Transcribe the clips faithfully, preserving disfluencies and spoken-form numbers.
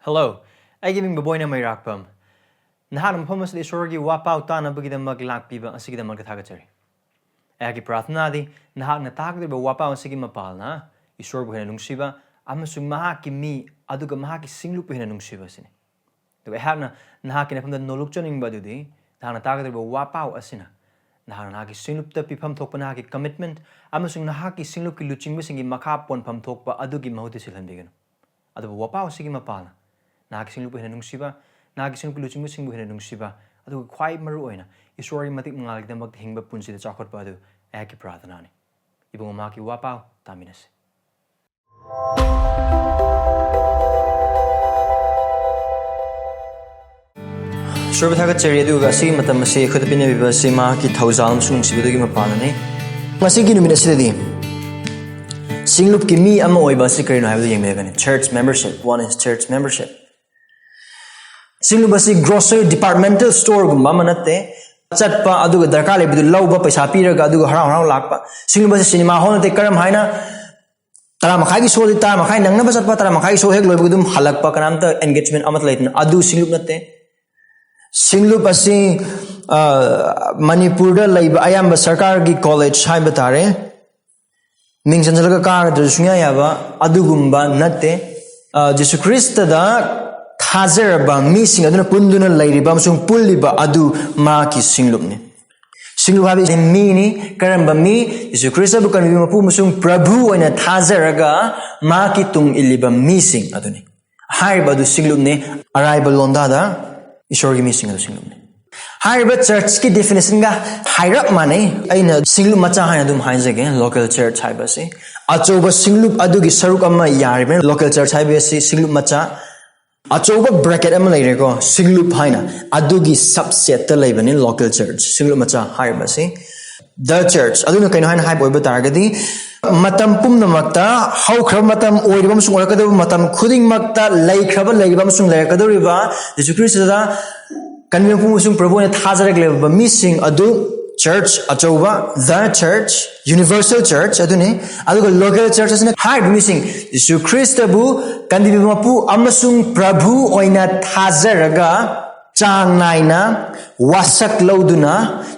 Hello, ꯑꯩꯒꯤ ꯃꯤꯡ ꯕꯕꯣꯏꯅ ꯃꯩꯔꯥꯛꯄꯝ꯫ ꯅꯍꯥꯛꯅ ꯃꯐꯝ ꯑꯁꯤꯗ ꯏꯁꯣꯔꯒꯤ ꯋꯥꯄꯥꯎ ꯇꯥꯅꯕꯒꯤꯗꯃꯛ ꯂꯥꯛꯄꯤꯕ ꯑꯁꯤꯒꯤꯗꯃꯛꯇ ꯊꯥꯒꯠꯆꯔꯤ꯫ ꯑꯩꯍꯥꯛꯀꯤ ꯄ꯭ꯔꯥꯔꯊꯅꯥꯗꯤ ꯅꯍꯥꯛꯅ ꯇꯥꯒꯗꯧꯔꯤꯕ ꯋꯥꯄꯥꯎ ꯑꯁꯤꯒꯤ ꯃꯄꯥꯜꯅ ꯏꯁꯣꯔꯕꯨ ꯍꯦꯟꯅ ꯅꯨꯡꯁꯤꯕ ꯑꯃꯁꯨꯡ ꯃꯍꯥꯛꯀꯤ ꯃꯤ ꯑꯗꯨꯒ ꯃꯍꯥꯛꯀꯤ ꯁꯤꯡꯂꯨꯞꯄꯨ ꯍꯦꯟꯅ ꯅꯨꯡꯁꯤꯕ ꯑꯁꯤꯅꯤ꯫ ꯑꯗꯨꯒ ꯑꯩꯍꯥꯛꯅ ꯅꯍꯥꯛꯀꯤ ꯅꯐꯝꯗ ꯅꯣꯂꯨꯛꯆꯅꯤꯡꯕ ꯑꯗꯨꯗꯤ ꯅꯍꯥꯛꯅ ꯇꯥꯒꯗꯧꯔꯤꯕ ꯋꯥꯄꯥꯎ ꯑꯁꯤꯅ ꯅꯍꯥꯛꯅ ꯅꯍꯥꯛꯀꯤ ꯁꯤꯡꯂꯨꯞꯇ ꯄꯤꯐꯝ ꯊꯣꯛꯄ ꯅꯍꯥꯛꯀꯤ commitment ꯑꯃꯁꯨꯡ ꯅꯍꯥꯛꯀꯤ ꯁꯤꯡꯂꯨꯞꯀꯤ ꯂꯨꯆꯤꯡꯕꯁꯤꯡꯒꯤ ꯃꯈꯥ ꯄꯣꯟꯐꯝ ꯊꯣꯛꯄ ꯑꯗꯨꯒꯤ ꯃꯍꯨꯠꯇ ꯁꯤꯜꯍꯟꯕꯤꯒꯅꯨ꯫ ꯑꯗꯨꯕꯨ ꯋꯥꯄꯥꯎ ꯑꯁꯤꯒꯤ ꯃꯄꯥꯜꯅ ꯅꯍꯥꯛꯀꯤ ꯁꯤꯡꯂꯨꯞꯄꯨ ꯍꯦꯟꯅ ꯅꯨꯡꯁꯤꯕ, ꯅꯍꯥꯛꯀꯤ ꯁꯤꯡꯂꯨꯞꯀꯤ ꯂꯨꯆꯤꯡꯕꯁꯤꯡꯕꯨ ꯍꯦꯟꯅ ꯅꯨꯡꯁꯤꯕ, ꯑꯗꯨꯒ ꯈ꯭ꯋꯥꯏ ꯃꯔꯨ ꯑꯣꯏꯅ ꯏꯁꯣꯔꯒꯤ ꯃꯇꯤꯛ ꯃꯉꯥꯜꯒꯤꯗꯃꯛꯇ ꯍꯤꯡꯕ ꯄꯨꯟꯁꯤꯗ ꯆꯥꯎꯈꯠꯄ ꯑꯗꯨ ꯑꯩꯍꯥꯛꯀꯤ ꯄ꯭ꯔꯥꯔꯊꯅꯥꯅꯤ꯫ ꯏꯕꯨꯡꯉꯣ, ꯃꯍꯥꯛꯀꯤ ꯋꯥꯄꯥꯎ ꯇꯥꯃꯤꯟꯅꯁꯤ꯫ ꯏꯁꯣꯔꯕꯨ ꯊꯥꯒꯠꯆꯔꯤ, ꯑꯗꯨꯒ ꯑꯁꯤꯒꯤ ꯃꯇꯝ ꯑꯁꯤ ꯑꯩꯈꯣꯏꯗ ꯄꯤꯅꯕꯤꯕ ꯑꯁꯤ ꯃꯍꯥꯛꯀꯤ ꯊꯧꯖꯥꯜ ꯑꯃꯁꯨꯡ ꯅꯨꯡꯁꯤꯕꯗꯨꯒꯤ ꯃꯄꯥꯟꯅꯅꯤ꯫ ꯉꯁꯤꯒꯤ ꯅꯨꯃꯤꯠ ꯑꯁꯤꯗꯗꯤ ꯁꯤꯡꯂꯨꯞꯀꯤ ꯃꯤ ꯑꯃ ꯑꯣꯏꯕ ꯑꯁꯤ ꯀꯔꯤꯅꯣ ꯍꯥꯏꯕꯗꯨ ꯌꯦꯡꯃꯤꯟꯅꯒꯅꯤ꯫ Church membership, one is church membership. ꯁꯤꯡꯂꯨꯞ ꯑꯁꯤ grocery departmental storeꯒꯨꯝꯕ ꯑꯃ ꯅꯠꯇꯦ꯫ ꯆꯠꯄ ꯑꯗꯨꯒ ꯗꯔꯀꯥꯔ ꯂꯩꯕꯗꯨ ꯂꯧꯕ, ꯄꯩꯁꯥ ꯄꯤꯔꯒ ꯑꯗꯨꯒ ꯍꯔꯥꯎ ꯍꯔꯥꯎ ꯂꯥꯛꯄ꯫ ꯁꯤꯡꯂꯨꯞ ꯑꯁꯤ cinema hall ꯅꯠꯇꯦ꯫ ꯀꯔꯝ ꯍꯥꯏꯅ ꯇꯔꯥ ꯃꯈꯥꯏꯒꯤ ꯁꯣꯗꯤ ꯇꯔꯥ ꯃꯈꯥꯏ ꯅꯪꯅꯕ ꯆꯠꯄ, ꯇꯔꯥ ꯃꯈꯥꯏꯒꯤ ꯁꯣ ꯍꯦꯛ ꯂꯣꯏꯕꯒ ꯑꯗꯨꯝ ꯍꯜꯂꯛꯄ, ꯀꯅꯥꯝꯇ engagement ꯑꯃꯠꯇ ꯂꯩꯇꯅ, ꯑꯗꯨ ꯁꯤꯡꯂꯨꯞ ꯅꯠꯇꯦ꯫ ꯁꯤꯡꯂꯨꯞ ꯑꯁꯤ ꯑ, ꯃꯅꯤꯄꯨꯔꯗ ꯂꯩꯕ ꯑꯌꯥꯝꯕ ꯁꯔꯀꯥꯔꯒꯤ college ꯍꯥꯏꯕ ꯇꯥꯔꯦ, ꯃꯤꯡ ꯆꯟꯁꯤꯜꯂꯒ ꯀꯥꯒꯗ꯭ꯔꯁꯨ ꯁꯨꯡꯌꯥ ꯌꯥꯕ ꯑꯗꯨꯒꯨꯝꯕ ꯅꯠꯇꯦ꯫ ꯑ, ꯖꯤꯁꯨ ꯈ꯭ꯔꯤꯁꯇꯗ ꯊꯥꯖꯔꯕ ꯃꯤꯁꯤꯡ ꯑꯗꯨꯅ ꯄꯨꯟꯗꯨꯅ ꯂꯩꯔꯤꯕ ꯑꯃꯁꯨꯡ ꯄꯨꯜꯂꯤꯕ ꯑꯗꯨ ꯃꯍꯥꯛꯀꯤ ꯁꯤꯡꯂꯨꯞꯅꯤ꯫ ꯁꯤꯡꯂꯨꯞ ꯍꯥꯏꯕꯁꯤ ꯃꯤꯅꯤ꯫ ꯀꯔꯝꯕ ꯃꯤ? ꯖꯤꯁꯨ ꯈ꯭ꯔꯤꯁꯇꯕꯨ ꯀꯟꯕꯤꯕ ꯃꯄꯨ ꯑꯃꯁꯨꯡ ꯄ꯭ꯔꯚꯨ ꯑꯣꯏꯅ ꯊꯥꯖꯔꯒ ꯃꯍꯥꯛꯀꯤ ꯇꯨꯡ ꯏꯜꯂꯤꯕ ꯃꯤꯁꯤꯡ ꯑꯗꯨꯅꯤ꯫ ꯍꯥꯏꯔꯤꯕ ꯑꯗꯨ ꯁꯤꯡꯂꯨꯞꯅꯤ꯫ ꯑꯔꯥꯏꯕ ꯂꯣꯟꯗꯥꯗ ꯏꯁꯣꯔꯒꯤ ꯃꯤꯁꯤꯡ ꯑꯗꯨ ꯁꯤꯡꯂꯨꯞꯅꯤ꯫ ꯍꯥꯏꯔꯤꯕ churchꯀꯤ definitionꯒ ꯍꯥꯏꯔꯞ ꯃꯥꯟꯅꯩ꯫ ꯑꯩꯅ ꯁꯤꯡꯂꯨꯞ ꯃꯆꯥ ꯍꯥꯏꯅ ꯑꯗꯨꯝ ꯍꯥꯏꯖꯒꯦ꯫ Local church ꯍꯥꯏꯕꯁꯤ ꯑꯆꯧꯕ ꯁꯤꯡꯂꯨꯞ ꯑꯗꯨꯒꯤ ꯁꯔꯨꯛ ꯑꯃ ꯌꯥꯔꯤꯕꯅꯤ꯫ Local church ꯍꯥꯏꯕꯁꯤ ꯁꯤꯡꯂꯨꯞ ꯃꯆꯥ, ꯑꯆꯧꯕ bracket ꯑꯃ ꯂꯩꯔꯦꯀꯣ, ꯁꯤꯡꯂꯨꯞ ꯍꯥꯏꯅ, ꯑꯗꯨꯒꯤ subsetꯇ ꯂꯩꯕꯅꯤ local church, ꯁꯤꯡꯂꯨꯞ ꯃꯆꯥ ꯍꯥꯏꯔꯤꯕꯁꯤ꯫ The church ꯑꯗꯨꯅ ꯀꯩꯅꯣ ꯍꯥꯏꯅ ꯍꯥꯏꯕ ꯑꯣꯏꯕ ꯇꯥꯔꯒꯗꯤ, ꯃꯇꯝ ꯄꯨꯝꯅꯃꯛꯇ, ꯍꯧꯈ꯭ꯔꯕ ꯃꯇꯝ, ꯑꯣꯏꯔꯤꯕ ꯑꯃꯁꯨꯡ ꯑꯣꯏꯔꯛꯀꯗꯧꯔꯤꯕ ꯃꯇꯝ ꯈꯨꯗꯤꯡꯃꯛꯇ ꯂꯩꯈ꯭ꯔꯕ, ꯂꯩꯔꯤꯕ ꯑꯃꯁꯨꯡ ꯂꯩꯔꯛꯀꯗꯧꯔꯤꯕ ꯖꯤꯁꯨ ꯈ꯭ꯔꯤꯁꯇꯗ ꯀꯟꯕꯤꯕ ꯃꯄꯨ ꯑꯃꯁꯨꯡ ꯄ꯭ꯔꯚꯨ ꯑꯣꯏꯅ ꯊꯥꯖꯔꯒ ꯂꯩꯔꯕ ꯃꯤꯁꯤꯡ ꯑꯗꯨ Church ꯑꯆꯧꯕ, the church, universal church ꯑꯗꯨꯅꯤ꯫ ꯑꯗꯨꯒ local church ꯑꯁꯤꯅ ꯍꯥꯏꯔꯤꯕ ꯃꯤꯁꯤꯡ, ꯖꯤꯁꯨ ꯈ꯭ꯔꯤꯁꯇꯕꯨ ꯀꯟꯕꯤꯕ ꯃꯄꯨ ꯑꯃꯁꯨꯡ ꯄ꯭ꯔꯚꯨ ꯑꯣꯏꯅ ꯊꯥꯖꯔꯒ ꯆꯥꯡ ꯅꯥꯏꯅ ꯋꯥꯁꯛ ꯂꯧꯗꯨꯅ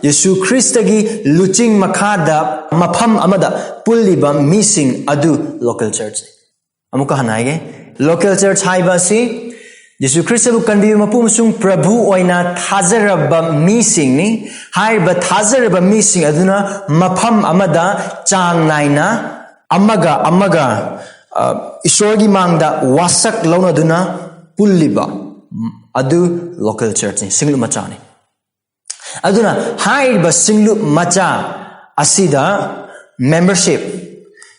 ꯖꯤꯁꯨ ꯈ꯭ꯔꯤꯁꯇꯒꯤ ꯂꯨꯆꯤꯡ ꯃꯈꯥꯗ ꯃꯐꯝ ꯑꯃꯗ ꯄꯨꯜꯂꯤꯕ ꯃꯤꯁꯤꯡ ꯑꯗꯨ local church꯫ ꯑꯃꯨꯛꯀ ꯍꯟꯅ ꯍꯥꯏꯒꯦ, local church ꯍꯥꯏꯕ ꯑꯁꯤ ꯖꯤꯁꯨ ꯈ꯭ꯔꯤꯁꯇꯕꯨ ꯀꯟꯕꯤꯕ ꯃꯄꯨ ꯑꯃꯁꯨꯡ ꯄ꯭ꯔꯚꯨ ꯑꯣꯏꯅ ꯊꯥꯖꯔꯕ ꯃꯤꯁꯤꯡꯅꯤ꯫ ꯍꯥꯏꯔꯤꯕ ꯊꯥꯖꯔꯕ ꯃꯤꯁꯤꯡ ꯑꯗꯨꯅ ꯃꯐꯝ ꯑꯃꯗ ꯆꯥꯡ ꯅꯥꯏꯅ ꯑꯃꯒ ꯑꯃꯒ, ꯑ, ꯏꯁꯣꯔꯒꯤ ꯃꯥꯡꯗ ꯋꯥꯁꯛ ꯂꯧꯅꯗꯨꯅ ꯄꯨꯜꯂꯤꯕ, ꯎꯝ, ꯑꯗꯨ local churchꯅꯤ, ꯁꯤꯡꯂꯨꯞ ꯃꯆꯥꯅꯤ꯫ ꯑꯗꯨꯅ ꯍꯥꯏꯔꯤꯕ ꯁꯤꯡꯂꯨꯞ ꯃꯆꯥ ꯑꯁꯤꯗ membership,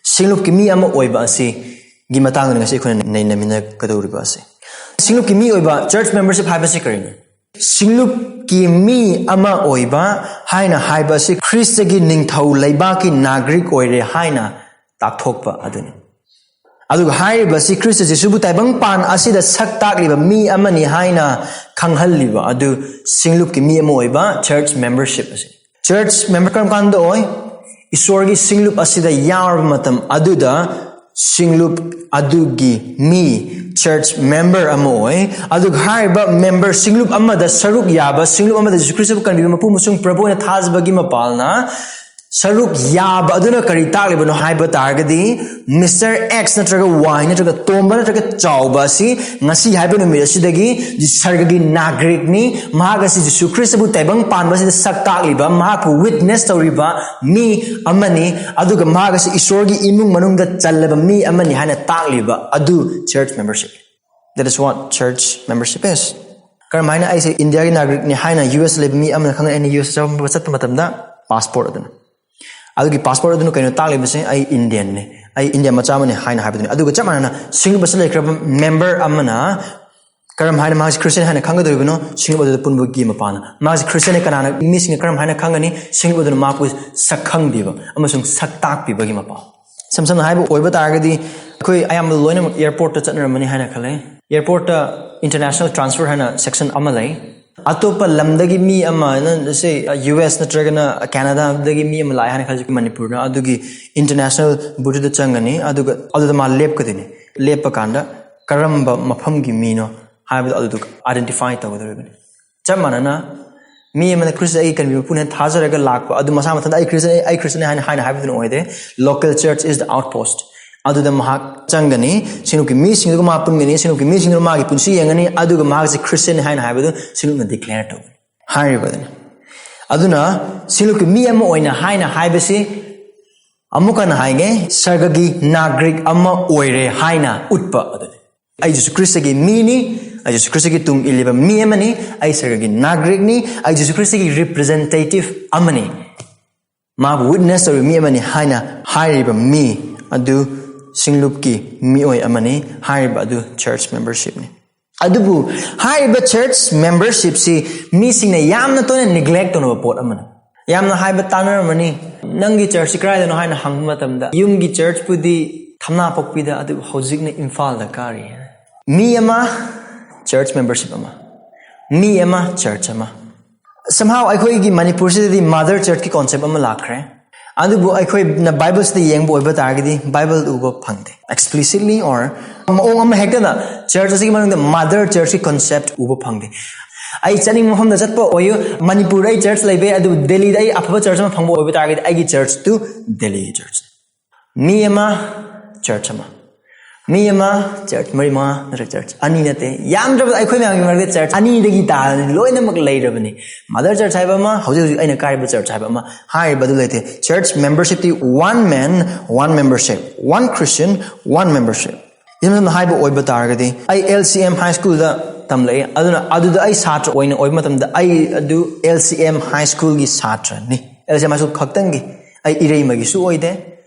ꯁꯤꯡꯂꯨꯞꯀꯤ ꯃꯤ ꯑꯃ ꯑꯣꯏꯕ ꯑꯁꯤꯒꯤ ꯃꯇꯥꯡꯗ ꯉꯁꯤ ꯑꯩꯈꯣꯏꯅ ꯅꯩꯅꯃꯤꯟꯅꯒꯗꯧꯔꯤꯕ ꯑꯁꯤ꯫ ꯁꯤꯡꯂꯨꯞꯀꯤ ꯃꯤ ꯑꯣꯏꯕ, church membership ꯍꯥꯏꯕꯁꯤ ꯀꯔꯤꯅꯣ? ꯁꯤꯡꯂꯨꯞꯀꯤ ꯃꯤ ꯑꯃ ꯑꯣꯏꯕ ꯍꯥꯏꯅ ꯍꯥꯏꯕ ꯑꯁꯤ ꯈ꯭ꯔꯤꯁꯇꯒꯤ ꯅꯤꯡꯊꯧ ꯂꯩꯕꯥꯛꯀꯤ ꯅꯥꯒꯔꯤꯛ ꯑꯣꯏꯔꯦ ꯍꯥꯏꯅ ꯇꯥꯛꯊꯣꯛꯄ ꯑꯗꯨꯅꯤ꯫ ꯑꯗꯨꯒ ꯍꯥꯏꯔꯤꯕꯁꯤ ꯈ꯭ꯔꯤꯁꯇ ꯖꯤꯁꯨꯕꯨ ꯇꯥꯏꯕꯪꯄꯥꯟ ꯑꯁꯤꯗ ꯁꯛ ꯇꯥꯛꯂꯤꯕ ꯃꯤ ꯑꯃꯅꯤ ꯍꯥꯏꯅ ꯈꯪꯍꯜꯂꯤꯕ ꯑꯗꯨ ꯁꯤꯡꯂꯨꯞꯀꯤ ꯃꯤ ꯑꯃ ꯑꯣꯏꯕ church membership ꯑꯁꯤ꯫ Church member ꯀꯔꯝ ꯀꯥꯟꯗ ꯑꯣꯏ? ꯏꯁꯣꯔꯒꯤ ꯁꯤꯡꯂꯨꯞ ꯑꯁꯤꯗ ꯌꯥꯎꯔꯕ ꯃꯇꯝ ꯑꯗꯨꯗ ꯁꯤꯡꯂꯨꯞ ꯑꯗꯨꯒꯤ ꯃꯤ, church member ꯑꯃ ꯑꯣꯏ꯫ ꯑꯗꯨꯒ ꯍꯥꯏꯔꯤꯕ member, ꯁꯤꯡꯂꯨꯞ ꯑꯃꯗ ꯁꯔꯨꯛ ꯌꯥꯕ, ꯁꯤꯡꯂꯨꯞ ꯑꯃꯗ ꯖꯤꯁꯨ ꯈ꯭ꯔꯤꯁꯇꯕꯨ ꯀꯟꯕꯤꯕ ꯃꯄꯨ ꯑꯃꯁꯨꯡ ꯄ꯭ꯔꯚꯨ ꯑꯣꯏꯅ ꯊꯥꯖꯕꯒꯤ ꯃꯄꯥꯜꯅ ꯁꯔꯨꯛ ꯌꯥꯕ ꯑꯗꯨꯅ ꯀꯔꯤ ꯇꯥꯛꯂꯤꯕꯅꯣ ꯍꯥꯏꯕ ꯇꯥꯔꯒꯗꯤ, Mister X ꯅꯠꯇ꯭ꯔꯒ Y ꯅꯠꯇ꯭ꯔꯒ ꯇꯣꯝꯕ ꯅꯠꯇ꯭ꯔꯒ ꯆꯥꯎꯕ ꯑꯁꯤ ꯉꯁꯤ ꯍꯥꯏꯕ ꯅꯨꯃꯤꯠ ꯑꯁꯤꯗꯒꯤ ꯁꯔꯒꯒꯤ ꯅꯥꯒꯔꯤꯛꯅꯤ꯫ ꯃꯍꯥꯛ ꯑꯁꯤ ꯖꯤꯁꯨ ꯈ꯭ꯔꯤꯁꯇꯕꯨ ꯇꯥꯏꯕꯪ ꯄꯥꯟꯕ ꯑꯁꯤꯗ ꯁꯛ ꯇꯥꯛꯂꯤꯕ, ꯃꯍꯥꯛꯄꯨ witness ꯇꯧꯔꯤꯕ ꯃꯤ ꯑꯃꯅꯤ꯫ ꯑꯗꯨꯒ ꯃꯍꯥꯛ ꯑꯁꯤ ꯏꯁꯣꯔꯒꯤ ꯏꯃꯨꯡ ꯃꯅꯨꯡꯗ ꯆꯜꯂꯕ ꯃꯤ ꯑꯃꯅꯤ ꯍꯥꯏꯅ ꯇꯥꯛꯂꯤꯕ ꯑꯗꯨ church membership꯫ That is what church membership is. ꯀꯔꯝꯍꯥꯏꯅ ꯑꯩꯁꯦ ꯏꯟꯗꯤꯌꯥꯒꯤ ꯅꯥꯒꯔꯤꯛꯅꯤ ꯍꯥꯏꯅ ꯌꯨ ꯑꯦꯁ ꯂꯩꯕ ꯃꯤ ꯑꯃꯅ ꯈꯪꯅꯩ? ꯑꯩꯅ ꯌꯨ ꯑꯦꯁ ꯆꯠꯄ, ꯆꯠꯄ ꯃꯇꯝꯗ passport ꯑꯗꯨꯅ, ꯑꯗꯨꯒꯤ passport ꯑꯗꯨꯅ ꯀꯩꯅꯣ ꯇꯥꯛꯂꯤꯕꯁꯦ? ꯑꯩ ꯏꯟꯗꯤꯌꯟꯅꯤ, ꯑꯩ ꯏꯟꯗꯤꯌꯥ ꯃꯆꯥ ꯑꯃꯅꯤ ꯍꯥꯏꯅ ꯍꯥꯏꯕꯗꯨꯅꯤ꯫ ꯑꯗꯨꯒ ꯆꯞ ꯃꯥꯟꯅꯅ ꯁꯤꯡꯂꯨꯞ ꯑꯁꯤ ꯂꯩꯈ꯭ꯔꯕ member ꯑꯃꯅ ꯀꯔꯝ ꯍꯥꯏꯅ ꯃꯥꯁꯤ ꯈ꯭ꯔꯤꯁꯇꯤꯌꯟ ꯍꯥꯏꯅ ꯈꯪꯒꯗꯧꯔꯤꯕꯅꯣ? ꯁꯤꯡꯂꯨꯞ ꯑꯗꯨꯗ ꯄꯨꯟꯕꯒꯤ ꯃꯄꯥꯟꯅ꯫ ꯃꯥꯁꯤ ꯈ꯭ꯔꯤꯁꯇꯤꯌꯟꯅꯤ ꯀꯅꯥꯅ, ꯃꯤꯁꯤꯡꯅ ꯀꯔꯝ ꯍꯥꯏꯅ ꯈꯪꯒꯅꯤ? ꯁꯤꯡꯂꯨꯞ ꯑꯗꯨꯅ ꯃꯍꯥꯛꯄꯨ ꯁꯛ ꯈꯪꯕꯤꯕ ꯑꯃꯁꯨꯡ ꯁꯛ ꯇꯥꯛꯄꯤꯕꯒꯤ ꯃꯄꯥꯟ꯫ ꯏꯁꯝ ꯁꯝꯅ ꯍꯥꯏꯕ ꯑꯣꯏꯕ ꯇꯥꯔꯒꯗꯤ, ꯑꯩꯈꯣꯏ ꯑꯌꯥꯝꯕ ꯂꯣꯏꯅꯃꯛ airportꯇ ꯆꯠꯅꯔꯝꯃꯅꯤ ꯍꯥꯏꯅ ꯈꯜꯂꯦ꯫ Airportꯇ international transfer ꯍꯥꯏꯅ section ꯑꯃ ꯂꯩ꯫ ꯑꯇꯣꯞꯄ ꯂꯝꯗꯒꯤ ꯃꯤ ꯑꯃ, ꯁꯦ, ꯌꯨ ꯑꯦꯁ ꯅꯠꯇ꯭ꯔꯒꯅ ꯀꯦꯅꯥꯗꯥꯗꯒꯤ ꯃꯤ ꯑꯃ ꯂꯥꯛꯑꯦ ꯍꯥꯏꯅ ꯈꯜꯂꯁꯤ, ꯃꯅꯤꯄꯨꯔꯗ꯫ ꯑꯗꯨꯒꯤ ꯏꯟꯇꯔꯅꯦꯁꯅꯦꯜ ꯕꯣꯔꯗꯔꯗ ꯆꯪꯒꯅꯤ, ꯑꯗꯨꯒ ꯑꯗꯨꯗ ꯃꯥ ꯂꯦꯞꯀꯗꯣꯏꯅꯤ꯫ ꯂꯦꯞꯄ ꯀꯥꯟꯗ ꯀꯔꯝꯕ ꯃꯐꯝꯒꯤ ꯃꯤꯅꯣ ꯍꯥꯏꯕꯗꯣ ꯑꯗꯨꯗ ꯑꯥꯏꯗꯦꯟꯇꯤꯐꯥꯏ ꯇꯧꯒꯗꯧꯔꯤꯕꯅꯤ꯫ ꯆꯞ ꯃꯥꯟꯅꯅ ꯃꯤ ꯑꯃꯅ ꯈ꯭ꯔꯤꯁꯇ ꯑꯩꯒꯤ ꯀꯟꯕꯤꯕ ꯃꯄꯨꯅꯦ ꯊꯥꯖꯔꯒ ꯂꯥꯛꯄ ꯑꯗꯨ ꯃꯁꯥ ꯃꯊꯟꯇ "ꯑꯩ ꯈ꯭ꯔꯤꯁꯇ, ꯑꯩ ꯈ꯭ꯔꯤꯁꯇꯅꯤ" ꯍꯥꯏꯅ, ꯍꯥꯏꯅ ꯍꯥꯏꯕꯗꯨꯅ ꯑꯣꯏꯗꯦ꯫ "Local church is the outpost"꯫ ꯑꯗꯨꯗ ꯃꯍꯥꯛ ꯆꯪꯒꯅꯤ, ꯁꯤꯡꯂꯨꯞꯀꯤ ꯃꯤꯁꯤꯡꯗꯨꯒ ꯃꯥ ꯄꯨꯟꯒꯅꯤ, ꯁꯤꯡꯂꯨꯞꯀꯤ ꯃꯤꯁꯤꯡꯗꯨꯅ ꯃꯥꯒꯤ ꯄꯨꯟꯁꯤ ꯌꯦꯡꯒꯅꯤ, ꯑꯗꯨꯒ ꯃꯍꯥꯛꯁꯤ ꯈ꯭ꯔꯤꯁꯇꯅꯤ ꯍꯥꯏꯅ ꯍꯥꯏꯕꯗꯨ ꯁꯤꯡꯂꯨꯞꯅ ꯗꯤꯀ꯭ꯂꯦꯌꯔ ꯇꯧꯒꯅꯤ ꯍꯥꯏꯔꯤꯕꯗꯨꯅꯤ꯫ ꯑꯗꯨꯅ ꯁꯤꯡꯂꯨꯞꯀꯤ ꯃꯤ ꯑꯃ ꯑꯣꯏꯅ ꯍꯥꯏꯅ ꯍꯥꯏꯕꯁꯤ, ꯑꯃꯨꯛ ꯍꯟꯅ ꯍꯥꯏꯒꯦ, ꯁꯔꯒꯒꯤ ꯅꯥꯒ꯭ꯔꯤꯛ ꯑꯃ ꯑꯣꯏꯔꯦ ꯍꯥꯏꯅ ꯎꯠꯄ ꯑꯗꯨꯅꯤ꯫ "ꯑꯩ ꯖꯤꯁꯨ ꯈ꯭ꯔꯤꯁꯇꯒꯤ ꯃꯤꯅꯤ, ꯑꯩ ꯖꯤꯁꯨ ꯈ꯭ꯔꯤꯁꯇꯒꯤ ꯇꯨꯡ ꯏꯜꯂꯤꯕ ꯃꯤ ꯑꯃꯅꯤ, ꯑꯩ ꯁꯔꯒꯒꯤ ꯅꯥꯒ꯭ꯔꯤꯛꯅꯤ, ꯑꯩ ꯖꯤꯁꯨ ꯈ꯭ꯔꯤꯁꯇꯒꯤ ꯔꯤꯄ꯭ꯔꯖꯦꯟꯇꯦꯇꯤꯚ ꯑꯃꯅꯤ"꯫ ꯃꯥꯕꯨ ꯋꯤꯠꯅꯦꯁ ꯇꯧꯔꯤꯕ ꯃꯤ ꯑꯃꯅꯤ ꯍꯥꯏꯅ ꯍꯥꯏꯔꯤꯕ ꯃꯤ ꯑꯗꯨ ꯁꯤꯡꯂꯨꯞꯀꯤ ꯃꯤꯑꯣꯏ ꯑꯃꯅꯤ꯫ ꯍꯥꯏꯔꯤꯕ ꯑꯗꯨ ꯆꯔꯆ ꯃꯦꯝꯕꯔꯁꯤꯞꯅꯤ꯫ ꯑꯗꯨꯕꯨ ꯍꯥꯏꯔꯤꯕ ꯆꯔꯆ ꯃꯦꯝꯕꯔꯁꯤꯞꯁꯤ ꯃꯤꯁꯤꯡꯅ ꯌꯥꯝꯅ ꯇꯣꯏꯅ ꯅꯤꯒ꯭ꯂꯦꯛ ꯇꯧꯅꯕ ꯄꯣꯠ ꯑꯃꯅꯤ꯫ ꯌꯥꯝꯅ ꯍꯥꯏꯕ ꯇꯥꯟꯅꯔꯝꯃꯅꯤ, "ꯅꯪꯒꯤ ꯆꯔꯆꯁꯤ ꯀꯗꯥꯏꯗꯅꯣ?" ꯍꯥꯏꯅ ꯍꯪꯕ ꯃꯇꯝꯗ, "ꯌꯨꯝꯒꯤ ꯆꯔꯆꯄꯨꯗꯤ ꯊꯝꯅꯥꯄꯣꯛꯄꯤꯗ, ꯑꯗꯨꯕꯨ ꯍꯧꯖꯤꯛꯅ ꯏꯝꯐꯥꯜꯗ ꯀꯥꯔꯤ"꯫ ꯃꯤ ꯑꯃ, ꯆꯔꯆ ꯃꯦꯝꯕꯔꯁꯤꯞ ꯑꯃ, ꯃꯤ ꯑꯃ, ꯆꯔꯆ ꯑꯃ꯫ Somehow ꯑꯩꯈꯣꯏꯒꯤ ꯃꯅꯤꯄꯨꯔꯁꯤꯗꯗꯤ ꯃꯥꯗꯔ ꯆꯔꯆꯀꯤ ꯀꯣꯟꯁꯦꯞ ꯑꯃ ꯂꯥꯛꯈ꯭ꯔꯦ꯫ ꯑꯗꯨꯕꯨ ꯑꯩꯈꯣꯏꯅ ꯕꯥꯏꯕꯜꯁꯤꯗ ꯌꯦꯡꯕ ꯑꯣꯏꯕ ꯇꯥꯔꯒꯗꯤ ꯕꯥꯏꯕꯜ ꯎꯕ ꯐꯪꯗꯦ꯫ Explicitly or ꯃꯑꯣꯡ ꯑꯃ ꯍꯦꯛꯇꯗ ꯆꯔꯆ ꯑꯁꯤꯒꯤ ꯃꯅꯨꯡꯗ ꯃꯥꯗꯔ ꯆꯔꯆꯀꯤ ꯀꯣꯟꯁꯦꯞ ꯎꯕ ꯐꯪꯗꯦ꯫ ꯑꯩ ꯆꯠꯅꯤꯡꯕ ꯃꯐꯝꯗ ꯆꯠꯄ ꯑꯣꯏꯌꯨ, ꯃꯅꯤꯄꯨꯔꯗ ꯑꯩ ꯆꯔꯆ ꯂꯩꯕ ꯌꯥꯏ, ꯑꯗꯨꯕꯨ ꯗꯦꯜꯂꯤꯗ ꯑꯩ ꯑꯐꯕ ꯆꯔꯆ ꯑꯃ ꯐꯪꯕ ꯑꯣꯏꯕ ꯇꯥꯔꯒꯗꯤ ꯑꯩꯒꯤ ꯆꯔꯆꯇꯨ ꯗꯦꯜꯂꯤꯒꯤ ꯆꯔꯆ꯫ ꯃꯤ ꯑꯃ, ꯆꯔꯆ ꯑꯃ꯫ ꯃꯤ ꯑꯃ, ꯆꯔꯆ ꯃꯔꯤ ꯃꯉꯥ ꯅꯠꯇ꯭ꯔꯒ ꯆꯔꯆ ꯑꯅꯤ ꯅꯠꯇꯦ, ꯌꯥꯝꯗ꯭ꯔꯕꯗ ꯑꯩꯈꯣꯏ ꯃꯌꯥꯝꯒꯤ ꯃꯔꯛꯇ ꯆꯔꯆ ꯑꯅꯤꯗꯒꯤ ꯇꯥꯗꯅ ꯂꯣꯏꯅꯃꯛ ꯂꯩꯔꯕꯅꯤ꯫ ꯃꯥꯗꯔ ꯆꯔꯆ ꯍꯥꯏꯕ ꯑꯃ, ꯍꯧꯖꯤꯛ ꯍꯧꯖꯤꯛ ꯑꯩꯅ ꯀꯥꯔꯤꯕ ꯆꯔꯆ ꯍꯥꯏꯕ ꯑꯃ, ꯍꯥꯏꯔꯤꯕ ꯑꯗꯨ ꯂꯩꯇꯦ꯫ ꯆꯔꯆ ꯃꯦꯝꯕꯔꯁꯤꯞꯇꯤ one man, one membership, one Christian, one membership꯫ ꯏꯁꯝ ꯁꯝꯅ ꯍꯥꯏꯕ ꯑꯣꯏꯕ ꯇꯥꯔꯒꯗꯤ, ꯑꯩ ꯑꯦꯜ ꯁꯤ ꯑꯦꯝ ꯍꯥꯏ ꯁ꯭ꯀꯨꯜꯗ ꯇꯝꯂꯛꯏ, ꯑꯗꯨꯅ ꯑꯗꯨꯗ ꯑꯩ ꯁꯥꯇ꯭ꯔ ꯑꯣꯏꯅ ꯑꯣꯏꯕ ꯃꯇꯝꯗ ꯑꯩ ꯑꯗꯨ ꯑꯦꯜ ꯁꯤ ꯑꯦꯝ ꯍꯥꯏ ꯁ꯭ꯀꯨꯜꯒꯤ ꯁꯥꯇ꯭ꯔꯅꯤ꯫ L C M high school ꯈꯛꯇꯪꯒꯤ, ꯑꯩ ꯏꯔꯩꯃꯒꯤꯁꯨ ꯑꯣꯏꯗꯦ,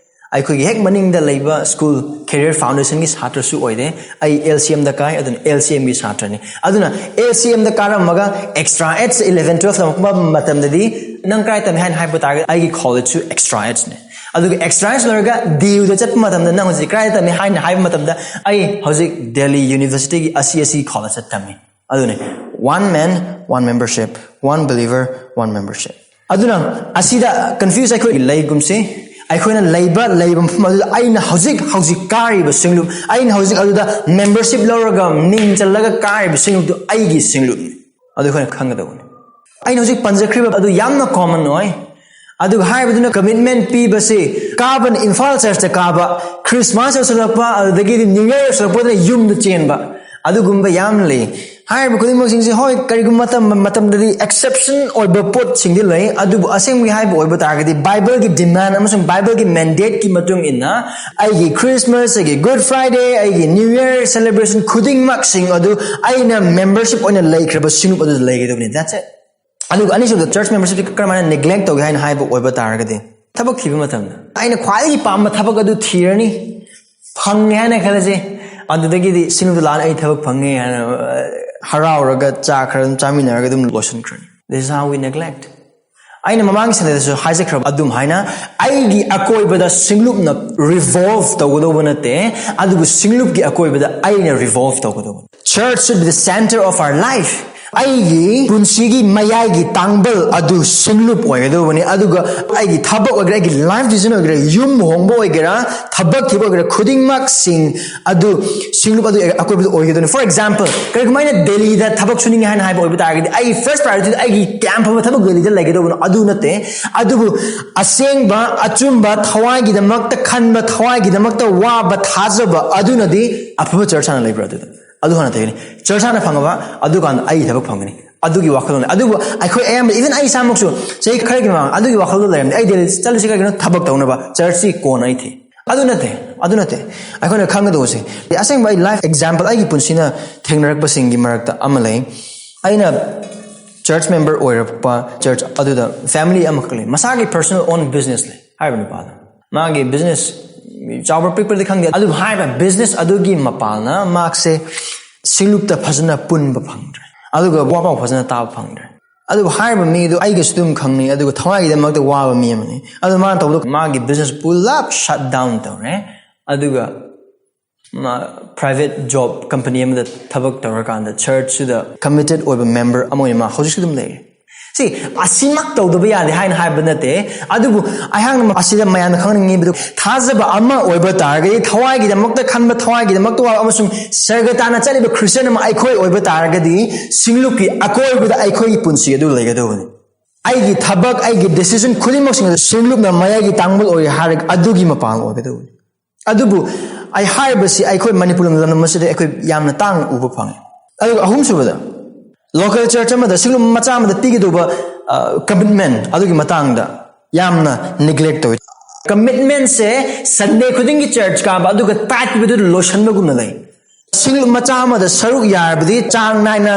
ꯑꯩꯈꯣꯏꯒꯤ ꯍꯦꯛ ꯃꯅꯤꯡꯗ ꯂꯩꯕ ꯁ꯭ꯀꯨꯜ ꯀꯦꯔꯤꯌꯔ ꯐꯥꯎꯟꯗꯦꯁꯟꯒꯤ ꯁꯥꯇ꯭ꯔꯁꯨ ꯑꯣꯏꯗꯦ꯫ ꯑꯩ ꯑꯦꯜ ꯁꯤ ꯑꯦꯝꯗ ꯀꯥꯏ, ꯑꯗꯨꯅ ꯑꯦꯜ ꯁꯤ ꯑꯦꯝꯒꯤ ꯁꯥꯇ꯭ꯔꯅꯤ꯫ ꯑꯗꯨꯅ ꯑꯦꯜ ꯁꯤ ꯑꯦꯝꯗ ꯀꯥꯔꯝꯃꯒ ꯑꯦꯛꯁꯇ꯭ꯔꯥ ꯑꯦꯠꯁ eleven twelve ꯇꯝꯃꯛꯄ ꯃꯇꯝꯗꯗꯤ, "ꯅꯪ ꯀꯗꯥꯏ ꯇꯝꯃꯤ?" ꯍꯥꯏꯅ ꯍꯥꯏꯕ ꯇꯥꯔꯒꯗꯤ, "ꯑꯩꯒꯤ ꯀꯣꯂꯦꯖꯁꯨ ꯑꯦꯛꯁꯇ꯭ꯔꯥ ꯑꯦꯠꯁꯅꯦ"꯫ ꯑꯗꯨꯒ ꯑꯦꯛꯁꯇ꯭ꯔꯥ ꯑꯦꯠꯁ ꯂꯣꯏꯔꯒ ꯗꯤ ꯌꯨꯗ ꯆꯠꯄ ꯃꯇꯝꯗ, "ꯅꯪ ꯍꯧꯖꯤꯛ ꯀꯗꯥꯏꯗ ꯇꯝꯃꯤ?" ꯍꯥꯏꯅ ꯍꯥꯏꯕ ꯃꯇꯝꯗ, "ꯑꯩ ꯍꯧꯖꯤꯛ ꯗꯦꯜꯂꯤ ꯌꯨꯅꯤꯚꯔꯁꯤꯇꯤꯒꯤ ꯑꯁꯤ ꯑꯁꯤ ꯀꯣꯂꯦꯖꯇ ꯇꯝꯃꯤ"꯫ ꯑꯗꯨꯅꯤ, One man, one membership. One believer, one membership. ꯑꯗꯨꯅ ꯑꯁꯤꯗ confuse ꯑꯩꯈꯣꯏ ꯂꯩꯒꯨꯝꯁꯤ꯫ ꯑꯩꯈꯣꯏꯅ ꯂꯩꯕ ꯂꯩꯕ ꯃꯐꯝ ꯑꯗꯨꯗ ꯑꯩꯅ ꯍꯧꯖꯤꯛ ꯍꯧꯖꯤꯛ ꯀꯥꯔꯤꯕ ꯁꯤꯡꯂꯨꯞ, ꯑꯩꯅ ꯍꯧꯖꯤꯛ ꯑꯗꯨꯗ membership ꯂꯧꯔꯒ ꯃꯤꯡ ꯆꯜꯂꯒ ꯀꯥꯔꯤꯕ ꯁꯤꯡꯂꯨꯞꯇꯨ ꯑꯩꯒꯤ ꯁꯤꯡꯂꯨꯞꯅꯤ꯫ ꯑꯗꯨ ꯑꯩꯈꯣꯏꯅ ꯈꯪꯒꯗꯧꯕꯅꯤ꯫ ꯑꯩꯅ ꯍꯧꯖꯤꯛ ꯄꯟꯖꯈ꯭ꯔꯤꯕ ꯑꯗꯨ ꯌꯥꯝꯅ common ꯑꯣꯏ꯫ ꯑꯗꯨꯒ ꯍꯥꯏꯔꯤꯕꯗꯨꯅ commitment ꯄꯤꯕꯁꯤ, ꯀꯥꯕꯅ ꯏꯝꯐꯥꯜ churchꯇ ꯀꯥꯕ, Christmas ꯌꯧꯁꯤꯜꯂꯛꯄ, ꯑꯗꯨꯗꯒꯤꯗꯤ New Year ꯌꯧꯁꯤꯜꯂꯛꯄꯗꯅ ꯌꯨꯝꯗ ꯆꯦꯟꯕ, ꯑꯗꯨꯒꯨꯝꯕ ꯌꯥꯝ ꯂꯩ꯫ ꯍꯥꯏꯔꯤꯕ ꯈꯨꯗꯤꯡꯃꯛꯁꯤꯡꯁꯦ, ꯍꯣꯏ, ꯀꯔꯤꯒꯨꯝꯕ ꯃꯇꯝ ꯃꯇꯝꯗꯗꯤ exception ꯑꯣꯏꯕ ꯄꯣꯠꯁꯤꯡꯗꯤ ꯂꯩ, ꯑꯗꯨꯕꯨ ꯑꯁꯦꯡꯕꯒꯤ ꯍꯥꯏꯕ ꯑꯣꯏꯕ ꯇꯥꯔꯒꯗꯤ Bibleꯒꯤ demand ꯑꯃꯁꯨꯡ Bibleꯒꯤ mandateꯀꯤ ꯃꯇꯨꯡ ꯏꯟꯅ ꯑꯩꯒꯤ Christmas, ꯑꯩꯒꯤ Good Friday, ꯑꯩꯒꯤ New Year celebration ꯈꯨꯗꯤꯡꯃꯛꯁꯤꯡ ꯑꯗꯨ ꯑꯩꯅ membership ꯑꯣꯏꯅ ꯂꯩꯈ꯭ꯔꯕ ꯁꯤꯡꯂꯨꯞ ꯑꯗꯨꯗ ꯂꯩꯒꯗꯕꯅꯤ꯫ That's it. ꯑꯗꯨꯒ ꯑꯅꯤꯁꯨꯕꯗ, church membershipꯁꯤ ꯀꯔꯝꯍꯥꯏꯅ neglect ꯇꯧꯒꯦ ꯍꯥꯏꯅ ꯍꯥꯏꯕ ꯑꯣꯏꯕ ꯇꯥꯔꯒꯗꯤ, ꯊꯕꯛ ꯊꯤꯕ ꯃꯇꯝꯗ ꯑꯩꯅ ꯈ꯭ꯋꯥꯏꯗꯒꯤ ꯄꯥꯝꯕ ꯊꯕꯛ ꯑꯗꯨ ꯊꯤꯔꯅꯤ, ꯐꯪꯉꯦ ꯍꯥꯏꯅ ꯈꯜꯂꯁꯦ꯫ ꯑꯗꯨꯗꯒꯤꯗꯤ ꯁꯤꯡꯂꯨꯞꯇ ꯂꯥꯛꯑꯒ "ꯑꯩ ꯊꯕꯛ ꯐꯪꯉꯦ" ꯍꯥꯏꯅ, ꯑ, ꯍꯔꯥꯎꯔꯒ ꯆꯥ ꯈꯔ ꯑꯗꯨꯝ ꯆꯥꯃꯤꯟꯅꯔꯒ ꯑꯗꯨꯝ ꯂꯣꯏꯁꯤꯟꯈ꯭ꯔꯅꯤ꯫ This is how we neglect. ꯑꯩꯅ ꯃꯃꯥꯡꯒꯤ Sundayꯗꯁꯨ ꯍꯥꯏꯖꯈ꯭ꯔꯕ ꯑꯗꯨꯝ ꯍꯥꯏꯅ, ꯑꯩꯒꯤ ꯑꯀꯣꯏꯕꯗ ꯁꯤꯡꯂꯨꯞꯅ revolve ꯇꯧꯒꯗꯧꯕ ꯅꯠꯇꯦ, ꯑꯗꯨꯕꯨ ꯁꯤꯡꯂꯨꯞꯀꯤ ꯑꯀꯣꯏꯕꯗ ꯑꯩꯅ revolve ꯇꯧꯒꯗꯧꯕꯅꯤ꯫ Church should be the center of our life. ꯑꯩꯒꯤ ꯄꯨꯟꯁꯤꯒꯤ ꯃꯌꯥꯏꯒꯤ ꯇꯥꯡꯕꯜ ꯑꯗꯨ ꯁꯤꯡꯂꯨꯞ ꯑꯣꯏꯒꯗꯧꯕꯅꯤ, ꯑꯗꯨꯒ ꯑꯩꯒꯤ ꯊꯕꯛ ꯑꯣꯏꯒꯦꯔꯥ, ꯑꯩꯒꯤ life decision ꯑꯣꯏꯒꯦꯔꯥ, ꯌꯨꯝ ꯍꯣꯡꯕ ꯑꯣꯏꯒꯦꯔꯥ, ꯊꯕꯛ ꯊꯤꯕ ꯑꯣꯏꯒꯦꯔꯥ, ꯈꯨꯗꯤꯡꯃꯛꯁꯤꯡ ꯑꯗꯨ ꯁꯤꯡꯂꯨꯞ ꯑꯗꯨ ꯑꯀꯣꯏꯕꯗ ꯑꯣꯏꯒꯗꯧꯕꯅꯤ꯫ For example, ꯀꯔꯤꯒꯨꯝꯕ ꯑꯩꯅ ꯗꯦꯜꯂꯤꯗ ꯊꯕꯛ ꯁꯨꯅꯤꯡꯉꯦ ꯍꯥꯏꯅ ꯍꯥꯏꯕ ꯑꯣꯏꯕ ꯇꯥꯔꯒꯗꯤ, ꯑꯩꯒꯤ first priorityꯗ ꯑꯩꯒꯤ ꯀꯌꯥꯝ ꯐꯕ ꯊꯕꯛ ꯗꯦꯜꯂꯤꯗ ꯂꯩꯒꯗꯧꯕꯅꯣ ꯑꯗꯨ ꯅꯠꯇꯦ, ꯑꯗꯨꯕꯨ ꯑꯁꯦꯡꯕ, ꯑꯆꯨꯝꯕ, ꯊꯋꯥꯏꯒꯤꯗꯃꯛꯇ ꯈꯟꯕ, ꯊꯋꯥꯏꯒꯤꯗꯃꯛꯇ ꯋꯥꯕ, ꯊꯥꯖꯕ ꯑꯗꯨꯅꯗꯤ ꯑꯐꯕ church ꯍꯥꯟꯅ ꯂꯩꯕ꯭ꯔꯥ ꯑꯗꯨꯗ? ꯑꯗꯨ ꯍꯥꯟꯅ ꯊꯤꯒꯅꯤ꯫ Church ꯍꯥꯟꯅ ꯐꯪꯉꯕ, ꯑꯗꯨꯀꯥꯟꯗ ꯑꯩ ꯊꯕꯛ ꯐꯪꯒꯅꯤ꯫ ꯑꯗꯨꯒꯤ ꯋꯥꯈꯜꯂꯣꯟ ꯂꯩ꯫ ꯑꯗꯨꯕꯨ ꯑꯩꯈꯣꯏ ꯑꯌꯥꯝꯕ, even ꯑꯩ ꯏꯁꯥꯃꯛꯁꯨ ꯆꯍꯤ ꯈꯔꯒꯤ ꯃꯃꯥꯡ ꯑꯗꯨꯒꯤ ꯋꯥꯈꯜꯗꯣ ꯂꯩꯔꯝꯗꯦ꯫ ꯑꯩ ꯗꯦꯜꯂꯤ ꯆꯠꯂꯤꯁꯤ ꯀꯩꯒꯤꯅꯣ? ꯊꯕꯛ ꯇꯧꯅꯕ꯫ Churchꯁꯤ ꯀꯣꯟꯅ ꯑꯩ ꯊꯤ꯫ ꯑꯗꯨ ꯅꯠꯇꯦ, ꯑꯗꯨ ꯅꯠꯇꯦ꯫ ꯑꯩꯈꯣꯏꯅ ꯈꯪꯒꯗꯧꯕꯁꯦ, ꯑꯁꯦꯡꯕ ꯑꯩ life example, ꯑꯩꯒꯤ ꯄꯨꯟꯁꯤꯅ ꯊꯦꯡꯅꯔꯛꯄꯁꯤꯡꯒꯤ ꯃꯔꯛꯇ ꯑꯃ ꯂꯩ꯫ ꯑꯩꯅ church member ꯑꯣꯏꯔꯛꯄ church ꯑꯗꯨꯗ family ꯑꯃꯈꯛ ꯂꯩ, ꯃꯁꯥꯒꯤ personal own business ꯂꯩ꯫ ꯍꯥꯏꯔꯤꯕ ꯅꯨꯄꯥꯗꯣ ꯃꯥꯒꯤ business ꯆꯥꯎꯕ ꯄꯤꯛꯄꯗꯤ ꯈꯪꯗꯦ, ꯑꯗꯨꯕꯨ ꯍꯥꯏꯔꯤꯕ business ꯑꯗꯨꯒꯤ ꯃꯄꯥꯜꯅ ꯃꯥꯁꯦ ꯁꯤꯡꯂꯨꯞꯇ ꯐꯖꯅ ꯄꯨꯟꯕ ꯐꯪꯗ꯭ꯔꯦ, ꯑꯗꯨꯒ ꯋꯥ ꯄꯥꯎ ꯐꯖꯅ ꯇꯥꯕ ꯐꯪꯗ꯭ꯔꯦ꯫ ꯑꯗꯨꯕꯨ ꯍꯥꯏꯔꯤꯕ ꯃꯤꯗꯨ ꯑꯩꯒꯁꯨ ꯑꯗꯨꯝ ꯈꯪꯅꯩ, ꯑꯗꯨꯒ ꯊꯋꯥꯏꯒꯤꯗꯃꯛꯇ ꯋꯥꯕ ꯃꯤ ꯑꯃꯅꯤ꯫ ꯑꯗꯨ ꯃꯥꯅ ꯇꯧꯕꯗꯣ, ꯃꯥꯒꯤ business ꯄꯨꯂꯞ shut down ꯇꯧꯔꯦ, ꯑꯗꯨꯒ ꯃꯥ private job company ꯑꯃꯗ ꯊꯕꯛ ꯇꯧꯔꯀꯥꯟꯗ church ꯁꯤꯗ committed ꯑꯣꯏꯕ member ꯑꯃ ꯑꯣꯏꯅ ꯃꯥ ꯍꯧꯖꯤꯛꯁꯨ ꯑꯗꯨꯝ ꯂꯩꯔꯤ꯫ ꯁꯤ ꯑꯁꯤꯃꯛ ꯇꯧꯗꯕ ꯌꯥꯗꯦ ꯍꯥꯏꯅ ꯍꯥꯏꯕ ꯅꯠꯇꯦ, ꯑꯗꯨꯕꯨ ꯑꯩꯍꯥꯛꯅ ꯑꯁꯤꯗ ꯃꯌꯥꯝꯅ ꯈꯪꯅꯤꯡꯉꯤꯕꯗꯨ, ꯊꯥꯖꯕ ꯑꯃ ꯑꯣꯏꯕ ꯇꯥꯔꯒꯗꯤ, ꯊꯋꯥꯏꯒꯤꯗꯃꯛꯇ ꯈꯟꯕ, ꯊꯋꯥꯏꯒꯤꯗꯃꯛꯇ ꯋꯥꯕ ꯑꯃꯁꯨꯡ ꯁꯔꯒ ꯇꯥꯟꯅ ꯆꯠꯂꯤꯕ Christian ꯑꯃ ꯑꯩꯈꯣꯏ ꯑꯣꯏꯕ ꯇꯥꯔꯒꯗꯤ, ꯁꯤꯡꯂꯨꯞꯀꯤ ꯑꯀꯣꯏꯕꯗ ꯑꯩꯈꯣꯏꯒꯤ ꯄꯨꯟꯁꯤ ꯑꯗꯨ ꯂꯩꯒꯗꯧꯕꯅꯤ꯫ ꯑꯩꯒꯤ ꯊꯕꯛ, ꯑꯩꯒꯤ decision ꯈꯨꯗꯤꯡꯃꯛꯁꯤꯡ ꯑꯗꯨ ꯁꯤꯡꯂꯨꯞꯅ ꯃꯌꯥꯏꯒꯤ ꯇꯥꯡꯃꯨꯜ ꯑꯣꯏꯔꯦ ꯍꯥꯏꯔꯒ ꯑꯗꯨꯒꯤ ꯃꯄꯥꯡ ꯑꯣꯏꯒꯗꯧꯕꯅꯤ꯫ ꯑꯗꯨꯕꯨ ꯑꯩ ꯍꯥꯏꯔꯤꯕꯁꯤ ꯑꯩꯈꯣꯏ ꯃꯅꯤꯄꯨꯔ ꯂꯝꯗꯝ ꯑꯁꯤꯗ ꯑꯩꯈꯣꯏ ꯌꯥꯝꯅ ꯇꯥꯡꯅ ꯎꯕ ꯐꯪꯉꯤ꯫ ꯑꯗꯨꯒ ꯑꯍꯨꯝꯁꯨꯕꯗ, local church ꯑꯃꯗ ꯁꯤꯡꯂꯨꯞ ꯃꯆꯥ ꯑꯃꯗ ꯄꯤꯒꯗꯧꯕ, ꯑ, commitment ꯑꯗꯨꯒꯤ ꯃꯇꯥꯡꯗ ꯌꯥꯝꯅ neglect ꯇꯧꯏ꯫ Commitment ꯁꯦ Sunday ꯈꯨꯗꯤꯡꯒꯤ church ꯀꯥꯕ ꯑꯗꯨꯒ tithe ꯄꯤꯕꯗꯨ ꯂꯣꯏꯁꯟꯕꯒꯨꯝꯅ ꯂꯩ꯫ ꯁꯤꯡꯂꯨꯞ ꯃꯆꯥ ꯑꯃꯗ ꯁꯔꯨꯛ ꯌꯥꯔꯕꯗꯤ ꯆꯥꯡ ꯅꯥꯏꯅ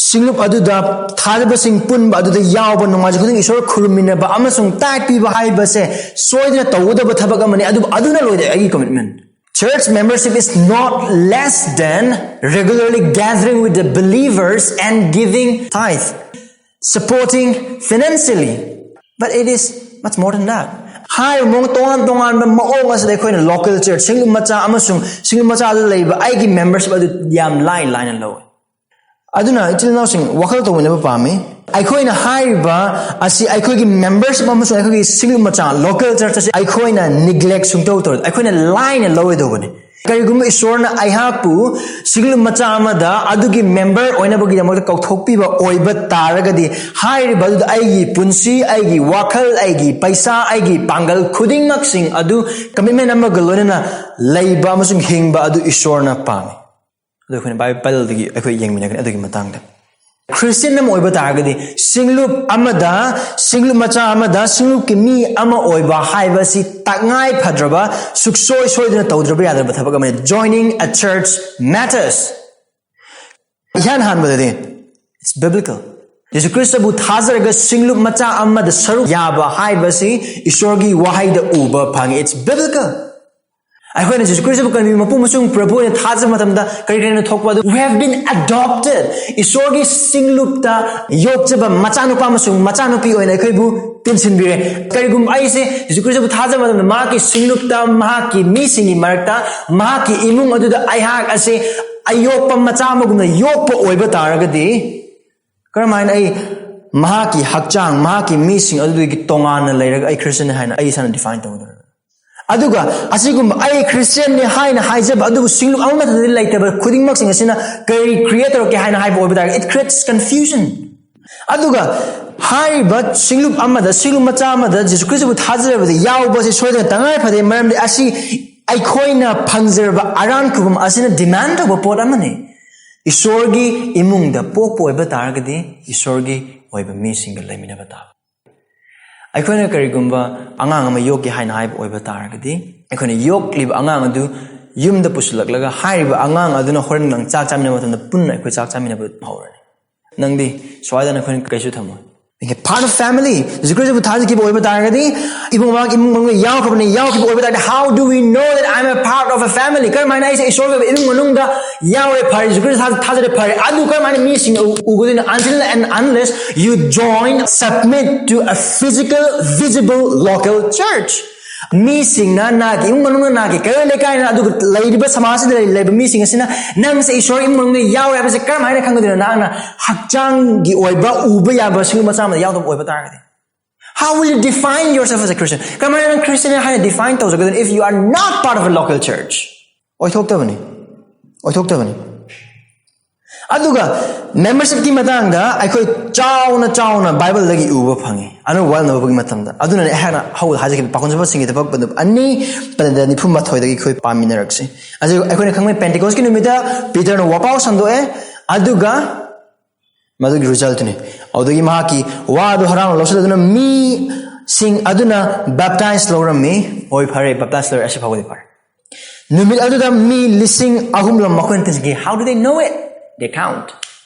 ꯁꯤꯡꯂꯨꯞ ꯑꯗꯨꯗ ꯊꯥꯖꯕꯁꯤꯡ ꯄꯨꯟꯕ ꯑꯗꯨꯗ ꯌꯥꯎꯕ, ꯅꯣꯡꯃꯥꯏꯖꯤꯡ ꯈꯨꯗꯤꯡ ꯏꯁꯣꯔ ꯈꯨꯔꯨꯝꯃꯤꯟꯅꯕ ꯑꯃꯁꯨꯡ tithe ꯄꯤꯕ ꯍꯥꯏꯕꯁꯦ ꯁꯣꯏꯗꯅ ꯇꯧꯒꯗꯕ ꯊꯕꯛ ꯑꯃꯅꯤ꯫ ꯑꯗꯨꯕꯨ ꯑꯗꯨꯅ ꯂꯣꯏꯔꯦ ꯑꯩꯒꯤ commitment꯫ Church membership is not less than regularly gathering with the believers and giving tithe, supporting financially, but it is much more than that. ꯍꯥꯏꯔꯤꯕ ꯃꯑꯣꯡ ꯇꯣꯉꯥꯟ ꯇꯣꯉꯥꯟꯕ ꯃꯑꯣꯡ ꯑꯁꯤꯗ ꯑꯩꯈꯣꯏꯅ local church, ꯁꯤꯡꯂꯨꯞ ꯃꯆꯥ ꯑꯃꯁꯨꯡ ꯁꯤꯡꯂꯨꯞ ꯃꯆꯥꯗ ꯂꯩꯕ ꯑꯩꯒꯤ membership ꯑꯗꯨ ꯌꯥꯝ ꯂꯥꯏ ꯂꯥꯏꯅ ꯂꯧꯏ꯫ ꯑꯗꯨꯅ ꯏꯆꯤꯜ ꯏꯅꯥꯎꯁꯤꯡ, ꯋꯥꯈꯜ ꯇꯧꯃꯤꯟꯅꯕ ꯄꯥꯝꯃꯤ꯫ ꯑꯩꯈꯣꯏꯅ ꯍꯥꯏꯔꯤꯕ ꯑꯁꯤ ꯑꯩꯈꯣꯏꯒꯤ membership ꯑꯃꯁꯨꯡ ꯑꯩꯈꯣꯏꯒꯤ ꯁꯤꯡꯂꯨꯞ ꯃꯆꯥ, local church ꯑꯁꯤ ꯑꯩꯈꯣꯏꯅ neglect ꯁꯨꯡꯇꯧ ꯇꯧꯔꯣꯏ, ꯑꯩꯈꯣꯏꯅ ꯂꯥꯏꯅ ꯂꯧꯔꯣꯏꯗꯧꯕꯅꯤ꯫ ꯀꯔꯤꯒꯨꯝꯕ ꯏꯁꯣꯔꯅ ꯑꯩꯍꯥꯛꯄꯨ ꯁꯤꯡꯂꯨꯞ ꯃꯆꯥ ꯑꯃꯗ ꯑꯗꯨꯒꯤ member ꯑꯣꯏꯅꯕꯒꯤꯗꯃꯛꯇ ꯀꯧꯊꯣꯛꯄꯤꯕ ꯑꯣꯏꯕ ꯇꯥꯔꯒꯗꯤ, ꯍꯥꯏꯔꯤꯕ ꯑꯗꯨꯗ ꯑꯩꯒꯤ ꯄꯨꯟꯁꯤ, ꯑꯩꯒꯤ ꯋꯥꯈꯜ, ꯑꯩꯒꯤ ꯄꯩꯁꯥ, ꯑꯩꯒꯤ ꯄꯥꯡꯒꯜ ꯈꯨꯗꯤꯡꯃꯛꯁꯤꯡ ꯑꯗꯨ commitment ꯑꯃꯒ ꯂꯣꯏꯅꯅ ꯂꯩꯕ ꯑꯃꯁꯨꯡ ꯍꯤꯡꯕ ꯑꯗꯨ ꯏꯁꯣꯔꯅ ꯄꯥꯝꯃꯤ꯫ ꯑꯗꯨ ꯑꯩꯈꯣꯏꯅ Bible ꯗꯒꯤ ꯑꯩꯈꯣꯏ ꯌꯦꯡꯃꯤꯟꯅꯒꯅꯤ ꯑꯗꯨꯒꯤ ꯃꯇꯥꯡꯗ꯫ Christian ꯑꯃ ꯑꯣꯏꯕ ꯇꯥꯔꯒꯗꯤ ꯁꯤꯡꯂꯨꯞ ꯑꯃꯗ, ꯁꯤꯡꯂꯨꯞ ꯃꯆꯥ ꯑꯃꯗ ꯁꯤꯡꯂꯨꯞꯀꯤ ꯃꯤ ꯑꯃ ꯑꯣꯏꯕ ꯍꯥꯏꯕꯁꯤ ꯇꯉꯥꯏ ꯐꯗ꯭ꯔꯕ, ꯁꯨꯛꯁꯣꯏ ꯁꯣꯏꯗꯅ ꯇꯧꯗ꯭ꯔꯕ ꯌꯥꯗ꯭ꯔꯕ ꯊꯕꯛ ꯑꯃꯅꯤ꯫ Joining a church matters. ꯏꯍꯥꯟ ꯍꯥꯟꯕꯗꯗꯤ, it's biblical. ꯌꯦꯁꯨ ꯈ꯭ꯔꯤꯁꯇꯕꯨ ꯊꯥꯖꯔꯒ ꯁꯤꯡꯂꯨꯞ ꯃꯆꯥ ꯑꯃꯗ ꯁꯔꯨꯛ ꯌꯥꯕ ꯍꯥꯏꯕꯁꯤ ꯏꯁꯣꯔꯒꯤ ꯋꯥꯍꯩꯗ ꯎꯕ ꯐꯪꯉꯤ꯫ It's biblical. ꯑꯩꯈꯣꯏꯅ ꯖꯤꯁꯨ ꯈ꯭ꯔꯤꯁꯇꯕꯨ ꯀꯔꯤ ꯃꯄꯨ ꯑꯃꯁꯨꯡ ꯄ꯭ꯔꯚꯨ ꯑꯣꯏꯅ ꯊꯥꯖꯕ ꯃꯇꯝꯗ ꯀꯔꯤ ꯀꯔꯤꯅ ꯊꯣꯛꯄ ꯑꯗꯨ, we have been adopted, ꯏꯁꯣꯔꯒꯤ ꯁꯤꯡꯂꯨꯞꯇ ꯌꯣꯛꯆꯕ ꯃꯆꯥꯅꯨꯄꯥ ꯑꯃꯁꯨꯡ ꯃꯆꯥꯅꯨꯄꯤ ꯑꯣꯏꯅ ꯑꯩꯈꯣꯏꯕꯨ ꯇꯤꯟꯁꯤꯟꯕꯤꯔꯦ꯫ ꯀꯔꯤꯒꯨꯝꯕ ꯑꯩꯁꯦ ꯖꯤꯁꯨ ꯈ꯭ꯔꯤꯁꯇꯕꯨ ꯊꯥꯖꯕ ꯃꯇꯝꯗ ꯃꯍꯥꯛꯀꯤ ꯁꯤꯡꯂꯨꯞꯇ, ꯃꯍꯥꯛꯀꯤ ꯃꯤꯁꯤꯡꯒꯤ ꯃꯔꯛꯇ, ꯃꯍꯥꯛꯀꯤ ꯏꯃꯨꯡ ꯑꯗꯨꯗ ꯑꯩꯍꯥꯛ ꯑꯁꯤ ꯑꯌꯣꯛꯄ ꯃꯆꯥ ꯑꯃꯒꯨꯝꯅ ꯌꯣꯛꯄ ꯑꯣꯏꯕ ꯇꯥꯔꯒꯗꯤ, ꯀꯔꯝꯍꯥꯏꯅ ꯑꯩ ꯃꯍꯥꯛꯀꯤ ꯍꯛꯆꯥꯡ, ꯃꯍꯥꯛꯀꯤ ꯃꯤꯁꯤꯡ ꯑꯗꯨꯗꯒꯤ ꯇꯣꯉꯥꯟꯅ ꯂꯩꯔꯒ ꯑꯩ ꯈ꯭ꯔꯤꯁꯇꯤꯌꯟ ꯍꯥꯏꯅ ꯑꯩ ꯏꯁꯥꯅ ꯗꯤꯐꯥꯏꯟ ꯇꯧꯒꯗꯧꯔꯤꯕ? ꯑꯗꯨꯒ ꯑꯁꯤꯒꯨꯝꯕ ꯑꯩ ꯈ꯭ꯔꯤꯁꯇꯤꯌꯟꯅꯤ ꯍꯥꯏꯅ ꯍꯥꯏꯖꯕ ꯑꯗꯨꯕꯨ ꯁꯤꯡꯂꯨꯞ ꯑꯃꯠꯇꯗꯤ ꯂꯩꯇꯕ ꯈꯨꯗꯤꯡꯃꯛꯁꯤꯡ ꯑꯁꯤꯅ ꯀꯔꯤ ꯀ꯭ꯔꯤꯌꯦꯠ ꯇꯧꯔꯛꯀꯦ ꯍꯥꯏꯅ ꯍꯥꯏꯕ ꯑꯣꯏꯕ ꯇꯥꯔꯒꯗꯤ, it creates confusion. ꯑꯗꯨꯒ ꯍꯥꯏꯔꯤꯕ ꯁꯤꯡꯂꯨꯞ ꯑꯃꯗ, ꯁꯤꯡꯂꯨꯞ ꯃꯆꯥ ꯑꯃꯗ ꯖꯤꯁꯨ ꯈ꯭ꯔꯤꯁꯇꯕꯨ ꯊꯥꯖꯔꯕꯗꯤ ꯌꯥꯎꯕꯁꯤ ꯁꯣꯏꯗꯅ ꯇꯉꯥꯏ ꯐꯗꯦ, ꯃꯔꯝꯗꯤ ꯑꯁꯤ ꯑꯩꯈꯣꯏꯅ ꯐꯪꯖꯔꯕ ꯑꯔꯥꯟ ꯈꯨꯕꯝ ꯑꯁꯤꯅ ꯗꯤꯃꯥꯟ ꯇꯧꯕ ꯄꯣꯠ ꯑꯃꯅꯤ꯫ ꯏꯁꯣꯔꯒꯤ ꯏꯃꯨꯡꯗ ꯄꯣꯛꯄ ꯑꯣꯏꯕ ꯇꯥꯔꯒꯗꯤ ꯏꯁꯣꯔꯒꯤ ꯑꯣꯏꯕ ꯃꯤꯁꯤꯡꯒ ꯂꯩꯃꯤꯟꯅꯕ ꯇꯥꯕ꯫ ꯑꯩꯈꯣꯏꯅ ꯀꯔꯤꯒꯨꯝꯕ ꯑꯉꯥꯡ ꯑꯃ ꯌꯣꯛꯀꯦ ꯍꯥꯏꯅ ꯍꯥꯏꯕ ꯑꯣꯏꯕ ꯇꯥꯔꯒꯗꯤ, ꯑꯩꯈꯣꯏꯅ ꯌꯣꯛꯂꯤꯕ ꯑꯉꯥꯡ ꯑꯗꯨ ꯌꯨꯝꯗ ꯄꯨꯁꯤꯜꯂꯛꯂꯒ ꯍꯥꯏꯔꯤꯕ ꯑꯉꯥꯡ ꯑꯗꯨꯅ ꯍꯣꯔꯦꯟ ꯅꯨꯡꯗꯥꯡ ꯆꯥꯛ ꯆꯥꯃꯤꯟꯅꯕ ꯃꯇꯝꯗ ꯄꯨꯟꯅ ꯑꯩꯈꯣꯏ ꯆꯥꯛ ꯆꯥꯃꯤꯟꯅꯕ ꯍꯧꯔꯅꯤ꯫ ꯅꯪꯗꯤ ꯁ꯭ꯋꯥꯏꯗ ꯅꯈꯣꯏꯅ ꯀꯩꯁꯨ ꯊꯝꯃꯣꯏ꯫ Being a part of family, ꯖꯤꯁꯨ ꯈ꯭ꯔꯤꯁꯇꯕꯨ ꯊꯥꯖꯈꯤꯕ ꯑꯣꯏꯕ ꯇꯥꯔꯒꯗꯤ, ꯏꯕꯨꯡ ꯃꯍꯥꯛ ꯏꯃꯨꯡ ꯃꯅꯨꯡꯗ ꯌꯥꯎꯈ꯭ꯔꯕꯅꯤ, ꯌꯥꯎꯈꯤꯕ ꯑꯣꯏꯕ ꯇꯥꯔꯒꯗꯤ, how do we know that I'm a part of a family? ꯀꯔꯝꯍꯥꯏꯅ ꯑꯩꯁꯦ ꯏꯁꯣꯔꯒꯤ ꯑꯣꯏꯕ ꯏꯃꯨꯡ ꯃꯅꯨꯡꯗ ꯌꯥꯎꯔꯦ ꯐꯔꯦ, ꯖꯤꯁꯨ ꯈ꯭ꯔꯤꯁꯇ ꯊꯥꯖ-, ꯊꯥꯖꯔꯦ ꯐꯔꯦ? ꯑꯗꯨ ꯀꯔꯝꯍꯥꯏꯅ ꯃꯤꯁꯤꯡꯅ ꯎ-, ꯎꯒꯗꯣꯏꯅꯣ? Until and unless you join, submit to a physical, visible, local church. ꯃꯤꯁꯤꯡꯅ ꯅꯥꯒꯤ ꯏꯃꯨꯡ ꯃꯅꯨꯡꯅ ꯅꯥꯒꯤ ꯀꯩꯔꯣꯜ ꯂꯩꯀꯥꯏꯅ ꯑꯗꯨꯒ ꯂꯩꯔꯤꯕ ꯁꯃꯥꯖꯁꯤꯗ ꯂꯩ-, ꯂꯩꯕ ꯃꯤꯁꯤꯡ ꯑꯁꯤꯅ ꯅꯪꯁꯦ ꯏꯁꯣꯔ ꯏꯃꯨꯡ ꯃꯅꯨꯡꯗ ꯌꯥꯎꯔꯦ ꯍꯥꯏꯕꯁꯦ ꯀꯔꯝꯍꯥꯏꯅ ꯈꯪꯒꯗꯣꯏꯅꯣ? ꯅꯍꯥꯛꯅ ꯍꯛꯆꯥꯡꯒꯤ ꯑꯣꯏꯕ ꯎꯕ ꯌꯥꯕ ꯁꯤꯒꯨꯝꯕ ꯃꯆꯥ ꯑꯃꯗ ꯌꯥꯎꯗꯕ ꯑꯣꯏꯕ ꯇꯥꯔꯒꯗꯤ, how will you define yourself as a Christian? ꯀꯔꯝꯍꯥꯏꯅ ꯅꯪ ꯈ꯭ꯔꯤꯁꯇꯤꯌꯟ ꯍꯥꯏꯅ ꯗꯤꯐꯥꯏꯟ ꯇꯧꯖꯒꯗꯣꯏꯅꯣ, if you are not part of a local church? ꯑꯣꯏꯊꯣꯛꯇꯕꯅꯤ, ꯑꯣꯏꯊꯣꯛꯇꯕꯅꯤ꯫ ꯑꯗꯨꯒ ꯃꯦꯝꯕꯔꯁꯤꯞꯀꯤ ꯃꯇꯥꯡꯗ ꯑꯩꯈꯣꯏ ꯆꯥꯎꯅ ꯆꯥꯎꯅ ꯕꯥꯏꯕꯜꯗꯒꯤ ꯎꯕ ꯐꯪꯉꯤ, ꯑꯅꯧꯕ ꯋꯥꯔꯜ ꯅꯧꯕꯒꯤ ꯃꯇꯝꯗ꯫ ꯑꯗꯨꯅꯅꯦ ꯑꯩꯍꯥꯛꯅ ꯍꯧꯕꯗ ꯍꯥꯏꯖꯈꯤꯕ ꯄꯥꯎꯈꯣꯟ ꯆꯨꯞꯄꯁꯤꯡꯒꯤ ꯊꯕꯛ ꯑꯗꯨ ꯑꯅꯤ, ꯄꯗ ꯅꯤꯐꯨ ꯃꯥꯊꯣꯏꯗꯒꯤ ꯑꯩꯈꯣꯏ ꯄꯥꯃꯤꯟꯅꯔꯛꯁꯤ꯫ ꯑꯗꯨ ꯑꯩꯈꯣꯏꯅ ꯈꯪꯕ ꯄꯦꯟꯇꯤꯀꯣꯁꯀꯤ ꯅꯨꯃꯤꯠꯇ ꯄꯤꯇꯔꯅ ꯋꯥꯄꯥꯎ ꯁꯟꯗꯣꯛꯑꯦ, ꯑꯗꯨꯒ ꯃꯗꯨꯒꯤ ꯔꯤꯖꯜꯠꯇꯨꯅꯤ꯫ ꯑꯗꯨꯗꯒꯤ ꯃꯍꯥꯛꯀꯤ ꯋꯥꯗꯨ ꯍꯔꯥꯎꯅ ꯂꯧꯁꯤꯜꯂꯗꯨꯅ ꯃꯤꯁꯤꯡ ꯑꯗꯨꯅ ꯕꯦꯞꯇꯥꯏꯁ ꯂꯧꯔꯝꯃꯤ꯫ ꯍꯣꯏ, ꯐꯔꯦ, ꯕꯦꯞꯇꯥꯏꯁ ꯂꯧꯔꯦ, ꯑꯁꯤ ꯐꯥꯎꯕꯗꯤ ꯐꯔꯦ꯫ ꯅꯨꯃꯤꯠ ꯑꯗꯨꯗ ꯃꯤ ꯂꯤꯁꯤꯡ ꯑꯍꯨꯝ ꯂꯣꯝ ꯃꯈꯣꯏꯅ ꯇꯤꯟꯁꯤꯟꯈꯤ꯫ How do they know it? They count.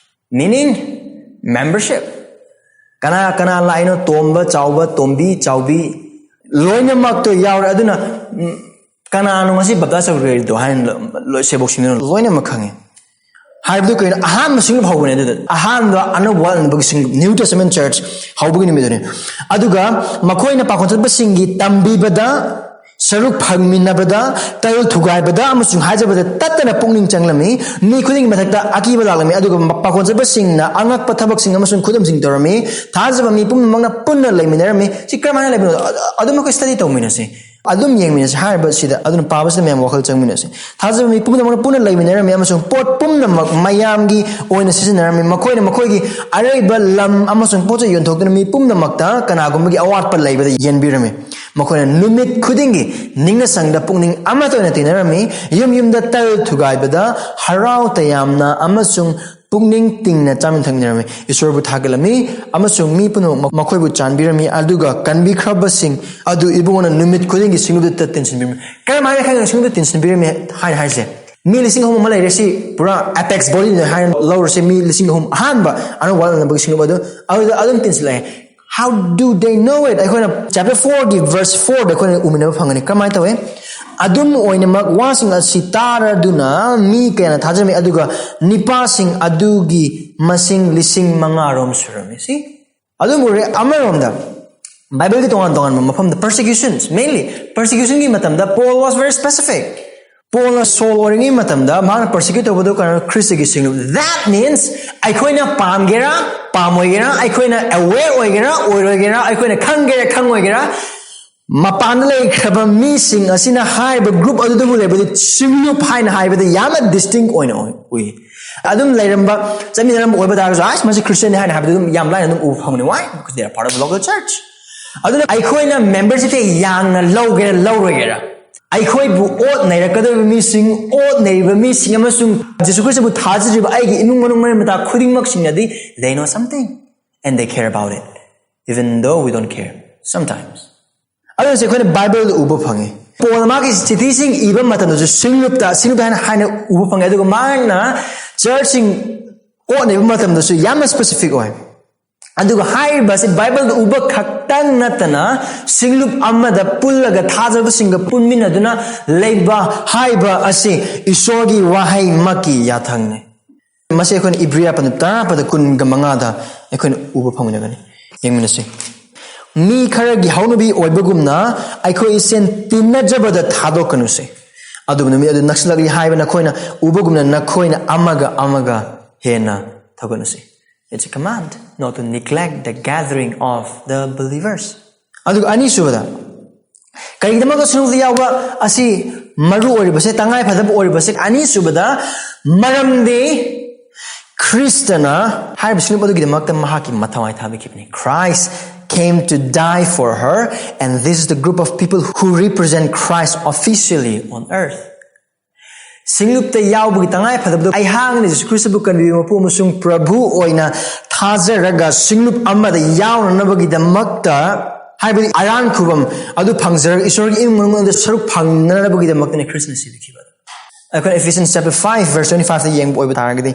Meaning, membership. ꯀꯅꯥ ꯀꯅꯥ ꯂꯥꯛꯏꯅꯣ? ꯇꯣꯝꯕ, ꯆꯥꯎꯕ, ꯇꯣꯝꯕꯤ, ꯆꯥꯎꯕꯤ, ꯂꯣꯏꯅꯃꯛꯇꯣ ꯌꯥꯎꯔꯦ꯫ ꯑꯗꯨꯅ, ꯎꯝ, ꯀꯅꯥꯅꯣ ꯉꯁꯤ ꯕꯞꯇꯥꯏꯁ ꯇꯧꯈ꯭ꯔꯤꯗꯣ ꯍꯥꯏꯅ ꯂꯣꯏ ꯁꯦꯕꯣꯛꯁꯤꯡꯗꯨꯅ ꯂꯣꯏꯅꯃꯛ ꯈꯪꯉꯤ꯫ ꯍꯥꯏꯕꯗꯨ ꯀꯩꯅꯣ? ꯑꯍꯥꯟꯕ ꯁꯤꯡꯂꯨꯞ ꯍꯧꯕꯅꯦ ꯑꯗꯨꯗ꯫ ꯑꯍꯥꯟꯕ ꯑꯅꯧꯕ ꯋꯥꯠꯂꯅꯕꯒꯤ ꯁꯤꯡꯂꯨꯞ, New Testament Church ꯍꯧꯕꯒꯤ ꯅꯨꯃꯤꯠꯇꯨꯅꯤ꯫ ꯑꯗꯨꯒ ꯃꯈꯣꯏꯅ ꯄꯥꯈꯣꯟ ꯆꯠꯄꯁꯤꯡꯒꯤ ꯇꯝꯕꯤꯕꯗ, ꯁꯔꯨꯛ ꯐꯪꯃꯤꯟꯅꯕꯗ, ꯇꯜ ꯊꯨꯒꯥꯏꯕꯗ ꯑꯃꯁꯨꯡ ꯍꯥꯏꯖꯕꯗ ꯇꯠꯇꯅ ꯄꯨꯛꯅꯤꯡ ꯆꯪꯂꯝꯃꯤ꯫ ꯃꯤ ꯈꯨꯗꯤꯡꯒꯤ ꯃꯊꯛꯇ ꯑꯀꯤꯕ ꯂꯥꯛꯂꯝꯃꯤ꯫ ꯑꯗꯨꯒ ꯄꯥꯈꯣꯟ ꯆꯠꯄꯁꯤꯡꯅ ꯑꯉꯛꯄ ꯊꯕꯛꯁꯤꯡ ꯑꯃꯁꯨꯡ ꯈꯨꯗꯝꯁꯤꯡ ꯇꯧꯔꯝꯃꯤ꯫ ꯊꯥꯖꯕ ꯃꯤ ꯄꯨꯝꯅꯃꯛꯅ ꯄꯨꯟꯅ ꯂꯩꯃꯤꯟꯅꯔꯝꯃꯤ꯫ ꯁꯤ ꯀꯔꯝꯍꯥꯏꯅ ꯂꯩꯕꯅꯣ? ꯑꯗꯨꯝ ꯑꯩꯈꯣꯏ ꯁ꯭ꯇꯗꯤ ꯇꯧꯃꯤꯟꯅꯁꯤ꯫ ꯑꯗꯨꯝ ꯌꯦꯡꯃꯤꯟꯅꯁꯤ꯫ ꯍꯥꯏꯔꯤꯕꯁꯤꯗ ꯑꯗꯨꯅ ꯄꯥꯕꯁꯤꯗ ꯃꯌꯥꯝ ꯋꯥꯈꯜ ꯆꯪꯃꯤꯟꯅꯁꯤ꯫ ꯊꯥꯖꯕ ꯃꯤ ꯄꯨꯝꯅꯃꯛꯅ ꯄꯨꯟꯅ ꯂꯩꯃꯤꯟꯅꯔꯝꯃꯤ ꯑꯃꯁꯨꯡ ꯄꯣꯠ ꯄꯨꯝꯅꯃꯛ ꯃꯌꯥꯝꯒꯤ ꯑꯣꯏꯅ ꯁꯤꯖꯤꯟꯅꯔꯝꯃꯤ꯫ ꯃꯈꯣꯏꯅ ꯃꯈꯣꯏꯒꯤ ꯑꯔꯩꯕ ꯂꯝ ꯑꯃꯁꯨꯡ ꯄꯣꯠ ꯆꯩ ꯌꯣꯟꯊꯣꯛꯇꯨꯅ ꯃꯤ ꯄꯨꯝꯅꯃꯛꯇ ꯀꯅꯥꯒꯨꯝꯕꯒꯤ ꯑꯋꯥꯠꯄ ꯂꯩꯕꯗ ꯌꯦꯟꯕꯤꯔꯝꯃꯤ꯫ ꯃꯈꯣꯏꯅ ꯅꯨꯃꯤꯠ ꯈꯨꯗꯤꯡꯒꯤ ꯅꯤꯡꯅ ꯁꯪꯗ ꯄꯨꯛꯅꯤꯡ ꯑꯃꯠꯇ ꯑꯣꯏꯅ ꯇꯤꯟꯅꯔꯝꯃꯤ꯫ ꯌꯨꯝ ꯌꯨꯝꯗ ꯇꯜ ꯊꯨꯒꯥꯏꯕꯗ ꯍꯔꯥꯎ ꯇꯌꯥꯝꯅ ꯑꯃꯁꯨꯡ ꯄꯨꯛꯅꯤꯡ ꯇꯤꯡꯅ ꯆꯥꯃꯤꯟ ꯊꯛꯃꯤꯟꯅꯔꯝꯃꯤ꯫ ꯏꯁꯣꯔꯕꯨ ꯊꯥꯒꯠꯂꯝꯃꯤ ꯑꯃꯁꯨꯡ ꯃꯤ ꯄꯨꯝꯅꯃꯛ ꯃꯈꯣꯏꯕꯨ ꯆꯥꯟꯕꯤꯔꯝꯃꯤ꯫ ꯑꯗꯨꯒ ꯀꯟꯕꯤꯈ꯭ꯔꯕꯁꯤꯡ ꯑꯗꯨ ꯏꯕꯨꯡꯉꯣꯅ ꯅꯨꯃꯤꯠ ꯈꯨꯗꯤꯡꯒꯤ ꯁꯤꯡꯂꯨꯞꯇ ꯇꯤꯟꯁꯤꯟꯕꯤꯔꯝꯃꯤ꯫ ꯀꯔꯝꯍꯥꯏꯅ ꯈꯪꯉꯤꯅꯣ ꯁꯤꯡꯂꯨꯞꯇ ꯇꯤꯟꯁꯤꯟꯕꯤꯔꯝꯃꯤ ꯍꯥꯏꯅ ꯍꯥꯏꯁꯦ? ꯃꯤ ꯂꯤꯁꯤꯡ ꯑꯍꯨꯝ ꯑꯃ ꯂꯩꯔꯦ, ꯁꯤ ꯄꯨꯔꯥ apex bodyꯅꯦ ꯍꯥꯏꯅ ꯂꯧꯔꯁꯦ꯫ ꯃꯤ ꯂꯤꯁꯤꯡ ꯑꯍꯨꯝ ꯑꯍꯥꯟꯕ ꯑꯅꯧꯕ ꯋꯥꯠꯂꯅꯕꯒꯤ ꯁꯤꯡꯂꯨꯞ ꯑꯗꯨ, ꯑꯗꯨꯗ ꯑꯗꯨꯝ ꯇꯤꯟꯁꯤꯜꯂꯛꯑꯦ꯫ How do they know it? ꯑꯩꯈꯣꯏꯅ chapter fourꯒꯤ verse fourꯗ ꯑꯩꯈꯣꯏꯅ ꯎꯃꯤꯟꯅꯕ ꯐꯪꯒꯅꯤ꯫ ꯀꯔꯝꯍꯥꯏꯅ ꯇꯧꯋꯦ? ꯑꯗꯨꯝ ꯑꯣꯏꯅꯃꯛ ꯋꯥꯁꯤꯡ ꯑꯁꯤ ꯇꯥꯔꯗꯨꯅ ꯃꯤ ꯀꯌꯥꯅ ꯊꯥꯖꯔꯝꯃꯤ, ꯑꯗꯨꯒ ꯅꯤꯄꯥꯁꯤꯡ ꯑꯗꯨꯒꯤ ꯃꯁꯤꯡ ꯂꯤꯁꯤꯡ ꯃꯉꯥꯔꯣꯝ ꯁꯨꯔꯝꯃꯤ꯫ ꯁꯤ ꯑꯗꯨꯝ ꯎꯔꯦ꯫ ꯑꯃꯔꯣꯝꯗ ꯕꯥꯏꯕꯜꯒꯤ ꯇꯣꯉꯥꯟ ꯇꯣꯉꯥꯟꯕ ꯃꯐꯝꯗ persecutions, mainly persecutionꯒꯤ ꯃꯇꯝꯗ Paul was very specific. ꯄꯣꯜꯅ ꯁꯣꯜ ꯑꯣꯏꯔꯤꯉꯩ ꯃꯇꯝꯗ ꯃꯥꯅ persecute ꯇꯧꯕꯗꯣ ꯀꯩꯅꯣ? ꯈ꯭ꯔꯤꯁꯇꯒꯤ ꯁꯤꯡꯂꯨꯞ꯫ That means ꯑꯩꯈꯣꯏꯅ ꯄꯥꯝꯒꯦꯔꯥ ꯄꯥꯝꯃꯣꯏꯒꯦꯔꯥ, ꯑꯩꯈꯣꯏꯅ aware ꯑꯣꯏꯒꯦꯔꯥ ꯑꯣꯏꯔꯣꯏꯒꯦꯔꯥ, ꯑꯩꯈꯣꯏꯅ ꯈꯪꯒꯦꯔꯥ ꯈꯪꯉꯣꯏꯒꯦꯔꯥ, ꯃꯄꯥꯟꯗ ꯂꯩꯈ꯭ꯔꯕ ꯃꯤꯁꯤꯡ ꯑꯁꯤꯅ ꯍꯥꯏꯔꯤꯕ group ꯑꯗꯨꯗꯕꯨ ꯂꯩꯕꯗꯤ ꯁꯤꯡꯂꯨꯞ ꯍꯥꯏꯅ ꯍꯥꯏꯕꯗ ꯌꯥꯝꯅ distinct ꯑꯣꯏꯅ ꯎꯏ꯫ ꯑꯗꯨꯝ ꯂꯩꯔꯝꯕ, ꯆꯠꯃꯤꯟꯅꯔꯝꯕ ꯑꯣꯏꯕ ꯇꯥꯔꯒꯁꯨ, "ꯑꯁ, ꯃꯁꯤ ꯈ꯭ꯔꯤꯁꯇꯤꯌꯥꯟꯅꯤ" ꯍꯥꯏꯅ ꯍꯥꯏꯕꯗ ꯑꯗꯨꯝ ꯌꯥꯝ ꯂꯥꯏꯅ ꯑꯗꯨꯝ ꯎꯕ ꯐꯪꯕꯅꯤ꯫ Why? Because they are part of the local church. ꯑꯗꯨꯅ ꯑꯩꯈꯣꯏꯅ membershipꯁꯦ ꯌꯥꯡꯅ ꯂꯧꯒꯦꯔꯥ ꯂꯧꯔꯣꯏꯒꯦꯔꯥ, ꯑꯩꯈꯣꯏꯕꯨ ꯑꯣꯠ ꯅꯩꯔꯛꯀꯗꯧꯔꯤꯕ ꯃꯤꯁꯤꯡ, ꯑꯣꯠ ꯅꯩꯔꯤꯕ ꯃꯤꯁꯤꯡ ꯑꯃꯁꯨꯡ ꯖꯤꯁꯨ ꯈ꯭ꯔꯤꯁꯇꯕꯨ ꯊꯥꯖꯗ꯭ꯔꯤꯕ ꯑꯩꯒꯤ ꯏꯃꯨꯡ ꯃꯅꯨꯡ ꯃꯔꯤ ꯃꯇꯥ ꯈꯨꯗꯤꯡꯃꯛꯁꯤꯡꯅꯗꯤ they know something and they care about it, even though we don't care sometimes. ꯑꯗꯨꯅꯁꯨ ꯑꯩꯈꯣꯏꯅ ꯕꯥꯏꯕꯜꯗ ꯎꯕ ꯐꯪꯉꯤ꯫ ꯄꯣꯜꯅ ꯃꯥꯒꯤ ꯆꯤꯊꯤꯁꯤꯡ ꯏꯕ ꯃꯇꯝꯗꯁꯨ ꯁꯤꯡꯂꯨꯞꯇ, ꯁꯤꯡꯂꯨꯞꯇ ꯍꯥꯏꯅ, ꯍꯥꯏꯅ ꯎꯕ ꯐꯪꯉꯤ꯫ ꯑꯗꯨꯒ ꯃꯥꯅ churchꯁꯤꯡ ꯑꯣꯠꯅꯕ ꯃꯇꯝꯗꯁꯨ ꯌꯥꯝꯅ specific ꯑꯣꯏ꯫ ꯑꯗꯨꯒ ꯍꯥꯏꯔꯤꯕ ꯑꯁꯤ ꯕꯥꯏꯕꯜꯗ ꯎꯕ ꯈꯛꯇꯪ ꯅꯠꯇꯅ, ꯁꯤꯡꯂꯨꯞ ꯑꯃꯗ ꯄꯨꯜꯂꯒ ꯊꯥꯖꯕꯁꯤꯡꯒ ꯄꯨꯟꯃꯤꯟꯅꯗꯨꯅ ꯂꯩꯕ ꯍꯥꯏꯕ ꯑꯁꯤ ꯏꯁꯣꯔꯒꯤ ꯋꯥꯍꯩꯃꯛꯀꯤ ꯌꯥꯊꯪꯅꯤ꯫ ꯃꯁꯤ ꯑꯩꯈꯣꯏꯅ ꯏꯕ꯭ꯔꯤꯌꯥ ꯄꯟꯗꯨꯞ ꯇꯔꯥ ꯄꯗ ꯀꯨꯟꯒ ꯃꯉꯥꯗ ꯑꯩꯈꯣꯏꯅ ꯎꯕ ꯐꯪꯒꯅꯤ꯫ ꯌꯦꯡꯃꯤꯟꯅꯁꯤ꯫ "ꯃꯤ ꯈꯔꯒꯤ ꯍꯧꯅꯕꯤ ꯑꯣꯏꯕꯒꯨꯝꯅ ꯑꯩꯈꯣꯏ ꯏꯁꯦꯟ ꯇꯤꯟꯅꯖꯕꯗ ꯊꯥꯗꯣꯛꯀꯅꯨꯁꯦ꯫ ꯑꯗꯨꯕꯨ ꯅꯨꯃꯤꯠ ꯑꯗꯨ ꯅꯛꯁꯤꯜꯂꯛꯂꯤ ꯍꯥꯏꯕ ꯅꯈꯣꯏꯅ ꯎꯕꯒꯨꯝꯅ ꯅꯈꯣꯏꯅ ꯑꯃꯒ ꯑꯃꯒ ꯍꯦꯟꯅ ꯊꯧꯒꯠꯅꯁꯤ." It's a command not to neglect the gathering of the believers. ꯑꯗꯨꯒ ꯑꯅꯤꯁꯨꯕꯗ, ꯀꯔꯤꯒꯤꯗꯃꯛꯇ ꯁꯤꯡꯂꯨꯞꯇ ꯌꯥꯎꯕ ꯑꯁꯤ ꯃꯔꯨ ꯑꯣꯏꯔꯤꯕꯁꯦ, ꯇꯉꯥꯏ ꯐꯗꯕ ꯑꯣꯏꯔꯤꯕꯁꯦ? ꯑꯅꯤꯁꯨꯕꯗ, ꯃꯔꯝꯗꯤ ꯈ꯭ꯔꯤꯁꯇꯅ ꯍꯥꯏꯔꯤꯕ ꯁꯤꯡꯂꯨꯞ ꯑꯗꯨꯒꯤꯗꯃꯛꯇ ꯃꯍꯥꯛꯀꯤ ꯃꯊꯧꯋꯥꯏ ꯊꯥꯕꯤꯈꯤꯕꯅꯤ꯫ Christ came to die for her, and this is the group of people who represent Christ officially on earth. ꯁꯤꯡꯂꯨꯞꯇ ꯌꯥꯎꯕꯒꯤ ꯇꯉꯥꯏ ꯐꯗꯕꯗꯨ ꯑꯩꯍꯥꯛꯅ ꯖꯤꯁꯨ ꯈ꯭ꯔꯤꯁꯇꯕꯨ ꯀꯟꯕꯤꯕ ꯃꯄꯨ ꯑꯃꯁꯨꯡ ꯄ꯭ꯔꯚꯨ ꯑꯣꯏꯅ ꯊꯥꯖꯔꯒ ꯁꯤꯡꯂꯨꯞ ꯑꯃꯗ ꯌꯥꯎꯅꯅꯕꯒꯤꯗꯃꯛꯇ, ꯍꯥꯏꯕꯗꯤ ꯑꯔꯥꯟ ꯈꯨꯕꯝ ꯑꯗꯨ ꯐꯪꯖꯔꯒ ꯏꯁꯣꯔꯒꯤ ꯏꯃꯨꯡ ꯃꯅꯨꯡꯗ ꯁꯔꯨꯛ ꯐꯪꯅꯅꯕꯒꯤꯗꯃꯛꯇꯅꯤ ꯈ꯭ꯔꯤꯁꯇꯅ ꯁꯤꯕꯤꯈꯤꯕ꯫ ꯑꯩꯈꯣꯏꯅ Ephesians chapter five verse twenty five ꯇ ꯌꯦꯡꯕ ꯑꯣꯏꯕ ꯇꯥꯔꯒꯗꯤ,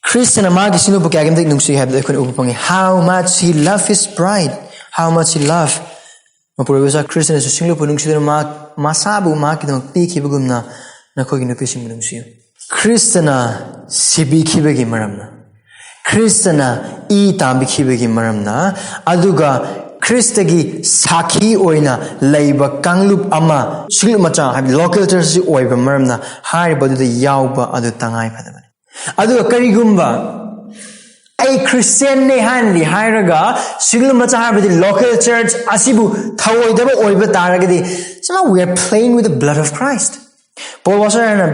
ꯈ꯭ꯔꯤꯁꯇꯅ ꯃꯥꯒꯤ ꯁꯤꯡꯂꯨꯞꯄꯨ ꯀꯌꯥꯒꯤ ꯃꯇꯤꯛ ꯅꯨꯡꯁꯤ ꯍꯥꯏꯕꯗꯨ ꯑꯩꯈꯣꯏꯅ ꯎꯕ ꯐꯪꯉꯤ꯫ How much he loved his bride, how much he loved. ꯃꯄꯨꯔꯣꯏꯕ ꯈ꯭ꯔꯤꯁꯇꯅꯁꯨ ꯁꯤꯡꯂꯨꯞꯄꯨ ꯅꯨꯡꯁꯤꯗꯨꯅ ꯃꯍꯥꯛ ꯃꯁꯥꯕꯨ ꯃꯍꯥꯛꯀꯤꯗꯃꯛ ꯄꯤꯈꯤꯕꯒꯨꯝꯅ ꯅꯈꯣꯏꯒꯤ ꯅꯨꯄꯤꯁꯤꯡꯕꯨ ꯅꯨꯡꯁꯤꯌꯨ꯫ ꯈ꯭ꯔꯤꯁꯇꯅ ꯁꯤꯕꯤꯈꯤꯕꯒꯤ ꯃꯔꯝꯅ, ꯈ꯭ꯔꯤꯁꯇꯅ ꯏ ꯇꯥꯕꯤꯈꯤꯕꯒꯤ ꯃꯔꯝꯅ, ꯑꯗꯨꯒ ꯈ꯭ꯔꯤꯁꯇꯒꯤ ꯁꯥꯈꯤ ꯑꯣꯏꯅ ꯂꯩꯕ ꯀꯥꯡꯂꯨꯞ ꯑꯃ, ꯁꯤꯡꯂꯨꯞ ꯃꯆꯥ, ꯍꯥꯏꯕꯗꯤ local church ꯑꯁꯤ ꯑꯣꯏꯕ ꯃꯔꯝꯅ, ꯍꯥꯏꯔꯤꯕꯗꯨꯗ ꯌꯥꯎꯕ ꯑꯗꯨ ꯇꯉꯥꯏ ꯐꯗꯕꯅꯤ꯫ ꯑꯗꯨꯒ ꯀꯔꯤꯒꯨꯝꯕ ꯑꯩ ꯈ꯭ꯔꯤꯁꯇꯤꯌꯥꯟꯅꯦ ꯍꯥꯏꯅꯗꯤ ꯍꯥꯏꯔꯒ, ꯁꯤꯡꯂꯨꯞ ꯃꯆꯥ, ꯍꯥꯏꯕꯗꯤ local church ꯑꯁꯤꯕꯨ ꯊꯧꯑꯣꯏꯗꯕ ꯑꯣꯏꯕ ꯇꯥꯔꯒꯗꯤ, somehow we are playing with the blood of Christ. Paul ꯋꯥꯁꯔ ꯍꯥꯏꯅ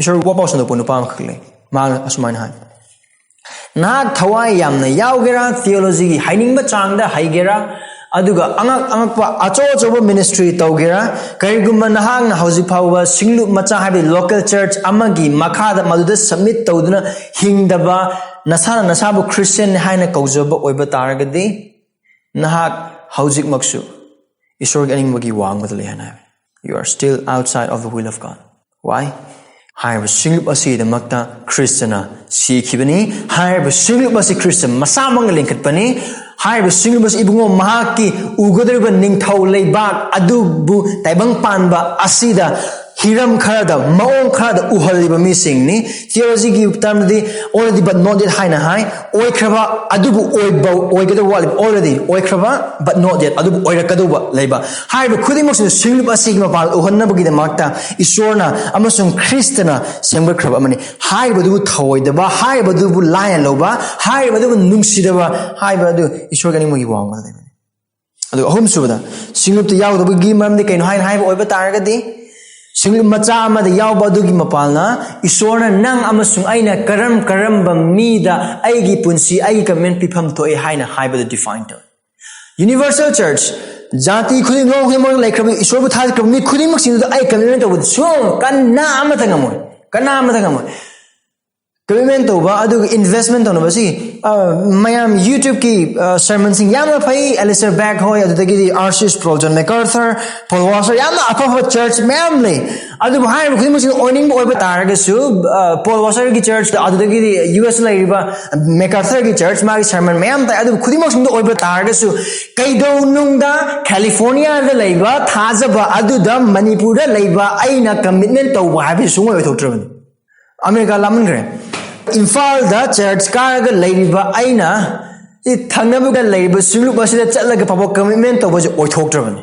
ꯏꯁꯣꯔ ꯋꯥꯄꯥꯎ ꯁꯟꯗꯣꯛꯄ ꯅꯨꯄꯥ ꯑꯃꯈꯛ ꯂꯩ꯫ ꯃꯥꯅ ꯑꯁꯨꯃꯥꯏꯅ ꯍꯥꯏ, "ꯅꯍꯥꯛ ꯊꯋꯥꯏ ꯌꯥꯝꯅ ꯌꯥꯎꯒꯦꯔꯥ, theology ꯒꯤ ꯍꯩꯅꯤꯡꯕ ꯆꯥꯡꯗ ꯍꯩꯒꯦꯔꯥ, ꯑꯗꯨꯒ ꯑꯉꯛ ꯑꯉꯛꯄ ꯑꯆꯧ ꯑꯆꯧꯕ ministry ꯇꯧꯒꯦꯔꯥ, ꯀꯔꯤꯒꯨꯝꯕ ꯅꯍꯥꯛꯅ ꯍꯧꯖꯤꯛ ꯐꯥꯎꯕ ꯁꯤꯡꯂꯨꯞ ꯃꯆꯥ, ꯍꯥꯏꯕꯗꯤ local church ꯑꯃꯒꯤ ꯃꯈꯥꯗ ꯃꯗꯨꯗ submit ꯇꯧꯗꯨꯅ ꯍꯤꯡꯗꯕ, ꯅꯁꯥꯅ ꯅꯁꯥꯕꯨ ꯈ꯭ꯔꯤꯁꯇꯤꯌꯥꯟ ꯍꯥꯏꯅ ꯀꯧꯖꯕ ꯑꯣꯏꯕ ꯇꯥꯔꯒꯗꯤ, ꯅꯍꯥꯛ ꯍꯧꯖꯤꯛꯃꯛꯁꯨ ꯏꯁꯣꯔꯒꯤ ꯑꯅꯤꯡꯕꯒꯤ ꯋꯥꯡꯃꯗ ꯂꯩ" ꯍꯥꯏꯅ ꯍꯥꯏ꯫ You are still outside of the will of God. Why? ꯍꯥꯏꯔꯤꯕ ꯁꯤꯡꯂꯨꯞ ꯑꯁꯤꯒꯤꯗꯃꯛꯇ ꯈ꯭ꯔꯤꯁꯇꯅ ꯁꯤꯈꯤꯕꯅꯤ꯫ ꯍꯥꯏꯔꯤꯕ ꯁꯤꯡꯂꯨꯞ ꯑꯁꯤ ꯈ꯭ꯔꯤꯁꯇ ꯃꯁꯥꯃꯛꯅ ꯂꯤꯡꯈꯠꯄꯅꯤ꯫ ꯍꯥꯏꯔꯤꯕ ꯁꯤꯡꯂꯨꯞ ꯑꯁꯤ ꯏꯕꯨꯡꯉꯣ ꯃꯍꯥꯛꯀꯤ ꯎꯒꯗꯧꯔꯤꯕ ꯅꯤꯡꯊꯧ ꯂꯩꯕꯥꯛ ꯑꯗꯨꯕꯨ ꯇꯥꯏꯕꯪ ꯄꯥꯟꯕ ꯑꯁꯤꯗ ꯍꯤꯔꯝ ꯈꯔꯗ, ꯃꯑꯣꯡ ꯈꯔꯗ ꯎꯍꯜꯂꯤꯕ ꯃꯤꯁꯤꯡꯅꯤ꯫ Theologyꯒꯤ termꯗꯗꯤ already but not yet ꯍꯥꯏꯅ ꯍꯥꯏ꯫ ꯑꯣꯏꯈ꯭ꯔꯕ ꯑꯗꯨꯕꯨ ꯑꯣꯏꯕ, ꯑꯣꯏꯒꯗꯧꯕ ꯋꯥꯠꯂꯤꯕ, already ꯑꯣꯏꯈ꯭ꯔꯕ but not yet, ꯑꯗꯨꯕꯨ ꯑꯣꯏꯔꯛꯀꯗꯧꯕ ꯂꯩꯕ꯫ ꯍꯥꯏꯔꯤꯕ ꯈꯨꯗꯤꯡꯃꯛꯁꯤꯡꯗꯨ ꯁꯤꯡꯂꯨꯞ ꯑꯁꯤꯒꯤ ꯃꯄꯥꯟ ꯎꯍꯟꯅꯕꯒꯤꯗꯃꯛꯇ ꯏꯁꯣꯔꯅ ꯑꯃꯁꯨꯡ ꯈ꯭ꯔꯤꯁꯇꯅ ꯁꯦꯝꯒꯠꯈ꯭ꯔꯕ ꯑꯃꯅꯤ꯫ ꯍꯥꯏꯔꯤꯕꯗꯨꯕꯨ ꯊꯧꯑꯣꯏꯗꯕ, ꯍꯥꯏꯔꯤꯕꯗꯨꯕꯨ ꯂꯥꯏꯅ ꯂꯧꯕ, ꯍꯥꯏꯔꯤꯕꯗꯨꯕꯨ ꯅꯨꯡꯁꯤꯗꯕ ꯍꯥꯏꯕ ꯑꯗꯨ ꯏꯁꯣꯔꯒꯤ ꯑꯅꯤꯡꯕꯒꯤ ꯋꯥꯡꯃꯗ ꯂꯩꯕꯅꯤ꯫ ꯑꯗꯨꯒ ꯑꯍꯨꯝꯁꯨꯕꯗ, ꯁꯤꯡꯂꯨꯞꯇ ꯌꯥꯎꯗꯕꯒꯤ ꯃꯔꯝꯗꯤ ꯀꯩꯅꯣ ꯍꯥꯏꯅ ꯍꯥꯏꯕ ꯑꯣꯏꯕ ꯇꯥꯔꯒꯗꯤ, ꯁꯤꯡꯂꯨꯞ ꯃꯆꯥ ꯑꯃꯗ ꯌꯥꯎꯕ ꯑꯗꯨꯒꯤ ꯃꯄꯥꯜꯅ ꯏꯁꯣꯔꯅ ꯅꯪ ꯑꯃꯁꯨꯡ ꯑꯩꯅ ꯀꯔꯝ ꯀꯔꯝꯕ ꯃꯤꯗ ꯑꯩꯒꯤ ꯄꯨꯟꯁꯤ, ꯑꯩꯒꯤ commitment ꯄꯤꯐꯝ ꯊꯣꯛꯏ ꯍꯥꯏꯅ ꯍꯥꯏꯕꯗꯨ define ꯇꯧꯏ꯫ Universal church, ꯖꯥꯇꯤ ꯈꯨꯗꯤꯡ, ꯂꯣꯟ ꯈꯨꯗꯤꯡꯃꯛ ꯂꯩꯈ꯭ꯔꯕ, ꯏꯁꯣꯔꯕꯨ ꯊꯥꯖꯈ꯭ꯔꯕ ꯃꯤ ꯈꯨꯗꯤꯡꯃꯛꯁꯤꯡꯗꯨꯗ ꯑꯩ commitment ꯇꯧꯕꯗ ꯁꯨꯡ ꯀꯅꯥ ꯑꯃꯠꯇ ꯉꯝꯃꯣꯏ, ꯀꯅꯥ ꯑꯃꯠꯇ ꯉꯝꯃꯣꯏ꯫ Commitment ꯇꯧꯕ, ꯑꯗꯨꯒ investment ꯇꯧꯅꯕ꯫ ꯁꯤ, ꯑ, ꯃꯌꯥꯝ YouTubeꯀꯤ, ꯑ, sermonꯁꯤꯡ ꯌꯥꯝꯅ ꯐꯩ, Alistair Begg ꯍꯣꯏ, ꯑꯗꯨꯗꯒꯤꯗꯤ R C Sproul, John MacArthur, Paul Washer, ꯌꯥꯝꯅ ꯑꯐ ꯑꯐꯕ church ꯃꯌꯥꯝ ꯂꯩ꯫ ꯑꯗꯨꯕꯨ ꯍꯥꯏꯔꯤꯕ ꯈꯨꯗꯤꯡꯃꯛꯁꯤꯅ ꯑꯣꯏꯅꯤꯡꯕ ꯑꯣꯏꯕ ꯇꯥꯔꯒꯁꯨ, ꯑ, Paul Washerꯒꯤ church, ꯑꯗꯨꯗꯒꯤꯗꯤ US ꯂꯩꯔꯤꯕ MacArthurꯒꯤ church, ꯃꯥꯒꯤ sermon ꯃꯌꯥꯝ ꯇꯥꯏ꯫ ꯑꯗꯨꯕꯨ ꯈꯨꯗꯤꯡꯃꯛꯁꯤꯡꯗ ꯑꯣꯏꯕ ꯇꯥꯔꯒꯁꯨ, ꯀꯩꯗꯧꯅꯨꯡꯗ Californiaꯗ ꯂꯩꯕ ꯊꯥꯖꯕ ꯑꯗꯨꯗ ꯃꯅꯤꯄꯨꯔꯗ ꯂꯩꯕ ꯑꯩꯅ commitment ꯇꯧꯕ ꯍꯥꯏꯕꯁꯤ ꯁꯨꯡꯑꯣꯏ ꯑꯣꯏꯊꯣꯛꯇ꯭ꯔꯕꯅꯤ꯫ ꯑꯃꯦꯔꯤꯀꯥ ꯂꯥꯞꯃꯟꯈ꯭ꯔꯦ꯫ ꯏꯝꯐꯥꯜꯗ church ꯀꯥꯔꯒ ꯂꯩꯔꯤꯕ ꯑꯩꯅ ꯁꯤ ꯊꯪꯅꯕꯗ ꯂꯩꯔꯤꯕ ꯁꯤꯡꯂꯨꯞ ꯑꯁꯤꯗ ꯆꯠꯂꯒ ꯐꯥꯎꯕ commitment ꯇꯧꯕꯁꯦ ꯑꯣꯏꯊꯣꯛꯇ꯭ꯔꯕꯅꯤ꯫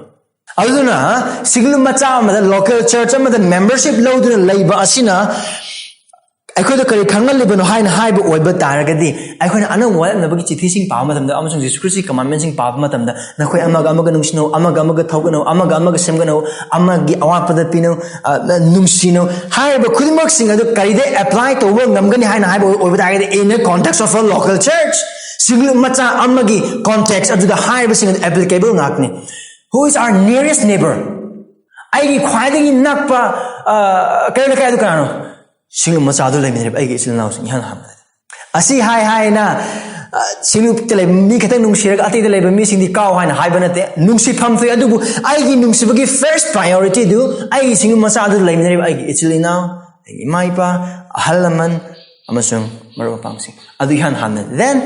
ꯑꯗꯨꯅ ꯁꯤꯡꯂꯨꯞ ꯃꯆꯥ ꯑꯃꯗ, local church ꯑꯃꯗ membership ꯂꯧꯗꯨꯅ ꯂꯩꯕ ꯑꯁꯤꯅ ꯑꯩꯈꯣꯏꯗ ꯀꯔꯤ ꯈꯪꯍꯜꯂꯤꯕꯅꯣ ꯍꯥꯏꯅ ꯍꯥꯏꯕ ꯑꯣꯏꯕ ꯇꯥꯔꯒꯗꯤ, ꯑꯩꯈꯣꯏꯅ ꯑꯅꯧꯕ ꯋꯥꯔꯛꯅꯕꯒꯤ ꯆꯤꯊꯤꯁꯤꯡ ꯄꯥꯕ ꯃꯇꯝꯗ ꯑꯃꯁꯨꯡ ꯖꯤꯁꯨ ꯈ꯭ꯔꯤꯁꯇꯒꯤ commandmentꯁꯤꯡ ꯄꯥꯕ ꯃꯇꯝꯗ, "ꯅꯈꯣꯏ ꯑꯃꯒ ꯑꯃꯒ ꯅꯨꯡꯁꯤꯅꯧ, ꯑꯃꯒ ꯑꯃꯒ ꯊꯧꯒꯠꯅꯧ, ꯑꯃꯒ ꯑꯃꯒ ꯁꯦꯝꯒꯠꯅꯧ, ꯑꯃꯒꯤ ꯑꯋꯥꯠꯄꯗ ꯄꯤꯅꯧ, ꯑ, ꯅꯨꯡꯁꯤꯅꯧ" ꯍꯥꯏꯔꯤꯕ ꯈꯨꯗꯤꯡꯃꯛꯁꯤꯡ ꯑꯗꯨ ꯀꯔꯤꯗ apply ꯇꯧꯕ ꯉꯝꯒꯅꯤ ꯍꯥꯏꯅ ꯍꯥꯏꯕ ꯑꯣꯏꯕ ꯇꯥꯔꯒꯗꯤ, in the context of a local church, ꯁꯤꯡꯂꯨꯞ ꯃꯆꯥ ꯑꯃꯒꯤ context ꯑꯗꯨꯗ ꯍꯥꯏꯔꯤꯕꯁꯤꯡ ꯑꯗꯨ applicable ꯉꯥꯛꯇꯅꯤ꯫ Who is our nearest neighbor? ꯑꯩꯒꯤ ꯈ꯭ꯋꯥꯏꯗꯒꯤ ꯅꯛꯄ, ꯑ, ꯀꯩꯔꯣꯜ ꯂꯩꯀꯥꯏ ꯑꯗꯨ ꯀꯅꯥꯅꯣ? ꯁꯤꯡꯂꯨꯞ ꯃꯆꯥꯗꯨ ꯂꯩꯃꯤꯟꯅꯔꯤꯕ ꯑꯩꯒꯤ ꯏꯆꯤꯜ ꯏꯅꯥꯎꯁꯤꯡ, ꯏꯍꯥꯟ ꯍꯥꯟꯕꯗ꯫ ꯑꯁꯤ ꯍꯥꯏ ꯍꯥꯏꯅ, ꯑ, ꯁꯤꯡꯂꯨꯞꯇ ꯂꯩꯕ ꯃꯤ ꯈꯛꯇꯪ ꯅꯨꯡꯁꯤꯔꯒ ꯑꯇꯩꯗ ꯂꯩꯕ ꯃꯤꯁꯤꯡꯗꯤ ꯀꯥꯎ ꯍꯥꯏꯅ ꯍꯥꯏꯕ ꯅꯠꯇꯦ꯫ ꯅꯨꯡꯁꯤꯐꯝ ꯊꯣꯛꯏ, ꯑꯗꯨꯕꯨ ꯑꯩꯒꯤ ꯅꯨꯡꯁꯤꯕꯒꯤ first priorityꯗꯨ ꯑꯩꯒꯤ ꯁꯤꯡꯂꯨꯞ ꯃꯆꯥꯗꯨ ꯂꯩꯃꯤꯟꯅꯔꯤꯕ ꯑꯩꯒꯤ ꯏꯆꯤꯜ ꯏꯅꯥꯎ, ꯏꯃꯥ ꯏꯄꯥ, ꯑꯍꯜ ꯂꯃꯟ, ꯑꯃꯁꯨꯡ ꯃꯔꯨꯞ ꯃꯄꯥꯡꯁꯤꯡ꯫ ꯑꯗꯨ ꯏꯍꯥꯟ ꯍꯥꯟꯅ, then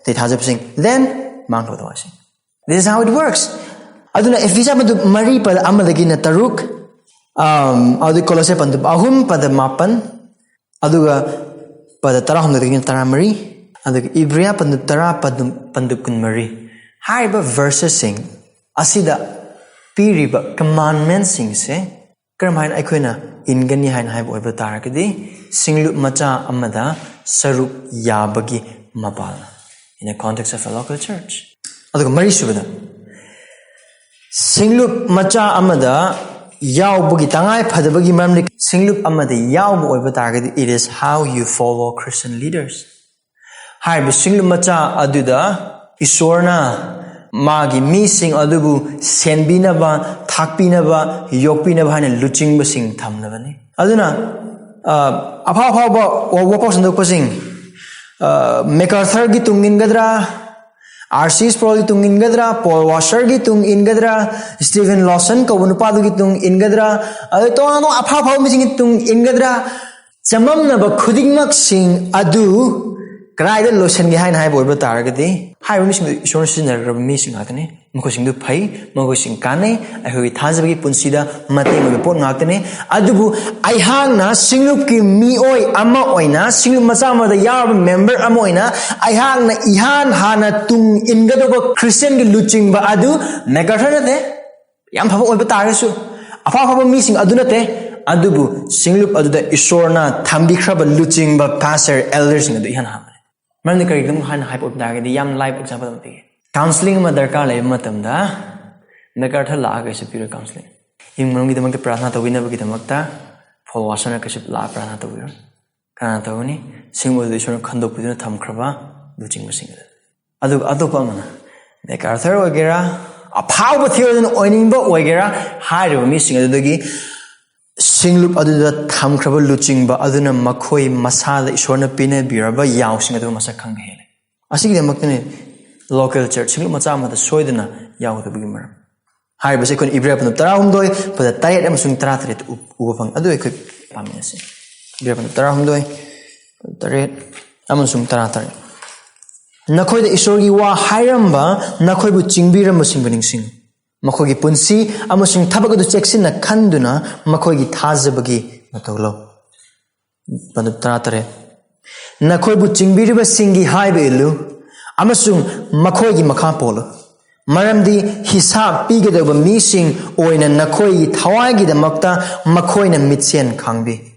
ꯑꯇꯩ ꯊꯥꯖꯕꯁꯤꯡ, then ꯃꯥꯡꯈ꯭ꯔꯕ ꯊꯋꯥꯏꯁꯤꯡ꯫ This is how it works. ꯑꯗꯨꯅ ꯏꯐꯤꯁꯥ ꯄꯟꯗꯨꯞ ꯃꯔꯤ ꯄꯗ ꯑꯃꯗꯒꯤꯅ ꯇꯔꯨꯛ, ꯑꯝ, ꯑꯗꯨ ꯀꯣꯂꯣꯁꯦ ꯄꯟꯗꯨꯞ ꯑꯍꯨꯝ ꯄꯗ ꯃꯥꯄꯟ, ꯑꯗꯨꯒ ꯄꯗ ꯇꯔꯥꯍꯨꯝꯗꯣꯏꯗꯒꯤꯅ ꯇꯔꯥꯃꯔꯤ, ꯑꯗꯨꯒ ꯏꯕ꯭ꯔꯤꯌꯥ ꯄꯟꯗꯨꯞ ꯇꯔꯥ ꯄꯟꯗꯨꯞ, ꯄꯟꯗꯨꯞ ꯀꯨꯟꯃꯔꯤ꯫ ꯍꯥꯏꯔꯤꯕ verses ꯁꯤꯡ ꯑꯁꯤꯗ ꯄꯤꯔꯤꯕ commandment ꯁꯤꯡꯁꯦ ꯀꯔꯝ ꯍꯥꯏꯅ ꯑꯩꯈꯣꯏꯅ ꯏꯟꯒꯅꯤ ꯍꯥꯏꯅ ꯍꯥꯏꯕ ꯑꯣꯏꯕ ꯇꯥꯔꯒꯗꯤ, ꯁꯤꯡꯂꯨꯞ ꯃꯆꯥ ꯑꯃꯗ ꯁꯔꯨꯛ ꯌꯥꯕꯒꯤ ꯃꯄꯥꯜꯅ, in the context of a local church꯫ ꯑꯗꯨꯒ ꯃꯔꯤꯁꯨꯕꯗ, ꯁꯤꯡꯂꯨꯞ ꯃꯆꯥ ꯑꯃꯗ ꯌꯥꯎꯕꯒꯤ ꯇꯉꯥꯏ ꯐꯗꯕꯒꯤ ꯃꯔꯝꯗꯤ, ꯁꯤꯡꯂꯨꯞ ꯑꯃꯗ ꯌꯥꯎꯕ ꯑꯣꯏꯕ ꯇꯥꯔꯒꯗꯤ, it is how you follow Christian leaders꯫ ꯍꯥꯏꯔꯤꯕ ꯁꯤꯡꯂꯨꯞ ꯃꯆꯥ ꯑꯗꯨꯗ ꯏꯁꯣꯔꯅ ꯃꯥꯒꯤ ꯃꯤꯁꯤꯡ ꯑꯗꯨꯕꯨ ꯁꯦꯟꯕꯤꯅꯕ, ꯊꯥꯛꯄꯤꯅꯕ, ꯌꯣꯛꯄꯤꯅꯕ ꯍꯥꯏꯅ ꯂꯨꯆꯤꯡꯕꯁꯤꯡ ꯊꯝꯂꯕꯅꯤ꯫ ꯑꯗꯨꯅ, ꯑ, ꯑꯐꯥꯎ ꯑꯐꯥꯎꯕ ꯋꯥ-, ꯋꯥꯐꯥꯎ ꯁꯟꯗꯣꯛꯄꯁꯤꯡ, ꯑ, ꯃꯦꯀꯥꯔꯊꯔꯒꯤ ꯇꯨꯡ ꯏꯟꯒꯗ꯭ꯔꯥ, ꯑꯥꯔ ꯁꯤ ꯁ꯭ꯄ꯭ꯔꯣꯜꯒꯤ ꯇꯨꯡ ꯏꯟꯒꯗ꯭ꯔꯥ, ꯄꯣꯜ ꯋꯥꯁꯔꯒꯤ ꯇꯨꯡ ꯏꯟꯒꯗ꯭ꯔꯥ, ꯁ꯭ꯇꯤꯐꯦꯟ ꯂꯣꯁꯟ ꯀꯧꯕ ꯅꯨꯄꯥꯗꯨꯒꯤ ꯇꯨꯡ ꯏꯟꯒꯗ꯭ꯔꯥ, ꯑꯗꯩ ꯇꯣꯉꯥꯟ ꯇꯣꯉꯥꯟꯕ ꯑꯐꯥꯎ ꯑꯐꯥꯎꯕ ꯃꯤꯁꯤꯡꯒꯤ ꯇꯨꯡ ꯏꯟꯒꯗ꯭ꯔꯥ, ꯆꯃꯝꯅꯕ ꯈꯨꯗꯤꯡꯃꯛꯁꯤꯡ ꯑꯗꯨ ꯀꯗꯥꯏꯗ ꯂꯣꯏꯁꯤꯟꯒꯦ ꯍꯥꯏꯅ ꯍꯥꯏꯕ ꯑꯣꯏꯕ ꯇꯥꯔꯒꯗꯤ, ꯍꯥꯏꯔꯤꯕ ꯃꯤꯁꯤꯡꯗꯨ ꯏꯁꯣꯔꯅ ꯁꯤꯖꯤꯟꯅꯈ꯭ꯔꯕ ꯃꯤꯁꯤꯡ ꯉꯥꯛꯇꯅꯤ꯫ ꯃꯈꯣꯏꯁꯤꯡꯗꯨ ꯐꯩ, ꯃꯈꯣꯏꯁꯤꯡ ꯀꯥꯟꯅꯩ, ꯑꯩꯈꯣꯏꯒꯤ ꯊꯥꯖꯕꯒꯤ ꯄꯨꯟꯁꯤꯗ ꯃꯇꯦꯡ ꯑꯣꯏꯕ ꯄꯣꯠ ꯉꯥꯛꯇꯅꯤ꯫ ꯑꯗꯨꯕꯨ ꯑꯩꯍꯥꯛꯅ ꯁꯤꯡꯂꯨꯞꯀꯤ ꯃꯤꯑꯣꯏ ꯑꯃ ꯑꯣꯏꯅ, ꯁꯤꯡꯂꯨꯞ ꯃꯆꯥ ꯑꯃꯗ ꯌꯥꯎꯔꯕ member ꯑꯃ ꯑꯣꯏꯅ, ꯑꯩꯍꯥꯛꯅ ꯏꯍꯥꯟ ꯍꯥꯟꯅ ꯇꯨꯡ ꯏꯟꯒꯗꯧꯕ ꯈ꯭ꯔꯤꯁꯇꯤꯌꯟꯒꯤ ꯂꯨꯆꯤꯡꯕ ꯑꯗꯨ ꯃꯦꯀꯥꯔꯊꯔ ꯅꯠꯇꯦ꯫ ꯌꯥꯝ ꯐꯕ ꯑꯣꯏꯕ ꯇꯥꯔꯒꯁꯨ, ꯑꯐ ꯑꯐꯕ ꯃꯤꯁꯤꯡ ꯑꯗꯨ ꯅꯠꯇꯦ, ꯑꯗꯨꯕꯨ ꯁꯤꯡꯂꯨꯞ ꯑꯗꯨꯗ ꯏꯁꯣꯔꯅ ꯊꯝꯕꯤꯈ꯭ꯔꯕ ꯂꯨꯆꯤꯡꯕ pastor, elderꯁꯤꯡ ꯑꯗꯨ ꯏꯍꯥꯟ ꯍꯥꯟꯕꯅꯤ꯫ ꯃꯔꯝꯗꯤ ꯀꯔꯤꯒꯤꯅꯣ ꯍꯥꯏꯅ ꯍꯥꯏꯕ ꯑꯣꯏꯕ ꯇꯥꯔꯒꯗꯤ, ꯌꯥꯝ live example ꯑꯃ ꯄꯤꯒꯦ꯫ Counselling ꯑꯃ ꯗꯔꯀꯥꯔ ꯂꯩꯕ ꯃꯇꯝꯗ ꯃꯦꯀꯥꯔꯊꯔ ꯂꯥꯛꯑꯒ ꯀꯩꯁꯨ ꯄꯤꯔꯣꯏ counselling꯫ ꯏꯃꯨꯡ ꯃꯅꯨꯡꯒꯤꯗꯃꯛꯇ ꯄ꯭ꯔꯥꯔꯊꯅꯥ ꯇꯧꯕꯤꯅꯕꯒꯤꯗꯃꯛꯇ ꯄꯣꯜ ꯋꯥꯁꯟꯅ ꯀꯩꯁꯨ ꯂꯥꯛꯑ ꯄ꯭ꯔꯥꯔꯊꯅꯥ ꯇꯧꯕꯤꯔꯣꯏ꯫ ꯀꯅꯥꯅ ꯇꯧꯒꯅꯤ? ꯁꯤꯡꯂꯨꯞ ꯑꯗꯨ ꯏꯁꯣꯔꯅ ꯈꯟꯗꯣꯛꯄꯤꯗꯨꯅ ꯊꯝꯈ꯭ꯔꯕ ꯂꯨꯆꯤꯡꯕꯁꯤꯡ ꯑꯗꯨ꯫ ꯑꯗꯨꯒ ꯑꯇꯣꯞꯄ ꯑꯃꯅ, ꯃꯦꯀꯥꯔꯊꯔ ꯑꯣꯏꯒꯦꯔꯥ, ꯑꯐꯥꯎꯕ theologian ꯑꯣꯏꯅꯤꯡꯕ ꯑꯣꯏꯒꯦꯔꯥ, ꯍꯥꯏꯔꯤꯕ ꯃꯤꯁꯤꯡ ꯑꯗꯨꯗꯒꯤ ꯁꯤꯡꯂꯨꯞ ꯑꯗꯨꯗ ꯊꯝꯈ꯭ꯔꯕ ꯂꯨꯆꯤꯡꯕ ꯑꯗꯨꯅ ꯃꯈꯣꯏ ꯃꯁꯥꯗ ꯏꯁꯣꯔꯅ ꯄꯤꯅꯕꯤꯔꯕ ꯌꯥꯎꯁꯤꯡ ꯑꯗꯨ ꯃꯁꯛ ꯈꯪꯕ ꯍꯦꯜꯂꯤ꯫ ꯑꯁꯤꯒꯤꯗꯃꯛꯇꯅꯤ local church, ꯁꯤꯡꯂꯨꯞ ꯃꯆꯥ ꯑꯃꯗ ꯁꯣꯏꯗꯅ ꯌꯥꯎꯒꯗꯕꯒꯤ ꯃꯔꯝ꯫ ꯍꯥꯏꯔꯤꯕꯁꯤ ꯑꯩꯈꯣꯏꯅ ꯏꯕ꯭ꯔꯤꯌꯥ ꯄꯟꯗꯨꯞ ꯇꯔꯥꯍꯨꯝꯗꯣꯏ ꯄꯗ ꯇꯔꯦꯠ ꯑꯃꯁꯨꯡ ꯇꯔꯥꯇꯔꯦꯠꯇ ꯎ-, ꯎꯕ ꯐꯪꯉꯤ꯫ ꯑꯗꯨ ꯑꯩꯈꯣꯏ ꯄꯥꯃꯤꯟꯅꯁꯤ꯫ ꯇꯔꯥꯍꯨꯝꯗꯣꯏ, ꯇꯔꯦꯠ ꯑꯃꯁꯨꯡ ꯇꯔꯥꯇꯔꯦꯠ꯫ ꯅꯈꯣꯏꯗ ꯏꯁꯣꯔꯒꯤ ꯋꯥ ꯍꯥꯏꯔꯝꯕ, ꯅꯈꯣꯏꯕꯨ ꯆꯤꯡꯕꯤꯔꯝꯕꯁꯤꯡꯕꯨ ꯅꯤꯡꯁꯤꯡꯉꯨ꯫ ꯃꯈꯣꯏꯒꯤ ꯄꯨꯟꯁꯤ ꯑꯃꯁꯨꯡ ꯊꯕꯛ ꯑꯗꯨ ꯆꯦꯛꯁꯤꯟꯅ ꯈꯟꯗꯨꯅ ꯃꯈꯣꯏꯒꯤ ꯊꯥꯖꯕꯒꯤ ꯃꯇꯧ ꯂꯧ꯫ ꯄꯟꯗꯨꯞ ꯇꯔꯥꯇꯔꯦꯠ꯫ ꯅꯈꯣꯏꯕꯨ ꯆꯤꯡꯕꯤꯔꯤꯕꯁꯤꯡꯒꯤ ꯍꯥꯏꯕ ꯏꯜꯂꯨ, ꯑꯃꯁꯨꯡ ꯃꯈꯣꯏꯒꯤ ꯃꯈꯥ ꯄꯣꯜꯂꯨ, ꯃꯔꯝꯗꯤ ꯍꯤꯁꯥꯞ ꯄꯤꯒꯗꯧꯕ ꯃꯤꯁꯤꯡ ꯑꯣꯏꯅ ꯅꯈꯣꯏꯒꯤ ꯊꯋꯥꯏꯒꯤꯗꯃꯛꯇ ꯃꯈꯣꯏꯅ ꯃꯤꯠꯁꯦꯟ ꯈꯥꯡꯕꯤ꯫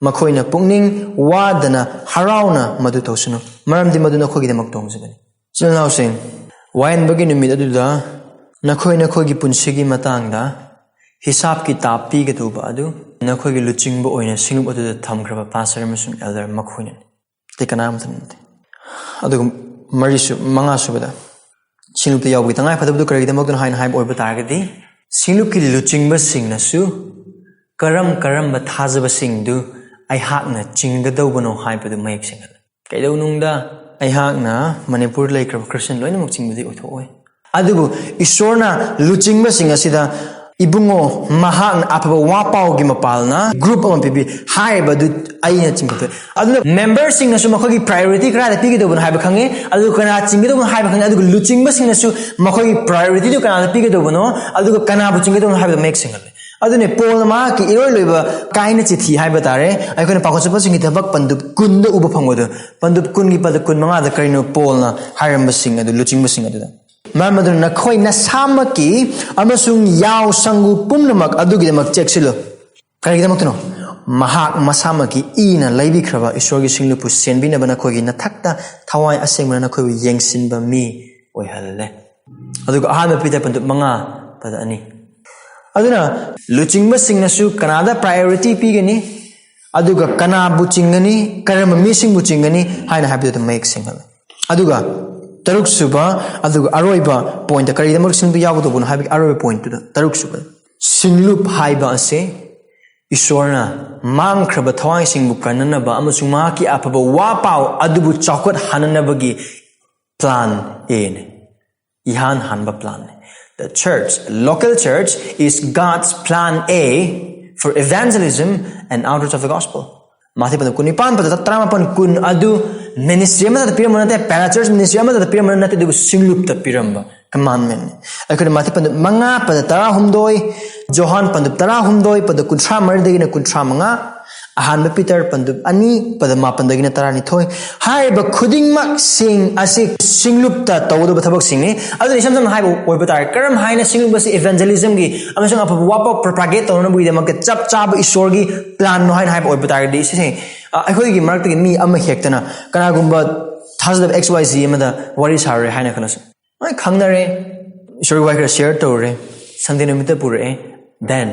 ꯃꯈꯣꯏꯅ ꯄꯨꯛꯅꯤꯡ ꯋꯥꯗꯅ ꯍꯔꯥꯎꯅ ꯃꯗꯨ ꯇꯧꯁꯅꯨ, ꯃꯔꯝꯗꯤ ꯃꯗꯨ ꯅꯈꯣꯏꯒꯤꯗꯃꯛ ꯇꯣꯡꯖꯕꯅꯤ꯫ ꯏꯆꯤꯜ ꯏꯅꯥꯎꯁꯤꯡ, ꯋꯥꯌꯦꯟꯕꯒꯤ ꯅꯨꯃꯤꯠ ꯑꯗꯨꯗ ꯅꯈꯣꯏ ꯅꯈꯣꯏꯒꯤ ꯄꯨꯟꯁꯤꯒꯤ ꯃꯇꯥꯡꯗ ꯍꯤꯁꯥꯞ ꯀꯤꯇꯥꯞ ꯄꯤꯒꯗꯧꯕ ꯑꯗꯨ ꯅꯈꯣꯏꯒꯤ ꯂꯨꯆꯤꯡꯕ ꯑꯣꯏꯅ ꯁꯤꯡꯂꯨꯞ ꯑꯗꯨꯗ ꯊꯝꯈ꯭ꯔꯕ ꯄꯥꯁꯇꯔ ꯑꯃꯁꯨꯡ ꯑꯦꯜꯗꯔ ꯃꯈꯣꯏꯅꯅꯤ꯫ ꯑꯇꯩ ꯀꯅꯥ ꯑꯃꯠꯇ ꯅꯠꯇꯦ꯫ ꯑꯗꯨꯒ ꯃꯔꯤꯁꯨ-, ꯃꯉꯥꯁꯨꯕꯗ, ꯁꯤꯡꯂꯨꯞꯇ ꯌꯥꯎꯕꯒꯤ ꯇꯉꯥꯏ ꯐꯗꯕꯗꯨ ꯀꯔꯤꯒꯤꯗꯃꯛꯇꯅꯣ ꯍꯥꯏꯅ ꯍꯥꯏꯕ ꯑꯣꯏꯕ ꯇꯥꯔꯒꯗꯤ, ꯁꯤꯡꯂꯨꯞꯀꯤ ꯂꯨꯆꯤꯡꯕꯁꯤꯡꯅꯁꯨ ꯀꯔꯝ ꯀꯔꯝꯕ ꯊꯥꯖꯕꯁꯤꯡꯗꯨ ꯑꯩꯍꯥꯛꯅ ꯆꯤꯡꯒꯗꯧꯕꯅꯣ ꯍꯥꯏꯕꯗꯨ ꯃꯌꯦꯛ ꯁꯦꯡꯍꯜꯂꯤ꯫ ꯀꯩꯗꯧꯅꯨꯡꯗ ꯑꯩꯍꯥꯛꯅ ꯃꯅꯤꯄꯨꯔꯗ ꯂꯩꯈ꯭ꯔꯕ ꯈ꯭ꯔꯤꯁꯇꯤꯌꯟ ꯂꯣꯏꯅꯃꯛ ꯆꯤꯡꯕꯗꯤ ꯑꯣꯏꯊꯣꯛꯑꯣꯏ꯫ ꯑꯗꯨꯕꯨ ꯏꯁꯣꯔꯅ ꯂꯨꯆꯤꯡꯕꯁꯤꯡ ꯑꯁꯤꯗ, "ꯏꯕꯨꯡꯉꯣ, ꯃꯍꯥꯛꯅ ꯑꯐꯕ ꯋꯥ ꯄꯥꯎꯒꯤ ꯃꯄꯥꯜꯅ ꯒ꯭ꯔꯨꯞ ꯑꯃ ꯄꯤꯕꯤ" ꯍꯥꯏꯔꯤꯕ ꯑꯗꯨ ꯑꯩꯅ ꯆꯤꯡꯊꯣꯛꯇꯣꯏ꯫ ꯑꯗꯨꯅ ꯃꯦꯝꯕꯔꯁꯤꯡꯅꯁꯨ ꯃꯈꯣꯏꯒꯤ ꯄ꯭ꯔꯥꯏꯌꯣꯔꯤꯇꯤ ꯀꯗꯥꯏꯗ ꯄꯤꯒꯗꯧꯕꯅꯣ ꯍꯥꯏꯕ ꯈꯪꯉꯦ, ꯑꯗꯨꯒ ꯀꯅꯥ ꯆꯤꯡꯒꯗꯧꯕꯅꯣ ꯍꯥꯏꯕ ꯈꯪꯉꯦ, ꯑꯗꯨꯒ ꯂꯨꯆꯤꯡꯕꯁꯤꯡꯅꯁꯨ ꯃꯈꯣꯏꯒꯤ ꯄ꯭ꯔꯥꯏꯌꯣꯔꯤꯇꯤꯗꯨ ꯀꯅꯥꯗ ꯄꯤꯒꯗꯧꯕꯅꯣ, ꯑꯗꯨꯒ ꯀꯅꯥꯕꯨ ꯆꯤꯡꯒꯗꯧꯕꯅꯣ ꯍꯥꯏꯕꯗꯨ ꯃꯌꯦꯛ ꯁꯦꯡꯍꯜꯂꯦ꯫ ꯑꯗꯨꯅꯦ, ꯄꯣꯜꯅ ꯃꯍꯥꯛꯀꯤ ꯏꯔꯣꯏ ꯂꯣꯏꯕ ꯀꯥꯏꯅ ꯆꯤꯊꯤ ꯍꯥꯏꯕ ꯇꯥꯔꯦ, ꯑꯩꯈꯣꯏꯅ ꯄꯥꯎꯈꯣꯟ ꯆꯠꯄꯁꯤꯡꯒꯤ ꯊꯕꯛ ꯄꯟꯗꯨꯞ ꯀꯨꯟꯗ ꯎꯕ ꯐꯪꯕꯗꯣ, ꯄꯟꯗꯨꯞ ꯀꯨꯟꯒꯤ ꯄꯗ ꯀꯨꯟ ꯃꯉꯥꯗ ꯀꯔꯤꯅꯣ ꯄꯣꯜꯅ ꯍꯥꯏꯔꯝꯕꯁꯤꯡ ꯑꯗꯨ, ꯂꯨꯆꯤꯡꯕꯁꯤꯡ ꯑꯗꯨꯗ? ꯃꯔꯝ ꯑꯗꯨꯅ ꯅꯈꯣꯏ ꯅꯁꯥꯃꯛꯀꯤ ꯑꯃꯁꯨꯡ ꯌꯥꯎ ꯁꯪꯒꯨ ꯄꯨꯝꯅꯃꯛ ꯑꯗꯨꯒꯤꯗꯃꯛ ꯆꯦꯛꯁꯤꯜꯂꯨ꯫ ꯀꯔꯤꯒꯤꯗꯃꯛꯇꯅꯣ? ꯃꯍꯥꯛ ꯃꯁꯥꯃꯛꯀꯤ ꯏꯅ ꯂꯩꯕꯤꯈ꯭ꯔꯕ ꯏꯁꯣꯔꯒꯤ ꯁꯤꯡꯂꯨꯞꯄꯨ ꯁꯦꯟꯕꯤꯅꯕ ꯅꯈꯣꯏꯒꯤ ꯅꯊꯛꯇ ꯊꯋꯥꯏ ꯑꯁꯦꯡꯕꯅ ꯅꯈꯣꯏꯕꯨ ꯌꯦꯡꯁꯤꯟꯕ ꯃꯤ ꯑꯣꯏꯍꯜꯂꯦ꯫ ꯑꯗꯨꯒ ꯑꯍꯥꯟꯕ ꯄꯤꯇꯔ ꯄꯟꯗꯨꯞ ꯃꯉꯥ ꯄꯗ ꯑꯅꯤ꯫ ꯑꯗꯨꯅ ꯂꯨꯆꯤꯡꯕꯁꯤꯡꯅꯁꯨ ꯀꯅꯥꯗ ꯄ꯭ꯔꯥꯏꯌꯣꯔꯤꯇꯤ ꯄꯤꯒꯅꯤ, ꯑꯗꯨꯒ ꯀꯅꯥꯕꯨ ꯆꯤꯡꯒꯅꯤ, ꯀꯔꯝꯕ ꯃꯤꯁꯤꯡꯕꯨ ꯆꯤꯡꯒꯅꯤ ꯍꯥꯏꯅ ꯍꯥꯏꯕꯗꯨ ꯑꯗꯨꯝ ꯃꯌꯦꯛ ꯁꯦꯡꯍꯜꯂꯦ꯫ ꯑꯗꯨꯒ ꯇꯔꯨꯛꯁꯨꯕ, ꯑꯗꯨꯒ ꯑꯔꯣꯏꯕ ꯄꯣꯏꯟꯠꯇ, ꯀꯔꯤꯒꯤꯗꯃꯛ ꯁꯤꯡꯕ ꯌꯥꯎꯒꯗꯧꯕꯅꯣ ꯍꯥꯏꯕꯒꯤ ꯑꯔꯣꯏꯕ ꯄꯣꯏꯟꯠꯇꯨꯗ, ꯇꯔꯨꯛꯁꯨꯕ, ꯁꯤꯡꯂꯨꯞ ꯍꯥꯏꯕ ꯑꯁꯦ ꯏꯁꯣꯔꯅ ꯃꯥꯡꯈ꯭ꯔꯕ ꯊꯋꯥꯏꯁꯤꯡꯕꯨ ꯀꯟꯅꯅꯕ ꯑꯃꯁꯨꯡ ꯃꯍꯥꯛꯀꯤ ꯑꯐꯕ ꯋꯥ ꯄꯥꯎ ꯑꯗꯨꯕꯨ ꯆꯥꯎꯈꯠꯍꯟꯅꯅꯕꯒꯤ ꯄ꯭ꯂꯥꯟ ꯑꯦꯅꯤ꯫ ꯏꯍꯥꯟ ꯍꯥꯟꯕ ꯄ꯭ꯂꯥꯟꯅꯤ꯫ The church, local church, is God's plan A for evangelism and outreach of the gospel. ꯃꯥꯊꯤ ꯄꯟꯗꯨꯞ ꯀꯨꯟꯅꯤꯄꯥꯟ ꯄꯗ ꯇꯔꯥꯃꯥꯄꯟ ꯀꯨꯟ ꯑꯗꯨ ꯃꯤꯅꯤꯁꯇ꯭ꯔꯤ ꯑꯃꯗ ꯄꯤꯔꯝꯕ ꯅꯠꯇꯦ, ꯄꯦꯔꯥꯆꯔꯆ ꯃꯤꯅꯤꯁꯇ꯭ꯔꯤ ꯑꯃꯗ ꯄꯤꯔꯝꯕ ꯅꯠꯇꯦ, ꯑꯗꯨꯕꯨ ꯁꯤꯡꯂꯨꯞꯇ ꯄꯤꯔꯝꯕ ꯀꯃꯥꯟꯃꯦꯟꯅꯤ꯫ ꯑꯩꯈꯣꯏꯅ ꯃꯥꯊꯤ ꯄꯟꯗꯨꯞ ꯃꯉꯥ ꯄꯗ ꯇꯔꯥꯍꯨꯝꯗꯣꯏ, ꯖꯣꯍꯥꯟ ꯄꯟꯗꯨꯞ ꯇꯔꯥꯍꯨꯝꯗꯣꯏ ꯄꯗ ꯀꯨꯟꯊ꯭ꯔꯥ ꯃꯔꯤꯗꯒꯤꯅ ꯀꯨꯟꯊ꯭ꯔꯥ ꯃꯉꯥ, ꯑꯍꯥꯟꯕ ꯄꯤꯇꯔ ꯄꯟꯗꯨꯞ ꯑꯅꯤ ꯄꯗ ꯃꯥꯄꯟꯗꯒꯤꯅ ꯇꯔꯥꯅꯤꯊꯣꯏ꯫ ꯍꯥꯏꯔꯤꯕ ꯈꯨꯗꯤꯡꯃꯛꯁꯤꯡ ꯑꯁꯤ ꯁꯤꯡꯂꯨꯞꯇ ꯇꯧꯒꯗꯕ ꯊꯕꯛꯁꯤꯡꯅꯤ꯫ ꯑꯗꯨꯅ ꯏꯁꯝ ꯁꯝꯅ ꯍꯥꯏꯕ ꯑꯣꯏꯕ ꯇꯥꯔꯦ, ꯀꯔꯝ ꯍꯥꯏꯅ ꯁꯤꯡꯂꯨꯞ ꯑꯁꯤ ꯏꯚꯦꯟꯖꯦꯂꯤꯖꯝꯒꯤ ꯑꯃꯁꯨꯡ ꯑꯐꯕ ꯋꯥꯄꯥꯎ ꯄ꯭ꯔꯣꯄꯥꯒꯦꯠ ꯇꯧꯅꯕꯒꯤꯗꯃꯛꯇ ꯆꯞ ꯆꯥꯕ ꯏꯁꯣꯔꯒꯤ ꯄ꯭ꯂꯥꯟꯅꯣ ꯍꯥꯏꯅ ꯍꯥꯏꯕ ꯑꯣꯏꯕ ꯇꯥꯔꯒꯗꯤ, ꯁꯤꯁꯦ, ꯑ, ꯑꯩꯈꯣꯏꯒꯤ ꯃꯔꯛꯇꯒꯤ ꯃꯤ ꯑꯃ ꯍꯦꯛꯇꯅ ꯀꯅꯥꯒꯨꯝꯕ ꯊꯥꯖꯗꯕ X Y Z ꯑꯃꯗ ꯋꯥꯔꯤ ꯁꯥꯔꯨꯔꯦ ꯍꯥꯏꯅ ꯈꯜꯂꯁꯤ꯫ ꯍꯣꯏ, ꯈꯪꯅꯔꯦ, ꯏꯁꯣꯔꯒꯤ ꯋꯥꯍꯩ ꯈꯔ ꯁꯤꯌꯔ ꯇꯧꯔꯨꯔꯦ, ꯁꯟꯗꯦ ꯅꯨꯃꯤꯠꯇ ꯄꯨꯔꯛꯑꯦ, then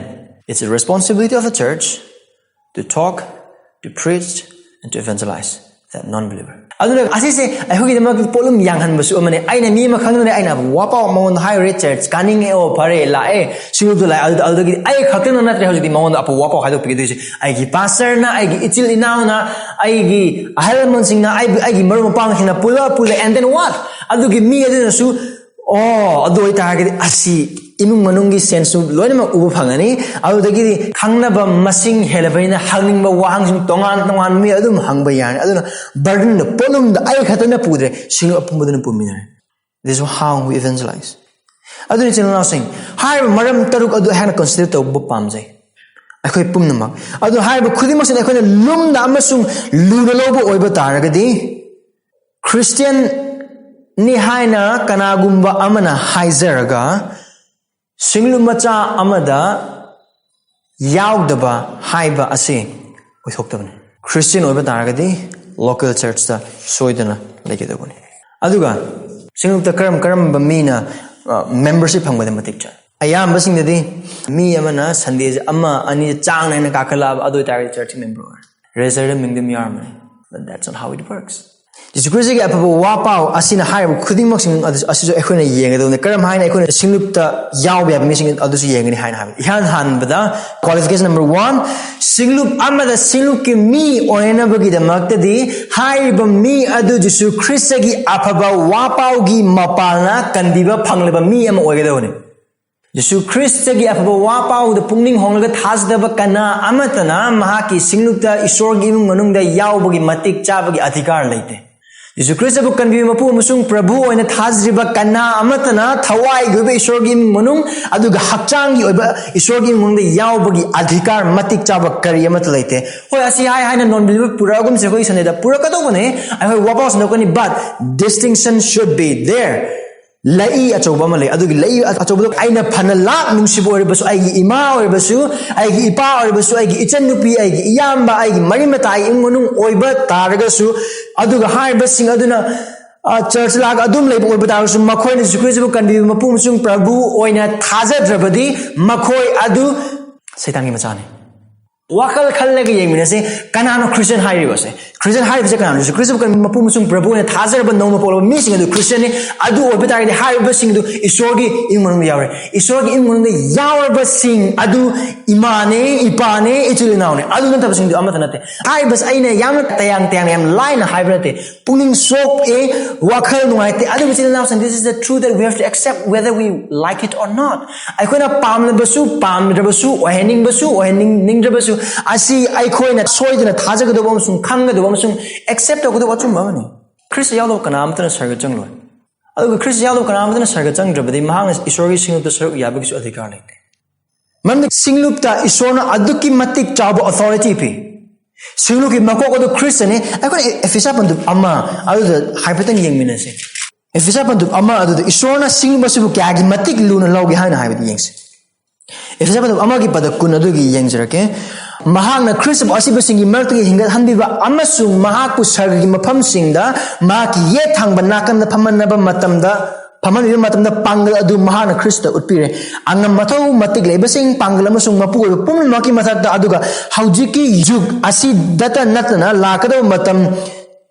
it's a responsibility of the church to talk, to preach, and to evangelize that non-believer. ꯑꯗꯨꯅ ꯑꯁꯤꯁꯦ ꯑꯩꯈꯣꯏꯒꯤꯗꯃꯛ ꯄꯣꯠꯂꯨꯝ ꯌꯥꯡꯍꯟꯕꯁꯨ ꯑꯃꯅꯤ꯫ ꯑꯩꯅ ꯃꯤ ꯑꯃ ꯈꯪꯅꯔꯦ, ꯑꯩꯅ ꯋꯥꯄꯥꯎ ꯃꯉꯣꯟꯗ ꯍꯥꯏꯔꯨꯔꯦ, ꯆꯔꯆ ꯀꯥꯅꯤꯡꯉꯦ, ꯑꯣ ꯐꯔꯦ, ꯂꯥꯛꯑꯦ, ꯁꯤꯡꯂꯨꯞꯇ ꯂꯥꯛꯑꯦ, ꯑꯗꯨꯗ, ꯑꯗꯨꯗꯒꯤꯗꯤ ꯑꯩ ꯈꯛꯇꯅ ꯅꯠꯇ꯭ꯔꯦ ꯍꯧꯖꯤꯛꯇꯤ ꯃꯉꯣꯟꯗ ꯑꯐꯕ ꯋꯥꯄꯥꯎ ꯍꯥꯏꯗꯣꯛꯄꯤꯒꯗꯣꯏꯁꯦ꯫ ꯑꯩꯒꯤ ꯄꯥꯁꯇꯔꯅ, ꯑꯩꯒꯤ ꯏꯆꯤꯜ ꯏꯅꯥꯎꯅ, ꯑꯩꯒꯤ ꯑꯍꯜ ꯂꯃꯟꯁꯤꯡꯅ, ꯑꯩ, ꯑꯩꯒꯤ ꯃꯔꯨꯞ ꯃꯄꯥꯡꯁꯤꯡꯅ ꯄꯨꯜꯂꯞ ꯄꯨꯜꯂꯦ, and then what? ꯑꯗꯨꯒꯤ ꯃꯤ ꯑꯗꯨꯅꯁꯨ, ꯑꯣ, ꯑꯗꯨ ꯑꯣꯏꯇꯥꯔꯒꯗꯤ ꯑꯁꯤ ꯏꯃꯨꯡ ꯃꯅꯨꯡꯒꯤ ꯁꯦꯟꯁꯁꯨ ꯂꯣꯏꯅꯃꯛ ꯎꯕ ꯐꯪꯒꯅꯤ꯫ ꯑꯗꯨꯗꯒꯤꯗꯤ ꯈꯪꯅꯕ ꯃꯁꯤꯡ ꯍꯦꯜꯂꯕꯅꯤꯅ ꯍꯪꯅꯤꯡꯕ ꯋꯥꯍꯪꯁꯤꯡ ꯇꯣꯉꯥꯟ ꯇꯣꯉꯥꯟꯕ ꯃꯤ ꯑꯗꯨꯝ ꯍꯪꯕ ꯌꯥꯔꯅꯤ꯫ ꯑꯗꯨꯅ ꯕꯔꯗꯟꯗ, ꯄꯣꯠꯂꯨꯝꯗ ꯑꯩ ꯈꯛꯇꯅ ꯄꯨꯗ꯭ꯔꯦ, ꯁꯤꯡꯂꯨꯞ ꯑꯄꯨꯝꯕꯗꯨꯅ ꯄꯨꯃꯤꯟꯅꯔꯦ꯫ This is how we evangelize. ꯑꯗꯨꯅ ꯏꯆꯤꯜ ꯏꯅꯥꯎꯁꯤꯡ, ꯍꯥꯏꯔꯤꯕ ꯃꯔꯝ ꯇꯔꯨꯛ ꯑꯗꯨ ꯑꯩꯍꯥꯛꯅ ꯀꯟꯁꯤꯗꯔ ꯇꯧꯕ ꯄꯥꯝꯖꯩ, ꯑꯩꯈꯣꯏ ꯄꯨꯝꯅꯃꯛ꯫ ꯑꯗꯨ ꯍꯥꯏꯔꯤꯕ ꯈꯨꯗꯤꯡꯃꯛꯁꯤꯅ ꯑꯩꯈꯣꯏꯅ ꯂꯨꯝꯅ ꯑꯃꯁꯨꯡ ꯂꯨꯅ ꯂꯧꯕ ꯑꯣꯏꯕ ꯇꯥꯔꯒꯗꯤ, ꯈ꯭ꯔꯤꯁꯇꯤꯌꯟꯅꯤ ꯍꯥꯏꯅ ꯀꯅꯥꯒꯨꯝꯕ ꯑꯃꯅ ꯍꯥꯏꯖꯔꯒ ꯁꯤꯡꯂꯨꯞ ꯃꯆꯥ ꯑꯃꯗ ꯌꯥꯎꯗꯕ ꯍꯥꯏꯕ ꯑꯁꯤ ꯑꯣꯏꯊꯣꯛꯇꯕꯅꯤ꯫ ꯈ꯭ꯔꯤꯁꯇꯤꯌꯟ ꯑꯣꯏꯕ ꯇꯥꯔꯒꯗꯤ ꯂꯣꯀꯦꯜ ꯆꯔꯆꯇ ꯁꯣꯏꯗꯅ ꯂꯩꯒꯗꯧꯕꯅꯤ꯫ ꯑꯗꯨꯒ ꯁꯤꯡꯂꯨꯞꯇ ꯀꯔꯝ ꯀꯔꯝꯕ ꯃꯤꯅ, ꯑ, ꯃꯦꯝꯕꯔꯁꯤꯞ ꯐꯪꯕꯗ ꯃꯇꯤꯛ ꯆꯥꯏ? ꯑꯌꯥꯝꯕꯁꯤꯡꯗꯗꯤ ꯃꯤ ꯑꯃꯅ ꯁꯟꯗꯦꯁꯦ ꯑꯃ ꯑꯅꯤ ꯆꯥꯡ ꯅꯥꯏꯅ ꯀꯥꯈꯠꯂꯛꯑꯕ, ꯑꯗꯨ ꯑꯣꯏꯇꯥꯔꯒꯗꯤ ꯆꯔꯆꯀꯤ ꯃꯦꯝꯕꯔ ꯑꯣꯏꯔꯦ꯫ ꯔꯦꯖꯤꯁꯇꯔꯗ ꯃꯤꯡꯗꯤ ꯑꯗꯨꯝ ꯌꯥꯎꯔꯝꯃꯅꯤ꯫ But that's not how it works. ꯖꯤꯁꯨ ꯈ꯭ꯔꯤꯁꯇꯒꯤ ꯑꯐꯕ ꯋꯥ ꯄꯥꯎ ꯑꯁꯤꯅ ꯍꯥꯏꯔꯤꯕ ꯈꯨꯗꯤꯡꯃꯛꯁꯤꯡ ꯑꯗꯨ, ꯑꯁꯤꯁꯨ ꯑꯩꯈꯣꯏꯅ ꯌꯦꯡꯒꯗꯕꯅꯤ꯫ ꯀꯔꯝ ꯍꯥꯏꯅ ꯑꯩꯈꯣꯏꯅ ꯁꯤꯡꯂꯨꯞꯇ ꯌꯥꯎꯕ ꯌꯥꯕ ꯃꯤꯁꯤꯡ ꯑꯗꯨꯁꯨ ꯌꯦꯡꯒꯅꯤ ꯍꯥꯏꯅ ꯍꯥꯏꯕ꯫ ꯏꯍꯥꯟ ꯍꯥꯟꯕꯗ, qualification number one, ꯁꯤꯡꯂꯨꯞ ꯑꯃꯗ ꯁꯤꯡꯂꯨꯞꯀꯤ ꯃꯤ ꯑꯣꯏꯅꯕꯒꯤꯗꯃꯛꯇꯗꯤ ꯍꯥꯏꯔꯤꯕ ꯃꯤ ꯑꯗꯨ ꯖꯤꯁꯨ ꯈ꯭ꯔꯤꯁꯇꯒꯤ ꯑꯐꯕ ꯋꯥ ꯄꯥꯎꯒꯤ ꯃꯄꯥꯜꯅ ꯀꯟꯕꯤꯕ ꯐꯪꯂꯕ ꯃꯤ ꯑꯃ ꯑꯣꯏꯒꯗꯕꯅꯤ꯫ ꯌꯤꯁꯨ ꯈ꯭ꯔꯤꯁꯇꯒꯤ ꯑꯐꯕ ꯋꯥ ꯄꯥꯎꯗ ꯄꯨꯛꯅꯤꯡ ꯍꯣꯡꯂꯒ ꯊꯥꯖꯗꯕ ꯀꯅꯥ ꯑꯃꯠꯇꯅ ꯃꯍꯥꯛꯀꯤ ꯁꯤꯡꯂꯨꯞꯇ ꯏꯁꯣꯔꯒꯤ ꯏꯃꯨꯡ ꯃꯅꯨꯡꯗ ꯌꯥꯎꯕꯒꯤ ꯃꯇꯤꯛ ꯆꯥꯕꯒꯤ ꯑꯙꯤꯀꯥꯔ ꯂꯩꯇꯦ꯫ ꯌꯤꯁꯨ ꯈ꯭ꯔꯤꯁꯇꯕꯨ ꯀꯟꯕꯤꯕ ꯃꯄꯨ ꯑꯃꯁꯨꯡ ꯄ꯭ꯔꯚꯨ ꯑꯣꯏꯅ ꯊꯥꯖꯔꯤꯕ ꯀꯅꯥ ꯑꯃꯠꯇꯅ ꯊꯋꯥꯏꯒꯤ ꯑꯣꯏꯕ ꯏꯁꯣꯔꯒꯤ ꯏꯃꯨꯡ ꯃꯅꯨꯡ ꯑꯗꯨꯒ ꯍꯛꯆꯥꯡꯒꯤ ꯑꯣꯏꯕ ꯏꯁꯣꯔꯒꯤ ꯏꯃꯨꯡ ꯃꯅꯨꯡꯗ ꯌꯥꯎꯕꯒꯤ ꯑꯙꯤꯀꯥꯔ ꯃꯇꯤꯛ ꯆꯥꯕ ꯀꯔꯤ ꯑꯃꯠꯇ ꯂꯩꯇꯦ꯫ ꯍꯣꯏ, ꯑꯁꯤ ꯍꯥꯏ ꯍꯥꯏꯅ non-believer ꯄꯨꯔꯛꯑꯒꯨꯝꯁꯦ, ꯑꯩꯈꯣꯏ ꯁꯟꯗꯦꯗ ꯄꯨꯔꯛꯀꯗꯧꯕꯅꯦ, ꯑꯩꯈꯣꯏ ꯋꯥꯄꯥꯎ ꯁꯟꯗꯣꯛꯀꯅꯤ, but distinction should be there꯫ ꯂꯩꯏ ꯑꯆꯧꯕ ꯑꯃ ꯂꯩ꯫ ꯑꯗꯨꯒꯤ ꯂꯩꯏ ꯑꯆꯧꯕꯗꯣ ꯑꯩꯅ ꯐꯅ ꯂꯥꯛ ꯅꯨꯡꯁꯤꯕ ꯑꯣꯏꯔꯕꯁꯨ, ꯑꯩꯒꯤ ꯏꯃꯥ ꯑꯣꯏꯔꯕꯁꯨ, ꯑꯩꯒꯤ ꯏꯄꯥ ꯑꯣꯏꯔꯕꯁꯨ, ꯑꯩꯒꯤ ꯏꯆꯟꯅꯨꯄꯤ, ꯑꯩꯒꯤ ꯏꯌꯥꯝꯕ, ꯑꯩꯒꯤ ꯃꯔꯤ ꯃꯇꯥ, ꯑꯩꯒꯤ ꯏꯃꯨꯡ ꯃꯅꯨꯡ ꯑꯣꯏꯕ ꯇꯥꯔꯒꯁꯨ, ꯑꯗꯨꯒ ꯍꯥꯏꯔꯤꯕꯁꯤꯡ ꯑꯗꯨꯅ, ꯑ, ꯆꯔꯆ ꯂꯥꯛꯑꯒ ꯑꯗꯨꯝ ꯂꯩꯕ ꯑꯣꯏꯕ ꯇꯥꯔꯒꯁꯨ, ꯃꯈꯣꯏꯅ ꯖꯤꯁꯨ ꯈ꯭ꯔꯤꯁꯇꯕꯨ ꯀꯟꯕꯤꯕ ꯃꯄꯨ ꯑꯃꯁꯨꯡ ꯄ꯭ꯔꯚꯨ ꯑꯣꯏꯅ ꯊꯥꯖꯗ꯭ꯔꯕꯗꯤ, ꯃꯈꯣꯏ ꯑꯗꯨ ꯁꯩꯇꯥꯟꯒꯤ ꯃꯆꯥꯅꯤ꯫ ꯋꯥꯈꯜ ꯈꯜꯂꯒ ꯌꯦꯡꯃꯤꯟꯅꯁꯦ, ꯀꯅꯥꯅꯣ ꯈ꯭ꯔꯤꯁꯇꯤꯌꯥꯟ ꯍꯥꯏꯔꯤꯕꯁꯦ? ꯈ꯭ꯔꯤꯁꯇꯤꯌꯥꯟ ꯍꯥꯏꯔꯤꯕꯁꯦ ꯀꯅꯥꯅꯣ? ꯖꯤꯁꯨ ꯈ꯭ꯔꯤꯁꯇꯕꯨ ꯀꯟꯕ ꯃꯄꯨ ꯑꯃꯁꯨꯡ ꯄ꯭ꯔꯚꯨ ꯑꯣꯏꯅ ꯊꯥꯖꯔꯕ ꯅꯧꯅ ꯄꯣꯛꯂꯕ ꯃꯤꯁꯤꯡ ꯑꯗꯨ ꯈ꯭ꯔꯤꯁꯇꯤꯌꯥꯟꯅꯤ꯫ ꯑꯗꯨ ꯑꯣꯏꯕ ꯇꯥꯔꯒꯗꯤ ꯍꯥꯏꯔꯤꯕꯁꯤꯡ ꯑꯗꯨ ꯏꯁꯣꯔꯒꯤ ꯏꯃꯨꯡ ꯃꯅꯨꯡꯗ ꯌꯥꯎꯔꯦ꯫ ꯏꯁꯣꯔꯒꯤ ꯏꯃꯨꯡ ꯃꯅꯨꯡꯗ ꯌꯥꯎꯔꯕꯁꯤꯡ ꯑꯗꯨ ꯏꯃꯥꯅꯦ, ꯏꯄꯥꯅꯦ, ꯏꯆꯤꯜ ꯏꯅꯥꯎꯅꯦ꯫ ꯑꯗꯨ ꯅꯠꯇꯕꯁꯤꯡꯗꯨ ꯑꯃꯠꯇ ꯅꯠꯇꯦ꯫ ꯍꯥꯏꯔꯤꯕꯁꯦ ꯑꯩꯅ ꯌꯥꯝꯅ ꯇꯌꯥꯡ ꯇꯌꯥꯡꯅ, ꯌꯥꯝ ꯂꯥꯏꯅ ꯍꯥꯏꯕ ꯅꯠꯇꯦ꯫ ꯄꯨꯛꯅꯤꯡ ꯁꯣꯛꯑꯦ, ꯋꯥꯈꯜ ꯅꯨꯡꯉꯥꯏꯇꯦ꯫ ꯑꯗꯨꯕꯨ ꯏꯆꯤꯜ ꯏꯅꯥꯎꯁꯤꯡ, this is the truth that we have to accept whether we like it or not. ꯑꯩꯈꯣꯏꯅ ꯄꯥꯝꯂꯕꯁꯨ ꯄꯥꯝꯗ꯭ꯔꯕꯁꯨ, ꯑꯣꯏꯍꯟꯅꯤꯡꯕꯁꯨ ꯑꯣꯏꯍꯟꯅꯤꯡꯗ꯭ꯔꯕꯁꯨ, ꯑꯁꯤ ꯑꯩꯈꯣꯏꯅ ꯁꯣꯏꯗꯅ ꯊꯥꯖꯒꯗꯧꯕ ꯑꯃꯁꯨꯡ ꯈꯪꯒꯗꯧꯕ ꯑꯃꯁꯨꯡ accept ꯇꯧꯒꯗꯧꯕ ꯑꯆꯨꯝꯕ ꯑꯃꯅꯤ꯫ ꯈ꯭ꯔꯤꯁꯇ ꯌꯥꯎꯗꯕ ꯀꯅꯥ ꯑꯃꯠꯇꯅ ꯁꯔꯒ ꯆꯪꯂꯣꯏ꯫ ꯑꯗꯨꯒ ꯈ꯭ꯔꯤꯁꯇ ꯌꯥꯎꯗꯕ ꯀꯅꯥ ꯑꯃꯠꯇꯅ ꯁꯔꯒ ꯆꯪꯗ꯭ꯔꯕꯗꯤ ꯃꯍꯥꯛꯅ ꯏꯁꯣꯔꯒꯤ ꯁꯤꯡꯂꯨꯞꯇ ꯁꯔꯨꯛ ꯌꯥꯕꯒꯤꯁꯨ ꯑꯙꯤꯀꯥꯔ ꯂꯩꯇꯦ꯫ ꯃꯔꯝꯗꯤ ꯁꯤꯡꯂꯨꯞꯇ ꯏꯁꯣꯔꯅ ꯑꯗꯨꯛꯀꯤ ꯃꯇꯤꯛ ꯆꯥꯎꯕ authority ꯄꯤ꯫ ꯁꯤꯡꯂꯨꯞꯀꯤ ꯃꯀꯣꯛ ꯑꯗꯨ ꯈ꯭ꯔꯤꯁꯇꯅꯤ꯫ ꯑꯩꯈꯣꯏꯅ ꯑꯦꯐꯤꯁꯥ ꯄꯟꯗꯨꯞ ꯑꯃ ꯑꯗꯨꯗ ꯍꯥꯏꯐꯦꯠꯇꯪ ꯌꯦꯡꯃꯤꯟꯅꯁꯤ꯫ ꯑꯦꯐꯤꯁꯥ ꯄꯟꯗꯨꯞ ꯑꯃ ꯑꯗꯨꯗ ꯏꯁꯣꯔꯅ ꯁꯤꯡꯂꯨꯞ ꯑꯁꯤꯕꯨ ꯀꯌꯥꯒꯤ ꯃꯇꯤꯛ ꯂꯨꯅ ꯂꯧꯒꯦ ꯍꯥꯏꯅ ꯍꯥꯏꯕꯗꯨ ꯌꯦꯡꯁꯤ꯫ ꯑꯦꯐꯤꯁꯥ ꯄꯟꯗꯨꯞ ꯑꯃꯒꯤ ꯄꯗ ꯀꯨꯟ ꯑꯗꯨꯒꯤ ꯌꯦꯡꯖꯔꯛꯀꯦ꯫ "ꯃꯍꯥꯛꯅ ꯈ꯭ꯔꯤꯁꯇꯕꯨ ꯑꯁꯤꯕꯁꯤꯡꯒꯤ ꯃꯔꯛꯇꯒꯤ ꯍꯤꯡꯒꯠꯍꯟꯕꯤꯕ ꯑꯃꯁꯨꯡ ꯃꯍꯥꯛꯄꯨ ꯁꯔꯒꯒꯤ ꯃꯐꯝꯁꯤꯡꯗ ꯃꯍꯥꯛꯀꯤ ꯌꯦꯠ ꯊꯪꯕ ꯅꯥꯀꯟꯗ ꯐꯝꯍꯟꯅꯕ ꯃꯇꯝꯗ, ꯐꯝꯍꯟꯕꯤꯕ ꯃꯇꯝꯗ ꯄꯥꯡꯒꯜ ꯑꯗꯨ ꯃꯍꯥꯛꯅ ꯈ꯭ꯔꯤꯁꯇ ꯎꯠꯄꯤꯔꯦ꯫ ꯑꯉꯝ ꯑꯊꯧ ꯃꯇꯤꯛ ꯂꯩꯕꯁꯤꯡ, ꯄꯥꯡꯒꯜ ꯑꯃꯁꯨꯡ ꯃꯄꯨ ꯑꯣꯏꯕ ꯄꯨꯝꯅꯃꯛꯀꯤ ꯃꯊꯛꯇ, ꯑꯗꯨꯒ ꯍꯧꯖꯤꯛꯀꯤ ꯌꯨꯒ ꯑꯁꯤꯗꯇ ꯅꯠꯇꯅ ꯂꯥꯛꯀꯗꯕ ꯃꯇꯝ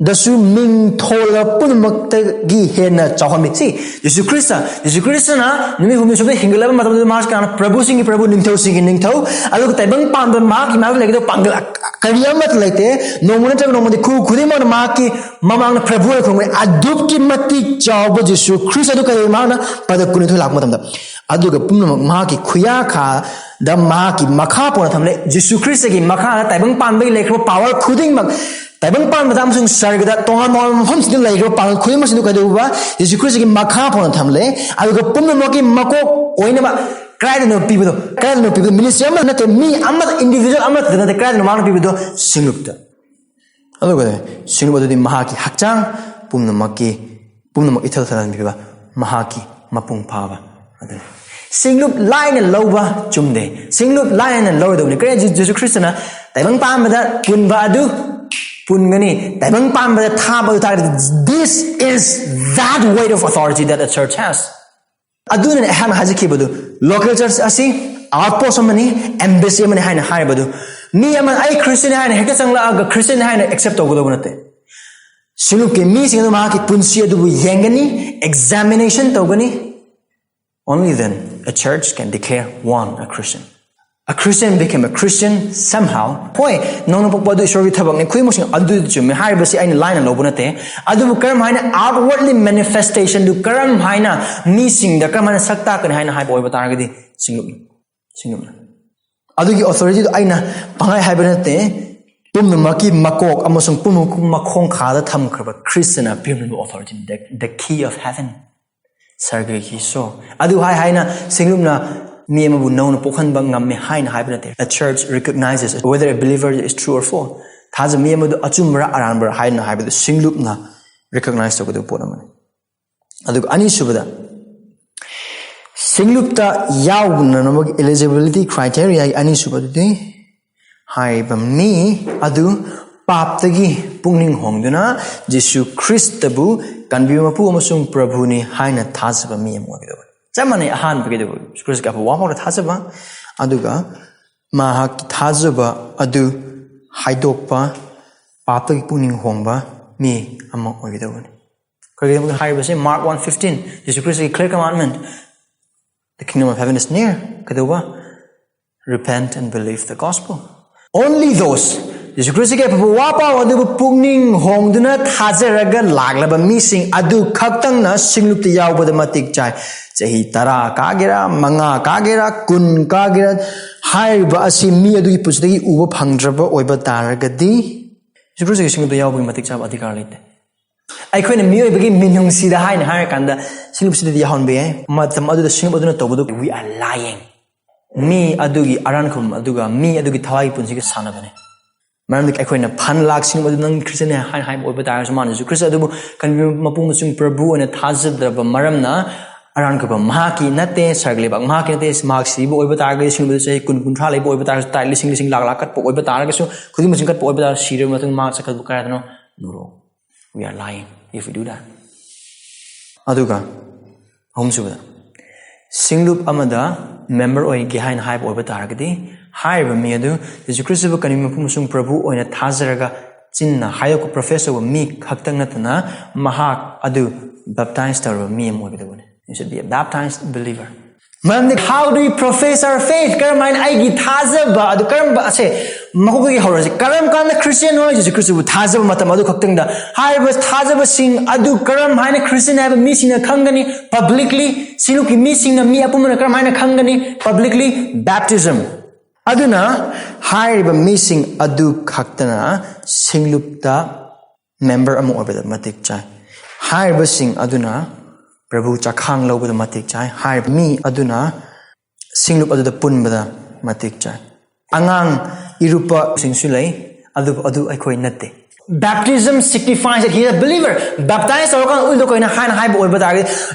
ꯗꯁꯨ ꯃꯤꯡꯊꯣꯜꯂꯕ ꯄꯨꯝꯅꯃꯛꯇꯒꯤ ꯍꯦꯟꯅ ꯆꯥꯎꯍꯟꯕꯤ꯫ ꯁꯤ ꯖꯤꯁꯨ ꯈ꯭ꯔꯤꯁꯇ, ꯖꯤꯁꯨ ꯈ꯭ꯔꯤꯁꯇꯅ ꯅꯨꯃꯤꯠ ꯍꯨꯝꯅꯤ ꯁꯨꯕꯗ ꯍꯤꯡꯒꯠꯂꯕ ꯃꯇꯝꯗ ꯃꯍꯥꯛ ꯀꯅꯥꯅ? ꯄ꯭ꯔꯚꯨꯁꯤꯡꯒꯤ ꯄ꯭ꯔꯚꯨ, ꯅꯤꯡꯊꯧꯁꯤꯡꯒꯤ ꯅꯤꯡꯊꯧ, ꯑꯗꯨꯒ ꯇꯥꯏꯕꯪ ꯄꯥꯟꯕ ꯃꯍꯥꯛꯀꯤ ꯃꯥꯌꯣꯛꯇ ꯂꯩꯒꯗꯕ ꯄꯥꯡꯒꯜ ꯀꯔꯤ ꯑꯃꯠꯇ ꯂꯩꯇꯦ꯫ ꯅꯣꯡꯃ ꯅꯠꯇ꯭ꯔꯒ ꯅꯣꯡꯃꯗꯤ ꯈꯨ ꯈꯨꯗꯤꯡꯃꯛꯅ ꯃꯍꯥꯛꯀꯤ ꯃꯃꯥꯡꯗ ꯄ꯭ꯔꯚꯨ ꯑꯣꯏꯅ ꯈꯨꯔꯨꯝꯒꯅꯤ꯫ ꯑꯗꯨꯛꯀꯤ ꯃꯇꯤꯛ ꯆꯥꯎꯕ ꯖꯤꯁꯨ ꯈ꯭ꯔꯤꯁꯇ ꯑꯗꯨ ꯀꯩꯗꯧꯋꯤ? ꯃꯍꯥꯛꯅ ꯄꯗ ꯀꯨꯟꯅꯤꯊꯣꯏ ꯂꯥꯛꯄ ꯃꯇꯝꯗ꯫ ꯑꯗꯨꯒ ꯄꯨꯝꯅꯃꯛ ꯃꯍꯥꯛꯀꯤ ꯈꯨꯌꯥꯈꯥꯗ ꯃꯍꯥꯛꯀꯤ ꯃꯈꯥ ꯄꯣꯟꯅ ꯊꯝꯂꯦ꯫ ꯖꯤꯁꯨ ꯈ꯭ꯔꯤꯁꯇꯒꯤ ꯃꯈꯥꯗ ꯇꯥꯏꯕꯪ ꯄꯥꯟꯕꯒꯤ ꯂꯩꯈ꯭ꯔꯕ ꯄꯥꯋꯔ ꯈꯨꯗꯤꯡꯃꯛ, ꯇꯥꯏꯕꯪ ꯄꯥꯟꯕꯗ ꯑꯃꯁꯨꯡ ꯁꯔꯒꯗ ꯇꯣꯉꯥꯟ ꯇꯣꯉꯥꯟꯕ ꯃꯐꯝꯁꯤꯡꯗ ꯂꯩꯈ꯭ꯔꯕ ꯄꯥꯡꯒꯜ ꯈꯨꯗꯤꯡꯃꯛꯁꯤꯡꯗꯨ ꯀꯩꯗꯧꯕ? ꯖꯤꯁꯨ ꯈ꯭ꯔꯤꯁꯇꯒꯤ ꯃꯈꯥ ꯄꯣꯟꯅ ꯊꯝꯂꯦ꯫ ꯑꯗꯨꯒ ꯄꯨꯝꯅꯃꯛꯀꯤ ꯃꯀꯣꯛ ꯑꯣꯏꯅꯕ ꯀꯗꯥꯏꯗꯅꯣ ꯄꯤꯕꯗꯣ? ꯀꯗꯥꯏꯗꯅꯣ ꯄꯤꯕꯗꯣ? ꯃꯤꯅꯤꯁꯇ꯭ꯔꯤ ꯑꯃ ꯅꯠꯇꯦ, ꯃꯤ ꯑꯃꯗ, ꯏꯟꯗꯤꯚꯤꯖꯨꯋꯦꯜ ꯑꯃꯠꯇ ꯅꯠꯇꯦ, ꯀꯗꯥꯏꯗꯅꯣ ꯃꯥꯅ ꯄꯤꯕꯗꯣ? ꯁꯤꯡꯂꯨꯞꯇ꯫ ꯑꯗꯨꯒ ꯁꯤꯡꯂꯨꯞ ꯑꯗꯨꯗꯤ ꯃꯍꯥꯛꯀꯤ ꯍꯛꯆꯥꯡ ꯄꯨꯝꯅꯃꯛꯀꯤ, ꯄꯨꯝꯅꯃꯛ ꯏꯊꯜ ꯊꯜꯍꯟꯕꯤꯕ ꯃꯍꯥꯛꯀꯤ ꯃꯄꯨꯡ ꯐꯥꯕ ꯑꯗꯨꯅꯤ꯫ ꯁꯤꯡꯂꯨꯞ ꯂꯥꯏꯅ ꯂꯧꯕ ꯆꯨꯝꯗꯦ꯫ ꯁꯤꯡꯂꯨꯞ ꯂꯥꯏꯅ ꯂꯧꯔꯗꯧꯕꯅꯤ꯫ ꯀꯔꯤ? ꯖꯤ-, ꯖꯤꯁꯨ ꯈ꯭ꯔꯤꯁꯇꯅ ꯇꯥꯏꯕꯪ ꯄꯥꯟꯕꯗ ꯄꯨꯟꯕ ꯑꯗꯨ ꯄꯨꯟꯒꯅꯤ꯫ ꯇꯥꯏꯕꯪ ꯄꯥꯟꯕꯗ ꯊꯥꯕ ꯑꯗꯨ ꯇꯥꯔꯒꯗꯤ, "This is that weight of authority that a church has." ꯑꯗꯨꯅꯅꯦ ꯑꯩꯍꯥꯛꯅ ꯍꯥꯏꯖꯈꯤꯕꯗꯨ, ꯂꯣꯀꯦꯜ ꯆꯔꯆ ꯑꯁꯤ ꯑꯥꯎꯠꯄꯣꯁ ꯑꯃꯅꯤ, ꯑꯦꯝꯕꯦꯁꯤ ꯑꯃꯅꯤ ꯍꯥꯏꯅ ꯍꯥꯏꯔꯤꯕꯗꯨ꯫ ꯃꯤ ꯑꯃꯅ "ꯑꯩ ꯈ꯭ꯔꯤꯁꯇꯤꯌꯟ" ꯍꯥꯏꯅ ꯍꯦꯛꯇ ꯆꯪꯂꯛꯑꯒ ꯈ꯭ꯔꯤꯁꯇꯤꯌꯟ ꯍꯥꯏꯅ ꯑꯦꯛꯁꯦꯞ ꯇꯧꯒꯗꯧꯕ ꯅꯠꯇꯦ꯫ ꯁꯤꯡꯂꯨꯞꯀꯤ ꯃꯤꯁꯤꯡ ꯑꯗꯨ ꯃꯍꯥꯛꯀꯤ ꯄꯨꯟꯁꯤ ꯑꯗꯨꯕꯨ ꯌꯦꯡꯒꯅꯤ, ꯑꯦꯛꯖꯥꯃꯤꯅꯦꯁꯟ ꯇꯧꯒꯅꯤ꯫ Only then a church can declare one a Christian. A Christian became a Christian somehow. ꯍꯣꯏ, ꯅꯧꯅ ꯄꯣꯛꯄ ꯑꯗꯨ ꯏꯁꯣꯔꯒꯤ ꯊꯕꯛꯅꯤ, ꯈꯨꯗꯤꯡꯃꯛꯁꯤꯡ ꯑꯗꯨ ꯆꯨꯝꯃꯤ꯫ ꯍꯥꯏꯔꯤꯕꯁꯤ ꯑꯩꯅ ꯂꯥꯏꯅ ꯂꯧꯕ ꯅꯠꯇꯦ꯫ ꯑꯗꯨꯕꯨ ꯀꯔꯝ ꯍꯥꯏꯅ ꯑꯥꯎꯠꯋꯥꯔꯗꯂꯤ ꯃꯦꯅꯤꯐꯦꯁꯇꯦꯁꯟꯗꯨ ꯀꯔꯝ ꯍꯥꯏꯅ ꯃꯤꯁꯤꯡꯗ ꯀꯔꯝ ꯍꯥꯏꯅ ꯁꯛ ꯇꯥꯛꯀꯅꯤ ꯍꯥꯏꯅ ꯍꯥꯏꯕ ꯑꯣꯏꯕ ꯇꯥꯔꯒꯗꯤ, ꯁꯤꯡꯂꯨꯞꯅ, ꯁꯤꯡꯂꯨꯞꯅ꯫ ꯑꯗꯨꯒꯤ ꯑꯣꯊꯣꯔꯤꯇꯤꯗꯨ ꯑꯩꯅ ꯄꯪꯍꯥꯏ ꯍꯥꯏꯕ ꯅꯠꯇꯦ꯫ ꯄꯨꯝꯅꯃꯛꯀꯤ ꯃꯀꯣꯛ ꯑꯃꯁꯨꯡ ꯄꯨꯝꯅꯃꯛ ꯃꯈꯣꯡ ꯈꯥꯗ ꯊꯝꯈ꯭ꯔꯕ ꯈ꯭ꯔꯤꯁꯇꯅ ꯄꯤꯔꯝꯂꯤꯕ ꯑꯣꯊꯣꯔꯤꯇꯤꯅꯤ, the, the key of heaven. ꯁꯔꯒꯒꯤ ꯁꯣ꯫ ꯑꯗꯨ ꯍꯥꯏ ꯍꯥꯏꯅ ꯁꯤꯡꯂꯨꯞꯅ ꯃꯤ ꯑꯃꯕꯨ ꯅꯧꯅ ꯄꯣꯛꯍꯟꯕ ꯉꯝꯃꯤ ꯍꯥꯏꯅ ꯍꯥꯏꯕ ꯅꯠꯇꯦ꯫ A church recognizes whether a believer is true or false. ꯊꯥꯖꯕ ꯃꯤ ꯑꯃꯗꯨ ꯑꯆꯨꯝꯕꯔꯥ ꯑꯔꯥꯟꯕꯔꯥ ꯍꯥꯏꯅ ꯍꯥꯏꯕꯗꯨ ꯁꯤꯡꯂꯨꯞꯅ ꯔꯤꯀꯣꯒꯅꯥꯏꯖ ꯇꯧꯒꯗꯕ ꯄꯣꯠ ꯑꯃꯅꯤ꯫ ꯑꯗꯨꯒ ꯑꯅꯤꯁꯨꯕꯗ, ꯁꯤꯡꯂꯨꯞꯇ ꯌꯥꯎꯅꯅꯕꯒꯤ eligibility criteria ꯑꯅꯤꯁꯨꯕꯗꯨꯗꯤ, ꯍꯥꯏꯔꯤꯕ ꯃꯤ ꯑꯗꯨ ꯄꯥꯞꯇꯒꯤ ꯄꯨꯛꯅꯤꯡ ꯍꯣꯡꯗꯨꯅ ꯖꯤꯁꯨ ꯈ꯭ꯔꯤꯁꯇꯕꯨ ꯀꯟꯕꯤꯕ ꯃꯄꯨ ꯑꯃꯁꯨꯡ ꯄ꯭ꯔꯚꯨꯅꯤ ꯍꯥꯏꯅ ꯊꯥꯖꯕ ꯃꯤ ꯑꯃ ꯑꯣꯏꯒꯗꯕꯅꯤ꯫ ꯆꯞ ꯃꯥꯟꯅꯩ, ꯑꯍꯥꯟꯕꯒꯤꯗꯨꯕꯨ ꯖꯤꯁꯨ ꯈ꯭ꯔꯤꯁꯇꯒꯤ ꯑꯐꯕ ꯋꯥꯐꯥꯎꯗ ꯊꯥꯖꯕ, ꯑꯗꯨꯒ ꯃꯍꯥꯛꯀꯤ ꯊꯥꯖꯕ ꯑꯗꯨ ꯍꯥꯏꯗꯣꯛꯄ, ꯄꯥꯞꯇꯒꯤ ꯄꯨꯛꯅꯤꯡ ꯍꯣꯡꯕ, ꯃꯤ ꯑꯃ ꯑꯣꯏꯒꯗꯧꯕꯅꯤ꯫ ꯀꯔꯤꯒꯤꯅꯣ ꯍꯥꯏꯔꯤꯕꯁꯦ? Mark one fifteen, Jesus Christ clear commandment, "The kingdom of heaven is near." ꯀꯩꯗꯧꯕ? "Repent and believe the gospel." Only those, Jesus Christ ꯀꯤ ꯑꯐꯕ ꯋꯥ ꯄꯥꯎ ꯑꯗꯨꯕꯨ ꯄꯨꯛꯅꯤꯡ ꯍꯣꯡꯗꯨꯅ ꯊꯥꯖꯔꯒ ꯂꯥꯛꯂꯕ ꯃꯤꯁꯤꯡ ꯑꯗꯨ ꯈꯛꯇꯪꯅ ꯁꯤꯡꯂꯨꯞꯇ ꯌꯥꯎꯕꯗ ꯃꯇꯤꯛ ꯆꯥꯏ꯫ ꯆꯍꯤ ꯇꯔꯥ ꯀꯥꯒꯦꯔꯥ, ꯃꯉꯥ ꯀꯥꯒꯦꯔꯥ, ꯀꯨꯟ ꯀꯥꯒꯦꯔꯥ, ꯍꯥꯏꯔꯤꯕ ꯑꯁꯤ ꯃꯤ ꯑꯗꯨꯒꯤ ꯄꯨꯟꯁꯤꯗꯒꯤ ꯎꯕ ꯐꯪꯗ꯭ꯔꯕ ꯑꯣꯏꯕ ꯇꯥꯔꯒꯗꯤ, Jesus Christ ꯀꯤ ꯁꯤꯡꯂꯨꯞꯇ ꯌꯥꯎꯕꯒꯤ ꯃꯇꯤꯛ ꯆꯥꯕ ꯑꯙꯤꯀꯥꯔ ꯂꯩꯇꯦ꯫ ꯑꯩꯈꯣꯏꯅ ꯃꯤꯑꯣꯏꯕꯒꯤ ꯃꯤꯅꯨꯡꯁꯤꯗ ꯍꯥꯏꯅ ꯍꯥꯏꯔꯀꯥꯟꯗ ꯁꯤꯡꯂꯨꯞꯁꯤꯗꯗꯤ ꯌꯥꯎꯍꯟꯕ ꯌꯥꯏ꯫ ꯃꯇꯝ ꯑꯗꯨꯗ ꯁꯤꯡꯂꯨꯞ ꯑꯗꯨꯅ ꯇꯧꯕꯗꯨ, we are lying꯫ ꯃꯤ ꯑꯗꯨꯒꯤ ꯑꯔꯥꯟꯈꯨꯝ ꯑꯗꯨꯒ ꯃꯤ ꯑꯗꯨꯒꯤ ꯊꯋꯥꯏꯒꯤ ꯄꯨꯟꯁꯤꯒ ꯁꯥꯟꯅꯕꯅꯤ꯫ ꯃꯔꯝꯗꯤ ꯑꯩꯈꯣꯏꯅ ꯐꯟ ꯂꯥꯛ ꯁꯤꯡꯂꯨꯞ ꯑꯗꯨ ꯅꯪ ꯈ꯭ꯔꯤꯁꯇꯤꯌꯟꯅꯤ ꯍꯥꯏꯅ ꯍꯥꯏꯕ ꯑꯣꯏꯕ ꯇꯥꯔꯒꯁꯨ, ꯃꯥꯅꯁꯨ ꯈ꯭ꯔꯤꯁꯇ ꯑꯗꯨꯕꯨ ꯀꯟꯕꯤꯕ ꯃꯄꯨ ꯑꯃꯁꯨꯡ ꯄ꯭ꯔꯚꯨ ꯑꯣꯏꯅ ꯊꯥꯖꯗ꯭ꯔꯕ ꯃꯔꯝꯅ ꯑꯔꯥꯟꯈꯨꯝ ꯃꯍꯥꯛꯀꯤ ꯅꯠꯇꯦ, ꯁꯔꯒ ꯂꯩꯕꯥꯛ ꯃꯍꯥꯛꯀꯤ ꯅꯠꯇꯦ꯫ ꯃꯍꯥꯛ ꯁꯤꯕ ꯑꯣꯏꯕ ꯇꯥꯔꯒꯗꯤ, ꯁꯤꯡꯂꯨꯞ ꯑꯗꯨ ꯆꯍꯤ ꯀꯨꯟ, ꯀꯨꯟꯊ꯭ꯔꯥ ꯂꯩꯕ ꯑꯣꯏꯕ ꯇꯥꯔꯒꯁꯨ, ꯇꯥꯏ ꯂꯤꯁꯤꯡ ꯂꯤꯁꯤꯡ ꯂꯥꯛ ꯂꯥꯛ ꯀꯠꯄ ꯑꯣꯏꯕ ꯇꯥꯔꯒꯁꯨ, ꯈꯨꯗꯤꯡꯃꯛꯁꯤꯡ ꯀꯠꯄ ꯑꯣꯏꯕ ꯇꯥꯔꯒꯁꯨ, ꯁꯤꯔꯕ ꯃꯇꯨꯡ ꯃꯍꯥꯛ ꯆꯠꯈ꯭ꯔꯕ ꯀꯗꯥꯏꯗꯅꯣ? ꯅꯨꯔꯣ꯫ We are lying if we do that. ꯑꯗꯨꯒ ꯑꯍꯨꯝꯁꯨꯕꯗ, ꯁꯤꯡꯂꯨꯞ ꯑꯃꯗ ꯃꯦꯝꯕꯔ ꯑꯣꯏꯒꯦ ꯍꯥꯏꯅ ꯍꯥꯏꯕ ꯑꯣꯏꯕ ꯇꯥꯔꯒꯗꯤ, ꯍꯥꯏꯔꯤꯕ ꯃꯤ ꯑꯗꯨ ꯖꯤꯁꯨ ꯈ꯭ꯔꯤꯁꯇꯕꯨ ꯀꯟꯕꯤꯕ ꯃꯄꯨ ꯑꯃꯁꯨꯡ ꯄ꯭ꯔꯚꯨ ꯑꯣꯏꯅ ꯊꯥꯖꯔꯒ ꯆꯤꯟꯅ ꯍꯥꯏꯗꯣꯛꯄ, ꯄ꯭ꯔꯣꯐꯦꯁ ꯇꯧꯕ ꯃꯤ ꯈꯛꯇꯪ ꯅꯠꯇꯅ, ꯃꯍꯥꯛ ꯑꯗꯨ ꯕꯦꯞꯇꯥꯏꯁ ꯇꯧꯔꯕ ꯃꯤ ꯑꯃ ꯑꯣꯏꯒꯗꯕꯅꯤ꯫ You should be a baptized believer. ꯃꯔꯝꯗꯤ, how do we profess our faith? ꯀꯔꯝ ꯍꯥꯏꯅ ꯑꯩꯒꯤ ꯊꯥꯖꯕ ꯑꯗꯨ ꯀꯔꯝꯕ, ꯑꯁꯦ, ꯃꯀꯣꯛꯇꯒꯤ ꯍꯧꯔꯁꯤ꯫ ꯀꯔꯝ ꯀꯥꯟꯗ ꯈ꯭ꯔꯤꯁꯇꯤꯌꯥꯟ ꯑꯣꯏ? ꯖꯤꯁꯨ ꯈ꯭ꯔꯤꯁꯇꯕꯨ ꯊꯥꯖꯕ ꯃꯇꯝ ꯑꯗꯨ ꯈꯛꯇꯪꯗ꯫ ꯍꯥꯏꯔꯤꯕ ꯊꯥꯖꯕꯁꯤꯡ ꯑꯗꯨ ꯀꯔꯝ ꯍꯥꯏꯅ ꯈ꯭ꯔꯤꯁꯇꯤꯌꯥꯟ ꯍꯥꯏꯕ ꯃꯤꯁꯤꯡꯅ ꯈꯪꯒꯅꯤ? Publicly, ꯁꯤꯡꯂꯨꯞꯀꯤ ꯃꯤꯁꯤꯡꯅ, ꯃꯤ ꯑꯄꯨꯝꯕꯅ ꯀꯔꯝ ꯍꯥꯏꯅ ꯈꯪꯒꯅꯤ? Publicly, baptism. ꯑꯗꯨꯅ ꯍꯥꯏꯔꯤꯕ ꯃꯤꯁꯤꯡ ꯑꯗꯨ ꯈꯛꯇꯅ ꯁꯤꯡꯂꯨꯞꯇ ꯃꯦꯝꯕꯔ ꯑꯃ ꯑꯣꯏꯕꯗ ꯃꯇꯤꯛ ꯆꯥꯏ꯫ ꯍꯥꯏꯔꯤꯕꯁꯤꯡ ꯑꯗꯨꯅ ꯄ꯭ꯔꯚꯨ ꯆꯥꯈꯥꯡ ꯂꯧꯕꯗ ꯃꯇꯤꯛ ꯆꯥꯏ꯫ ꯍꯥꯏꯔꯤꯕ ꯃꯤ ꯑꯗꯨꯅ ꯁꯤꯡꯂꯨꯞ ꯑꯗꯨꯗ ꯄꯨꯟꯕꯗ ꯃꯇꯤꯛ ꯆꯥꯏ꯫ ꯑꯉꯥꯡ ꯏꯔꯨꯞꯄꯁꯤꯡꯁꯨ ꯂꯩ, ꯑꯗꯨꯕꯨ ꯑꯗꯨ ꯑꯩꯈꯣꯏ ꯅꯠꯇꯦ꯫ Baptism signifies that he is a believer. ꯕꯦꯞꯇꯥꯏꯁ ꯇꯧꯔꯀꯥꯟꯗ ꯎꯠꯂꯤꯗꯣ ꯀꯩꯅꯣ ꯍꯥꯏꯅ ꯍꯥꯏꯕ ꯑꯣꯏꯕ ꯇꯥꯔꯒꯗꯤ,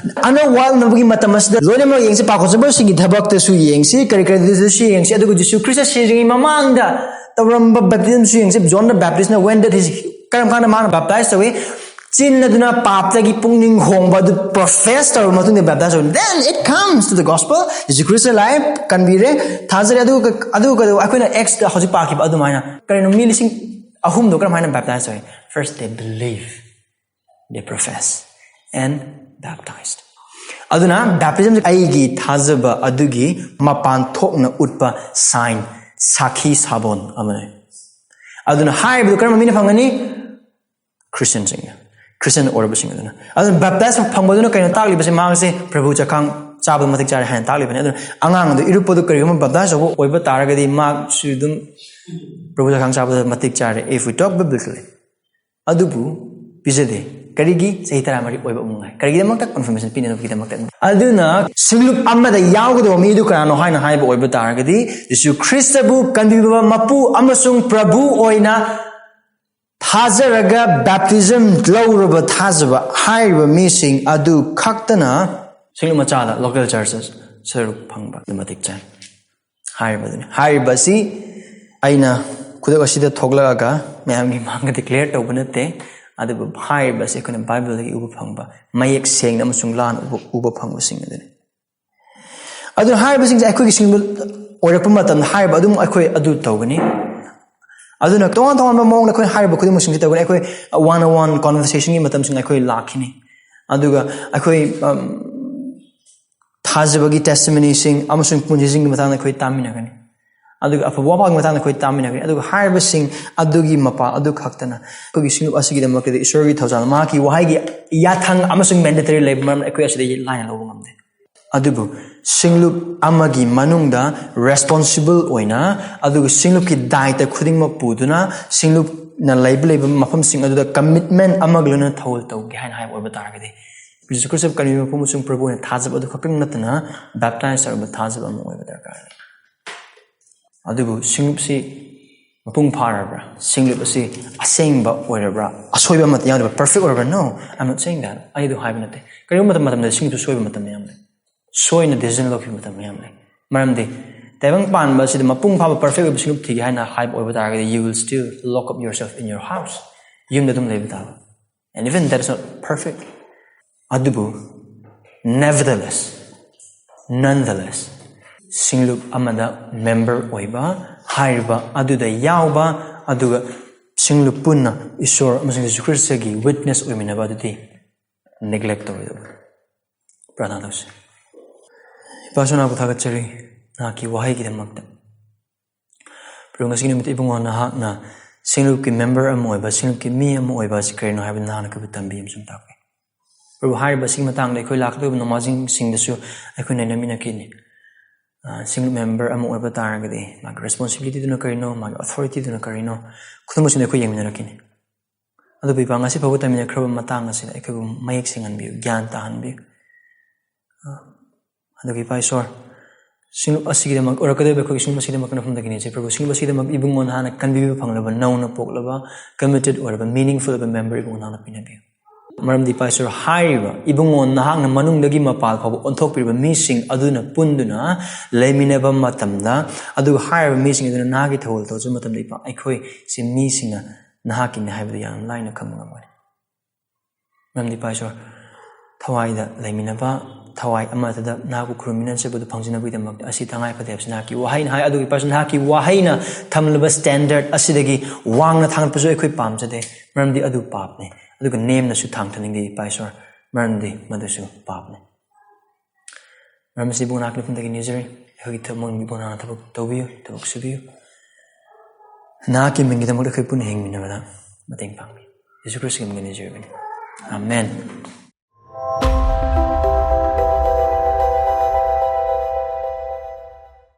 ꯑꯅꯧꯕ ꯋꯥ ꯎꯅꯕꯒꯤ ꯃꯇꯝ ꯑꯁꯤꯗ ꯂꯣꯏꯅꯃꯛ ꯌꯦꯡꯁꯤ, ꯄꯥꯎꯈꯣꯟ ꯆꯠꯄꯁꯤꯡꯒꯤ ꯊꯕꯛꯇꯁꯨ ꯌꯦꯡꯁꯤ, ꯀꯔꯤ ꯀꯔꯤꯗꯁꯨ ꯌꯦꯡꯁꯤ, ꯑꯗꯨꯒ ꯖꯤꯁꯨ ꯈ꯭ꯔꯤꯁꯇ ꯁꯤꯗ꯭ꯔꯤꯉꯩ ꯃꯃꯥꯡꯗ ꯇꯧꯔꯝꯕ ꯕꯦꯞꯇꯤꯖꯝꯁꯨ ꯌꯦꯡꯁꯤ꯫ John the Baptist ꯅ when did he, ꯀꯔꯝ ꯀꯥꯟꯗ ꯃꯥꯅ ꯕꯦꯞꯇꯥꯏꯁ ꯇꯧꯏ? ꯆꯤꯟ ꯑꯗꯨꯅ ꯄꯥꯞꯇꯒꯤ ꯄꯨꯛꯅꯤꯡ ꯍꯣꯡꯕ ꯑꯗꯨ ꯄ꯭ꯔꯣꯐꯦꯁ ꯇꯧꯔꯕ ꯃꯇꯨꯡꯗ ꯕꯦꯞꯇꯥꯏꯁ ꯇꯧꯏ꯫ Then it comes to the gospel. Jesus Christ ꯂꯥꯛꯑꯦ, ꯀꯟꯕꯤꯔꯦ, ꯊꯥꯖꯔꯦ꯫ ꯑꯗꯨꯒ, ꯑꯗꯨꯒ ꯑꯩꯈꯣꯏꯅ ꯑꯦꯛꯁꯇ ꯍꯧꯖꯤꯛ ꯄꯥꯈꯤꯕ ꯑꯗꯨꯃꯥꯏꯅ, ꯀꯔꯤꯅꯣ, ꯃꯤ ꯂꯤꯁꯤꯡ ꯑꯍꯨꯝꯗꯣ ꯀꯔꯝ ꯍꯥꯏꯅ baptize ꯇꯧꯏ? First they believe, they profess and baptized. ꯑꯗꯨꯅ baptism ꯑꯩꯒꯤ ꯊꯥꯖꯕ ꯑꯗꯨꯒꯤ ꯃꯄꯥꯟ ꯊꯣꯛꯅ ꯎꯠꯄ sign, ꯁꯥꯈꯤ ꯁꯥꯕꯣꯟ ꯑꯃꯅꯤ꯫ ꯑꯗꯨꯅ ꯍꯥꯏꯔꯤꯕꯗꯨ ꯀꯔꯝꯕ ꯃꯤꯅ ꯐꯪꯒꯅꯤ? Christianꯁꯤꯡꯅ, Christian ꯑꯣꯏꯔꯕꯁꯤꯡ ꯑꯗꯨꯅ꯫ ꯑꯗꯨꯅ baptize ꯐꯪꯕꯗꯨꯅ ꯀꯩꯅꯣ ꯇꯥꯛꯂꯤꯕꯁꯦ? ꯃꯥꯁꯦ ꯄ꯭ꯔꯚꯨ ꯆꯈꯥꯡ ꯆꯥꯕꯗ ꯃꯇꯤꯛ ꯆꯥꯔꯦ ꯍꯥꯏꯅ ꯇꯥꯛꯂꯤꯕꯅꯤ꯫ ꯑꯗꯨꯅ ꯑꯉꯥꯡ ꯑꯗꯨ ꯏꯔꯨꯞꯄꯗꯨ ꯀꯔꯤꯒꯨꯝꯕ baptize ꯇꯧꯕ ꯑꯣꯏꯕ ꯇꯥꯔꯒꯗꯤ ꯃꯥꯁꯨ ꯑꯗꯨꯝ ꯄ꯭ꯔꯚꯨ ꯆꯈꯥꯡ ꯆꯥꯕꯗ ꯃꯇꯤꯛ ꯆꯥꯔꯦ, if we talk biblically꯫ ꯑꯗꯨꯕꯨ ꯄꯤꯖꯗꯦ꯫ ꯀꯔꯤꯒꯤ? ꯆꯍꯤ ꯇꯔꯥꯃꯔꯤ ꯑꯣꯏꯕ ꯑꯃꯨꯛ ꯉꯥꯏ꯫ ꯀꯔꯤꯒꯤꯗꯃꯛꯇ? Confirmation ꯄꯤꯅꯕꯒꯤꯗꯃꯛꯇ꯫ ꯑꯗꯨꯅ ꯁꯤꯡꯂꯨꯞ ꯑꯃꯗ ꯌꯥꯎꯒꯗꯕ ꯃꯤꯗꯨ ꯀꯅꯥꯅꯣ ꯍꯥꯏꯅ ꯍꯥꯏꯕ ꯑꯣꯏꯕ ꯇꯥꯔꯒꯗꯤ, ꯌꯤꯁꯨ ꯈ꯭ꯔꯤꯁꯇꯕꯨ ꯀꯟꯕꯤꯕ ꯃꯄꯨ ꯑꯃꯁꯨꯡ ꯄ꯭ꯔꯚꯨ ꯑꯣꯏꯅ ꯊꯥꯖꯔꯒ baptism ꯂꯧꯔꯕ ꯊꯥꯖꯕ ꯍꯥꯏꯔꯤꯕ ꯃꯤꯁꯤꯡ ꯑꯗꯨ ꯈꯛꯇꯅ ꯁꯤꯡꯂꯨꯞ ꯃꯆꯥꯗ, local churches, ꯁꯔꯨꯛ ꯐꯪꯕ ꯑꯗꯨ ꯃꯇꯤꯛ ꯆꯥꯏ꯫ ꯍꯥꯏꯔꯤꯕꯗꯨꯅꯤ꯫ ꯍꯥꯏꯔꯤꯕ ꯑꯁꯤ ꯑꯩꯅ ꯈꯨꯗꯛ ꯑꯁꯤꯗ ꯊꯣꯛꯂꯛꯑꯒ ꯃꯌꯥꯝꯒꯤ ꯃꯥꯡꯗ declare ꯇꯧꯕ ꯅꯠꯇꯦ, ꯑꯗꯨꯕꯨ ꯍꯥꯏꯔꯤꯕ ꯑꯁꯤ ꯑꯩꯈꯣꯏꯅ ꯕꯥꯏꯕꯜꯗꯒꯤ ꯎꯕ ꯐꯪꯕ, ꯃꯌꯦꯛ ꯁꯦꯡꯅ ꯑꯃꯁꯨꯡ ꯂꯥꯟꯅ ꯎꯕ, ꯎꯕ ꯐꯪꯕꯁꯤꯡ ꯑꯗꯨꯅꯤ꯫ ꯑꯗꯨꯅ ꯍꯥꯏꯔꯤꯕꯁꯤꯡꯁꯦ ꯑꯩꯈꯣꯏꯒꯤ ꯁꯤꯡꯕ ꯑꯣꯏꯔꯛꯄ ꯃꯇꯝꯗ ꯍꯥꯏꯔꯤꯕ ꯑꯗꯨꯝ ꯑꯩꯈꯣꯏ ꯑꯗꯨ ꯇꯧꯒꯅꯤ꯫ ꯑꯗꯨꯅ ꯇꯣꯉꯥꯟ ꯇꯣꯉꯥꯟꯕ ꯃꯑꯣꯡꯗ ꯑꯩꯈꯣꯏ ꯍꯥꯏꯔꯤꯕ ꯈꯨꯗꯤꯡꯃꯛꯁꯤꯡꯁꯤ ꯇꯧꯒꯅꯤ꯫ ꯑꯩꯈꯣꯏ one on one conversationꯒꯤ ꯃꯇꯝꯁꯤꯡ ꯑꯩꯈꯣꯏ ꯂꯥꯛꯈꯤꯅꯤ꯫ ꯑꯗꯨꯒ ꯑꯩꯈꯣꯏ, ꯎꯝ, ꯊꯥꯖꯕꯒꯤ testimonyꯁꯤꯡ ꯑꯃꯁꯨꯡ ꯄꯨꯟꯁꯤꯁꯤꯡꯒꯤ ꯃꯇꯥꯡꯗ ꯑꯩꯈꯣꯏ ꯇꯥꯃꯤꯟꯅꯒꯅꯤ꯫ ꯑꯗꯨꯒ ꯑꯐꯕ ꯋꯥꯐꯥꯒꯤ ꯃꯇꯥꯡꯗ ꯑꯩꯈꯣꯏ ꯇꯥꯃꯤꯟꯅꯒꯅꯤ꯫ ꯑꯗꯨꯒ ꯍꯥꯏꯔꯤꯕꯁꯤꯡ ꯑꯗꯨꯒꯤ ꯃꯄꯥ ꯑꯗꯨ ꯈꯛꯇꯅ ꯑꯩꯈꯣꯏꯒꯤ ꯁꯤꯡꯂꯨꯞ ꯑꯁꯤꯒꯤꯗꯃꯛꯇꯗꯤ ꯏꯁꯣꯔꯒꯤ ꯊꯧꯖꯥꯜ, ꯃꯍꯥꯛꯀꯤ ꯋꯥꯍꯩꯒꯤ ꯌꯥꯊꯪ ꯑꯃꯁꯨꯡ mandatory ꯂꯩꯕ ꯃꯔꯝꯅ ꯑꯩꯈꯣꯏ ꯑꯁꯤꯗꯒꯤ ꯂꯥꯏꯅ ꯂꯧꯕ ꯉꯝꯗꯦ꯫ ꯑꯗꯨꯕꯨ ꯁꯤꯡꯂꯨꯞ ꯑꯃꯒꯤ ꯃꯅꯨꯡꯗ responsible ꯑꯣꯏꯅ, ꯑꯗꯨꯒ ꯁꯤꯡꯂꯨꯞꯀꯤ ꯗꯥꯏꯇ ꯈꯨꯗꯤꯡꯃꯛ ꯄꯨꯗꯨꯅ, ꯁꯤꯡꯂꯨꯞꯅ ꯂꯩꯕ, ꯂꯩꯕ ꯃꯐꯝꯁꯤꯡ ꯑꯗꯨꯗ commitment ꯑꯃꯒ ꯂꯣꯏꯅꯅ ꯊꯧꯒꯜ ꯇꯧꯒꯦ ꯍꯥꯏꯅ ꯍꯥꯏꯕ ꯑꯣꯏꯕ ꯇꯥꯔꯒꯗꯤ, ꯖꯤꯁꯨ ꯈ꯭ꯔꯤꯁꯇ ꯀꯟꯕꯤꯕ ꯃꯄꯨ ꯑꯃꯁꯨꯡ ꯄ꯭ꯔꯚꯨ ꯑꯣꯏꯅ ꯊꯥꯖꯕ ꯑꯗꯨ ꯈꯛꯇꯪ ꯅꯠꯇꯅ, baptize ꯇꯧꯔꯕ ꯊꯥꯖꯕ ꯑꯃ ꯑꯣꯏꯕ ꯗꯔꯀꯥꯔ ꯂꯩ꯫ ꯑꯗꯨꯕꯨ ꯁꯤꯡꯂꯨꯞꯁꯤ ꯃꯄꯨꯡ ꯐꯥꯔꯕ꯭ꯔꯥ? ꯁꯤꯡꯂꯨꯞ ꯑꯁꯤ ꯑꯁꯦꯡꯕ ꯑꯣꯏꯔꯕ꯭ꯔꯥ? ꯑꯁꯣꯏꯕ ꯑꯃꯠꯇ ꯌꯥꯎꯗꯕ꯭ꯔꯥ? Perfect ꯑꯣꯏꯔꯕ꯭ꯔꯥ? No, I'm not saying that. ꯑꯩ ꯑꯗꯨ ꯍꯥꯏꯕ ꯅꯠꯇꯦ꯫ ꯀꯔꯤꯒꯨꯝꯕ ꯃꯇꯝ, ꯃꯇꯝꯗ ꯁꯤꯡꯂꯨꯞꯇ ꯁꯣꯏꯕ ꯃꯇꯝ ꯃꯌꯥꯝ ꯂꯩ꯫ ꯁꯣꯏꯅ decision ꯂꯧꯈꯤꯕ ꯃꯇꯝ ꯃꯌꯥꯝ ꯂꯩ꯫ ꯃꯔꯝꯗꯤ ꯇꯥꯏꯕꯪ ꯄꯥꯟꯕ ꯑꯁꯤꯗ ꯃꯄꯨꯡ ꯐꯥꯕ perfect ꯑꯣꯏꯕ ꯁꯤꯡꯂꯨꯞ ꯊꯤꯒꯦ ꯍꯥꯏꯅ ꯍꯥꯏꯕ ꯑꯣꯏꯕ ꯇꯥꯔꯒꯗꯤ, you will still lock up yourself in your house. ꯌꯨꯝꯗ ꯑꯗꯨꯝ ꯂꯩꯕ ꯇꯥꯕ꯫ And even that is not perfect. ꯑꯗꯨꯕꯨ nevertheless, nonetheless, ꯁꯤꯡꯂꯨꯞ ꯑꯃꯗ member ꯑꯣꯏꯕ, ꯍꯥꯏꯔꯤꯕ ꯑꯗꯨꯗ ꯌꯥꯎꯕ, ꯑꯗꯨꯒ ꯁꯤꯡꯂꯨꯞ ꯄꯨꯟꯅ ꯏꯁꯣꯔ ꯑꯃꯁꯨꯡ ꯖꯤꯁꯨ ꯈ꯭ꯔꯤꯁꯇꯒꯤ ꯋꯤꯠꯅꯦꯁ ꯑꯣꯏꯃꯤꯟꯅꯕ ꯑꯗꯨꯗꯤ ꯅꯦꯒ꯭ꯂꯦꯛ ꯇꯧꯔꯣꯏꯗꯕꯅꯤ꯫ ꯄ꯭ꯔꯥꯔꯊꯅꯥ ꯇꯧꯁꯤ꯫ ꯏꯄꯥꯁꯨ ꯅꯍꯥꯛꯄꯨ ꯊꯥꯒꯠꯆꯔꯤ, ꯅꯍꯥꯛꯀꯤ ꯋꯥꯍꯩꯒꯤꯗꯃꯛꯇ꯫ ꯄ꯭ꯔꯚꯨ, ꯉꯁꯤꯒꯤ ꯅꯨꯃꯤꯠꯇ ꯏꯕꯨꯡꯉꯣ ꯅꯍꯥꯛꯅ ꯁꯤꯡꯂꯨꯞꯀꯤ ꯃꯦꯝꯕꯔ ꯑꯃ ꯑꯣꯏꯕ, ꯁꯤꯡꯂꯨꯞꯀꯤ ꯃꯤ ꯑꯃ ꯑꯣꯏꯕ ꯑꯁꯤ ꯀꯔꯤꯅꯣ ꯍꯥꯏꯕꯗꯨ ꯅꯍꯥꯛꯅ ꯑꯩꯈꯣꯏꯕꯨ ꯇꯝꯕꯤ ꯑꯃꯁꯨꯡ ꯇꯥꯛꯄꯤ꯫ ꯄ꯭ꯔꯚꯨ, ꯍꯥꯏꯔꯤꯕ ꯑꯁꯤꯒꯤ ꯃꯇꯥꯡꯗ ꯑꯩꯈꯣꯏ ꯂꯥꯛꯀꯗꯧꯔꯤꯕ ꯅꯣꯡꯃꯥꯏꯖꯤꯡꯁꯤꯡꯗꯁꯨ ꯑꯩꯈꯣꯏ ꯅꯩꯅꯃꯤꯟꯅꯈꯤꯅꯤ꯫ ꯑ, ꯁꯤꯡꯂꯨꯞ ꯃꯦꯝꯕꯔ ꯑꯃ ꯑꯣꯏꯕ ꯇꯥꯔꯒꯗꯤ ꯃꯥꯒꯤ ꯔꯦꯁꯄꯣꯟꯁꯤꯕꯤꯂꯤꯇꯤꯗꯨꯅ ꯀꯔꯤꯅꯣ, ꯃꯥꯒꯤ ꯑꯣꯊꯣꯔꯤꯇꯤꯗꯨꯅ ꯀꯔꯤꯅꯣ, ꯈꯨꯗꯤꯡꯃꯛꯁꯤꯗ ꯑꯩꯈꯣꯏ ꯌꯦꯡꯃꯤꯟꯅꯔꯛꯈꯤꯅꯤ꯫ ꯑꯗꯨꯕꯨ ꯏꯄꯥ, ꯉꯁꯤ ꯐꯥꯎꯕ ꯇꯝꯃꯤꯟꯅꯈ꯭ꯔꯕ ꯃꯇꯥꯡ ꯑꯁꯤꯗ ꯑꯩꯈꯣꯏꯕꯨ ꯃꯌꯦꯛ ꯁꯦꯡꯍꯟꯕꯤꯌꯨ, ꯒ꯭ꯌꯥꯟ ꯇꯥꯍꯟꯕꯤꯌꯨ꯫ ꯑ, ꯑꯗꯨꯒ ꯏꯄꯥ ꯏꯁꯣꯔ, ꯁꯤꯡꯂꯨꯞ ꯑꯁꯤꯒꯤꯗꯃꯛ, ꯑꯣꯏꯔꯛꯀꯗꯧꯔꯤꯕ ꯑꯩꯈꯣꯏꯒꯤ ꯁꯤꯡꯂꯨꯞ ꯑꯁꯤꯒꯤꯗꯃꯛ ꯅꯐꯝꯗꯒꯤ ꯅꯤꯖꯩ꯫ ꯄ꯭ꯔꯚꯨ, ꯁꯤꯡꯂꯨꯞ ꯑꯁꯤꯒꯤꯗꯃꯛ ꯏꯕꯨꯡꯉꯣ ꯅꯍꯥꯛꯅ ꯀꯟꯕꯤꯕ ꯐꯪꯂꯕ, ꯅꯧꯅ ꯄꯣꯛꯂꯕ, ꯀꯃꯤꯇꯦꯠ ꯑꯣꯏꯔꯕ, ꯃꯤꯅꯤꯡꯐꯨꯜ ꯑꯣꯏꯕ ꯃꯦꯝꯕꯔ ꯏꯕꯨꯡꯉꯣ ꯅꯍꯥꯛꯅ ꯄꯤꯅꯕꯤꯌꯨ꯫ ꯃꯔꯝꯗꯤ ꯏꯄꯥ ꯏꯁꯣꯔ, ꯍꯥꯏꯔꯤꯕ ꯏꯕꯨꯡꯉꯣ ꯅꯍꯥꯛꯅ ꯃꯅꯨꯡꯗꯒꯤ ꯃꯄꯥꯜ ꯐꯥꯎꯕ ꯑꯣꯟꯊꯣꯛꯄꯤꯔꯕ ꯃꯤꯁꯤꯡ ꯑꯗꯨꯅ ꯄꯨꯟꯗꯨꯅ ꯂꯩꯃꯤꯟꯅꯕ ꯃꯇꯝꯗ, ꯑꯗꯨꯒ ꯍꯥꯏꯔꯤꯕ ꯃꯤꯁꯤꯡ ꯑꯗꯨꯅ ꯅꯍꯥꯛꯀꯤ ꯊꯧꯒꯜ ꯇꯧꯖꯕ ꯃꯇꯝꯗ, ꯏꯄꯥ, ꯑꯩꯈꯣꯏꯁꯤ ꯃꯤꯁꯤꯡꯅ ꯅꯍꯥꯛꯀꯤꯅꯤ ꯍꯥꯏꯕꯗꯨ ꯌꯥꯝ ꯂꯥꯏꯅ ꯈꯪꯕ ꯉꯝꯒꯅꯤ꯫ ꯃꯔꯝꯗꯤ ꯏꯄꯥ ꯏꯁꯣꯔ, ꯊꯋꯥꯏꯗ ꯂꯩꯃꯤꯟꯅꯕ, ꯊꯋꯥꯏ ꯑꯃꯠꯇꯗ ꯅꯍꯥꯛꯄꯨ ꯈꯨꯔꯨꯝꯃꯤꯟꯅꯖꯕꯗꯨ ꯐꯪꯖꯅꯕꯒꯤꯗꯃꯛꯇ ꯑꯁꯤ ꯇꯉꯥꯏ ꯐꯗꯦ ꯍꯥꯏꯕꯁꯤ ꯅꯍꯥꯛꯀꯤ ꯋꯥꯍꯩꯅ ꯍꯥꯏ꯫ ꯑꯗꯨꯒ ꯏꯄꯥ ꯏꯁꯣꯔ, ꯅꯍꯥꯛꯀꯤ ꯋꯥꯍꯩꯅ ꯊꯝꯂꯤꯕ ꯁ꯭ꯇꯦꯟꯗꯔꯗ ꯑꯁꯤꯗꯒꯤ ꯋꯥꯡꯅ ꯊꯥꯡꯒꯠꯄꯁꯨ ꯑꯩꯈꯣꯏ ꯄꯥꯝꯖꯗꯦ, ꯃꯔꯝꯗꯤ ꯑꯗꯨ ꯄꯥꯞꯅꯤ꯫ ꯑꯗꯨꯒ ꯅꯦꯝꯅꯁꯨ ꯊꯥꯡꯊꯅꯤꯡꯗꯦ ꯏꯄꯥ ꯏꯁꯣꯔ, ꯃꯔꯝꯗꯤ ꯃꯗꯨꯁꯨ ꯄꯥꯞꯅꯤ꯫ ꯃꯔꯝ ꯑꯁꯤ ꯏꯕꯨꯡ ꯅꯍꯥꯛꯀꯤ ꯃꯐꯝꯗꯒꯤ ꯅꯤꯖꯔꯤ꯫ ꯑꯩꯈꯣꯏꯒꯤ ꯊꯃꯣꯏ ꯏꯕꯨꯡ ꯅꯍꯥꯛꯅ ꯊꯕꯛ ꯇꯧꯕꯤꯌꯨ, ꯊꯕꯛ ꯁꯨꯕꯤꯌꯨ꯫ ꯅꯍꯥꯛꯀꯤ ꯃꯤꯡꯒꯤꯗꯃꯛꯇ ꯑꯩꯈꯣꯏ ꯄꯨꯟꯅ ꯍꯤꯡꯃꯤꯟꯅꯕꯗ ꯃꯇꯦꯡ ꯄꯥꯡꯕꯤꯌꯨ꯫ ꯌꯦꯁꯨ ꯈ꯭ꯔꯤꯁꯇꯒꯤ ꯃꯤꯡꯗ ꯅꯤꯖꯔꯤꯕꯅꯤ꯫ ꯑꯥꯃꯦꯟ꯫